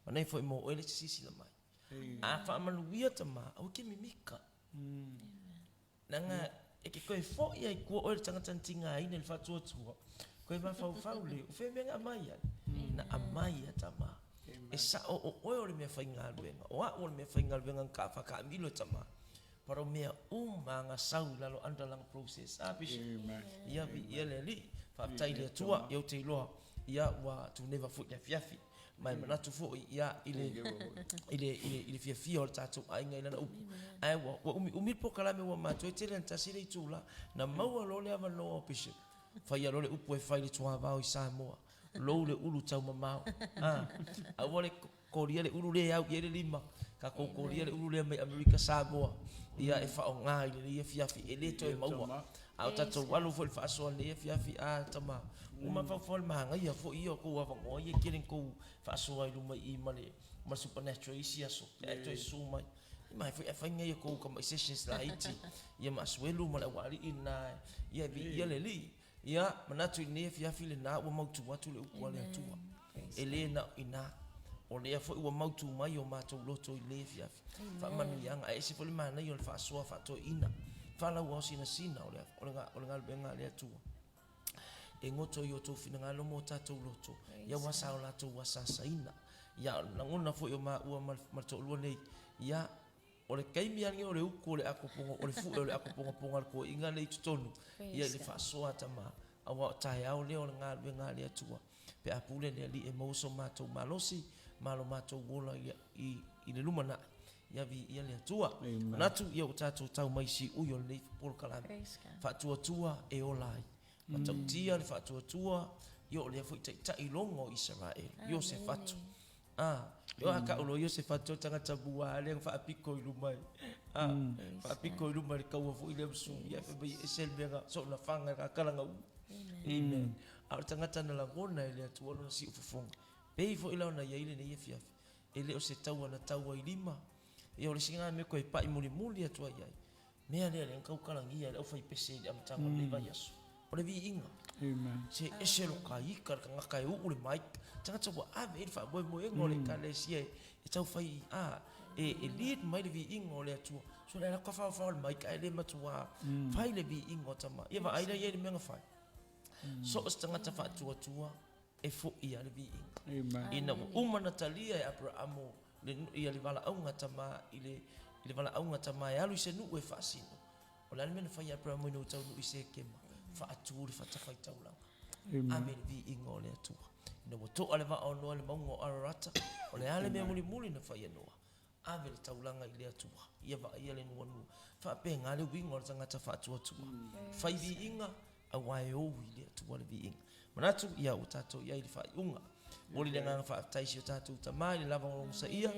Manaia foi mo oe le silasila mai. A faamanuia tama, aua ke mimika. Leaga e ke toe foi ai tua oe le tagata na tigaina i le faatuatua, toe mafaufau le, o fea mea na aumai ai? Na aumai e tama. E sao o oe o le mea faigaluega, o au o le mea faigaluega na faataamilo e tama. But o mea uma na sau i lalo under lana process. Ah, Bishop. Ia, viia le Alii. Faafetai i le Atua, ia ou te iloa, ia ua tuneva foi i le afiafi. Ma e manatu foi, ia, i le, i le, i le, i le fiafia o le tatou aiga i lana upu. Ae ua, ua umiumi le polokalame ua matou e tele ana tasi le itula. Na maua loa le avanoa o Bishop, faia loa le upu e fai i le tuavao i Samoa. Lou le ulu taumamao. Ah, aua le Kolia le ulu lea e au i ai le lima. Tatou kolia le ulu lea mai Amerika Samoa ia e faaaoga i lenei afiafi e le toe maua. A o tatou alu foi i le faasoa i lenei afiafi, a tama, ua mafaufau i le manaia foi ia o tou avanoa ia e tele ina tou faasoa i luma i i ma le ma le supernatural i isi aso pe a e toe susu mai. Mai foi ae fai nai a tou tamai sessions laiti ia ma Asuelu ma le aualii lena ia e viia le Alii. Ia, manatu i lenei afiafi lena ua mautu atu le upu a le Atua. E le na o ina, o lea foi ua mautu mai o matou loto i lenei afiafi. Faamanuiaga, ae ese foi le manaia o le faasoa faatoeaina, faalauao sinasina o le, o le, o le galuega a le Atua. E goto i o outou finagalo ma o tatou loto, ia ua sa o latou asaasaina. Ia, lagona foi o maua ma le toalua nei, ia, O le taimi lava lenei o le utu o le ato o le fue o le ato pogapoga a le toeaina lea i totonu, ia i le faasoa a tama, aua o taeao lea o le galuega a le Atua, pe a pule le Alii e maua so matou malosi ma lo matou ola i le lumanai. Ia viia le Atua. Manatu ia ua tatou tau mai i siui o lenei polokalame. Faatuatua e ola ai. Matautia le faatuatua, ia o lea foi taitai logo o Isaraelu, Iosefatu. A, e oa ka ulo Iosefatu o tagata mua lea na faapiko i luma e, a, faapiko i luma i le taua foi lea ma Suria, fai mai e ese le mea na soona faga e kakalaga uma. Amen. A o le tagata na lagona e le Atua lona siufofoga. Pei foi la ona i ai lenei afiafi, e le o se taua na taua i lima, ia o le isi lena mea toe pai mulimuli atu ai i ai, mea lea lea na tautalagia e le aufaipese i le amataga o lenei vaiaso, o le viiga. Se ese lo ka ika le tagata e uu le mic, tagata ua ave i ai le faamoemoega o le ekalesia e tau fai a e lead mai le viiga o le Atua. So le ala whawhao le mic ae le matua fai le viiga o tama. Ia vaai la ia i le mea na fai. So o se tagata faatuatua e fo'i a le viiga. Ina ua uma na talia e Aperamo le, ia le valaauga tama i le, i le valaauga tama e alu i se nuu e faasino. O le a le mea na fai e Aperamo ina ua taunuu i Sekema? Faatu le fatafaitaulaga. Ave le viiga o le Atua. Ina ua to'a le vaa o Noa i le mauga o Ararata, o le a le mea mulimuli na fai e Noa? Ave le taulaga i le Atua, ia vaaia le nuanua. Faapena le uiga o le tagata faatuatua. Fai viiga, aua e ou i le Atua le viiga. Manatu, ia ua tatou i ai i le faaiuga. Momoli le agaga faafetai i si o tatou Tama i le lava logosaia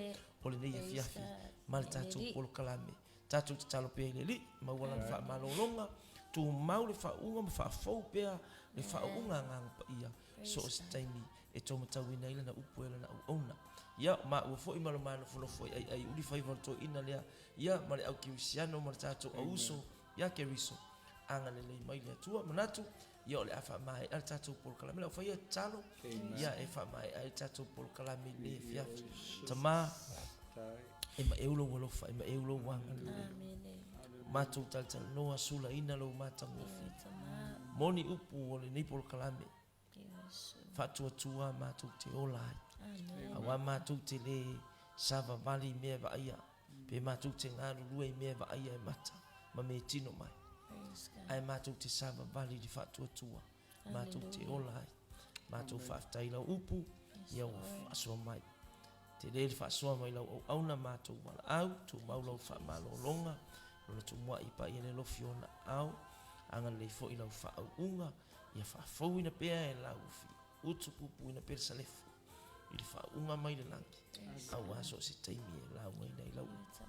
o lenei afiafi ma le tatou polokalame. Tatou tatalo pea i le Alii, maua lana faamalologa, tumau le faauuga ma faafou pea le faauuga Agaga Paia so o se taimi e tou matauina ai lana upu e lana auauna. Ia, o maua foi ma lo ma nofonofo ai aiaiuli faiva o le toeaina lea, ia, ma le au kerisiano ma le tatou auuso ia Keriso. Agalelei mai le Atua. Manatu, ia o le a faamaea le tatou polokalame. Le au faia tatalo, ia e faamaea ai le tatou polokalame i lenei afiafi. Tama, e maeu lou alofa, e maeu lou agalelei. Matou talatalanoa, sulaina lou matagofie. Moni upu o lenei polokalame, faatuatua matou te ola ai. Aua matou te le savavali i mea e vaaia, pe matou te galulue i mea e vaaia e mata ma metino mai. Ae matou te savavali i le faatuatua, matou te ola ai. Matou faafetai i lau upu, ia ua faasoa mai. Tele le faasoa mai lau auauna matou valaau, tumau lau faamalologa, lona tumuai paia le alofi o ona aao, agalelei foi lau faauuga, Ia faafouina pea e lau utu puipuina pea le salefu i le faauuga mai le lagi, auā so o se taimi e laugaina ai lau upu.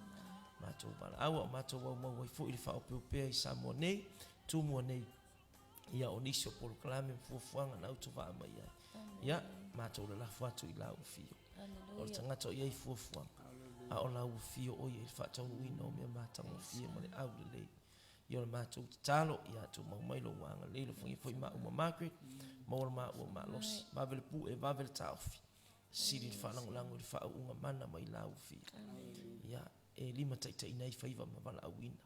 Matou valaau a o matou aumau ai foi i le faaopeopea i Samoa nei, Tumua nei, ia o nisi o polokalame ma fuafuaga na autovaa mai ai. Ia, matou lalafo atu i lau afio. O le tagata o i ai fuafuaga, a o lau afio o ia i le faataunuuina o mea matagofie ma le aulelei. Ia o le matou tatalo, ia tumau mai lou agalelei, alofagia foi maua ma Margaret, maua le maua malosi, vave le pue, vave le taofi, sili le faalagolago i le faauuga mana mai lau Afio. Ia, e limataitaiina ai faiva ma valaauina.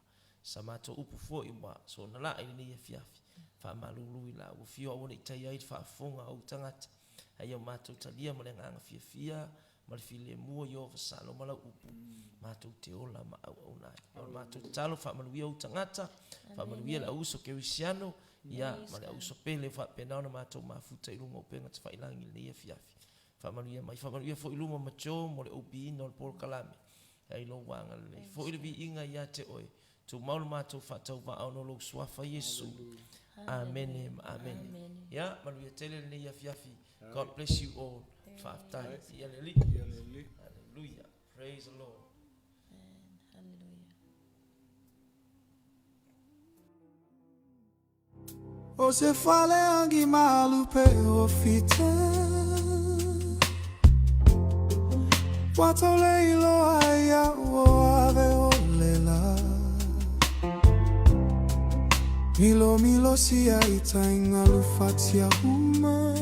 Sa matou upu foi ua soona laa i lenei afiafi, faamalulu i lau Afio aua ne i taia ai le faafofoga a ou tagata, a ia o matou talia ma le agaga fiafia ma le filemu o Ieova salo ma lau upu, matou te ola ma auauna ai. O le matou tatalo, faamanuia ou tagata, faamanuia le auuso kerisiano, ia, ma le auuso pele o faapena ona matou mafuta i luga o upega tafailagi i lenei afiafi. Faamanuia mai, faamanuia foi Luma ma Joe mo le OB-ina o le polokalame. Ai lou agalelei. Foi le viiga ia te oe. Tumau le matou faatauvaa ona o lou suafa Iesu. Amene ma amene. Ia, manuia tele lenei afiafi. God bless you all. Faafetai. Ia le Alii. Hallelujah. Praise the Lord. Hallelujah. O se fale agi malu pe o fita Ua taule iloa ia ua ave o le la Milo milo sia i tainga lufatia uma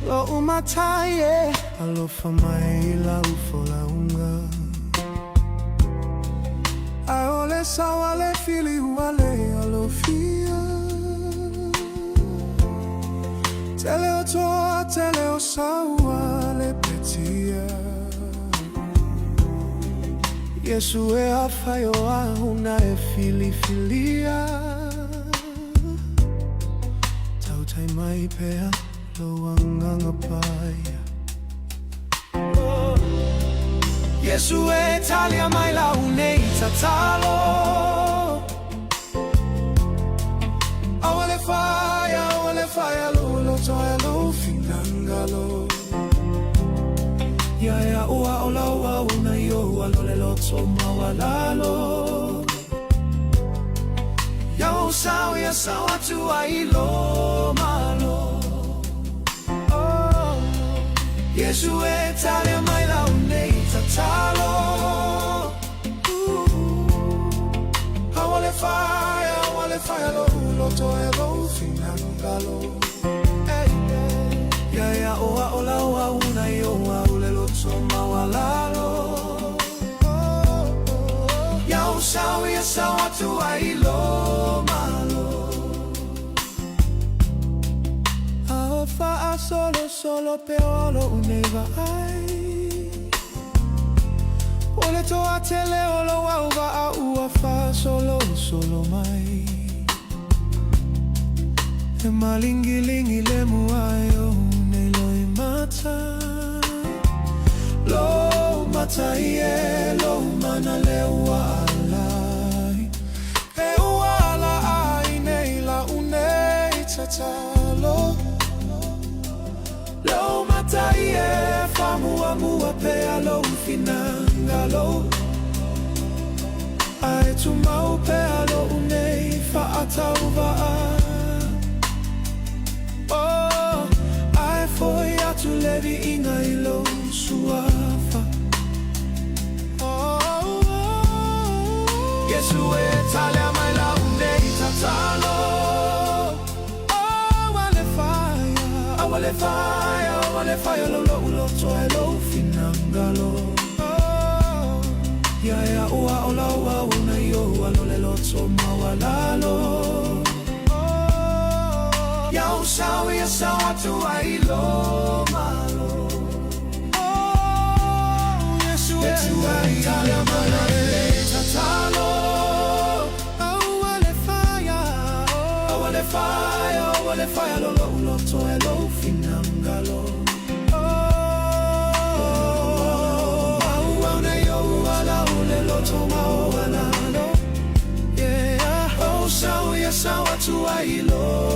Lo umatai e alofa mai i lau folauga Aole saoale fili uale alofia Tele o toa tele o saua le petia Iesu e afai o ahuna e filifilia Tautai mai pea lou agaga paia Iesu e talia mai lau nei tatalo Aua le faia, aua le faia lou loto aia lou finagalo Ia e a'u a'o lau auna i ou alo le loto maualalo Ia ou sao ia sao atu ai i lo malo Oh, Iesu e talia mai lau nei tatalo Aua le faia, aua le faia lou loto e lou finagalo Hey, yeah. Ia e a'o a'o lau auna i ou au le loto maualalo Ia ou sao ia sao atu ai i lo malo A o faasolosolo pea o lou nei vaai O le toa tele o lou auvaa ua faasolosolo mai E malingilingi le mua ai o nei loimata Lou mata ie, lou mana le ua alai E ua ala ai nei lau nei tatalo. oa pea lou finagalo, Ae tumau pea lou nei faatauvaa. Oh, ae foi atu le viiga i lou suafa. Oh, Iesu e talia mai lau nei tatalo. Oh, ua le faia, a ua le faia, ua le faia lou lou loto e lou finagalo. Oh, ia ia ua ola ua una i o alo le loto maualalo. Oh, ia o sao ia sao atu ai lo malo. Oh, Iesu e talia mai lau nei tatalo. Ua le faia, ua le faia, ua le faia lou lou loto e lou finagalo. Oh, ua nei o ala o le loto maualalo. Yeah, oh, sao ia sao atu ai lo.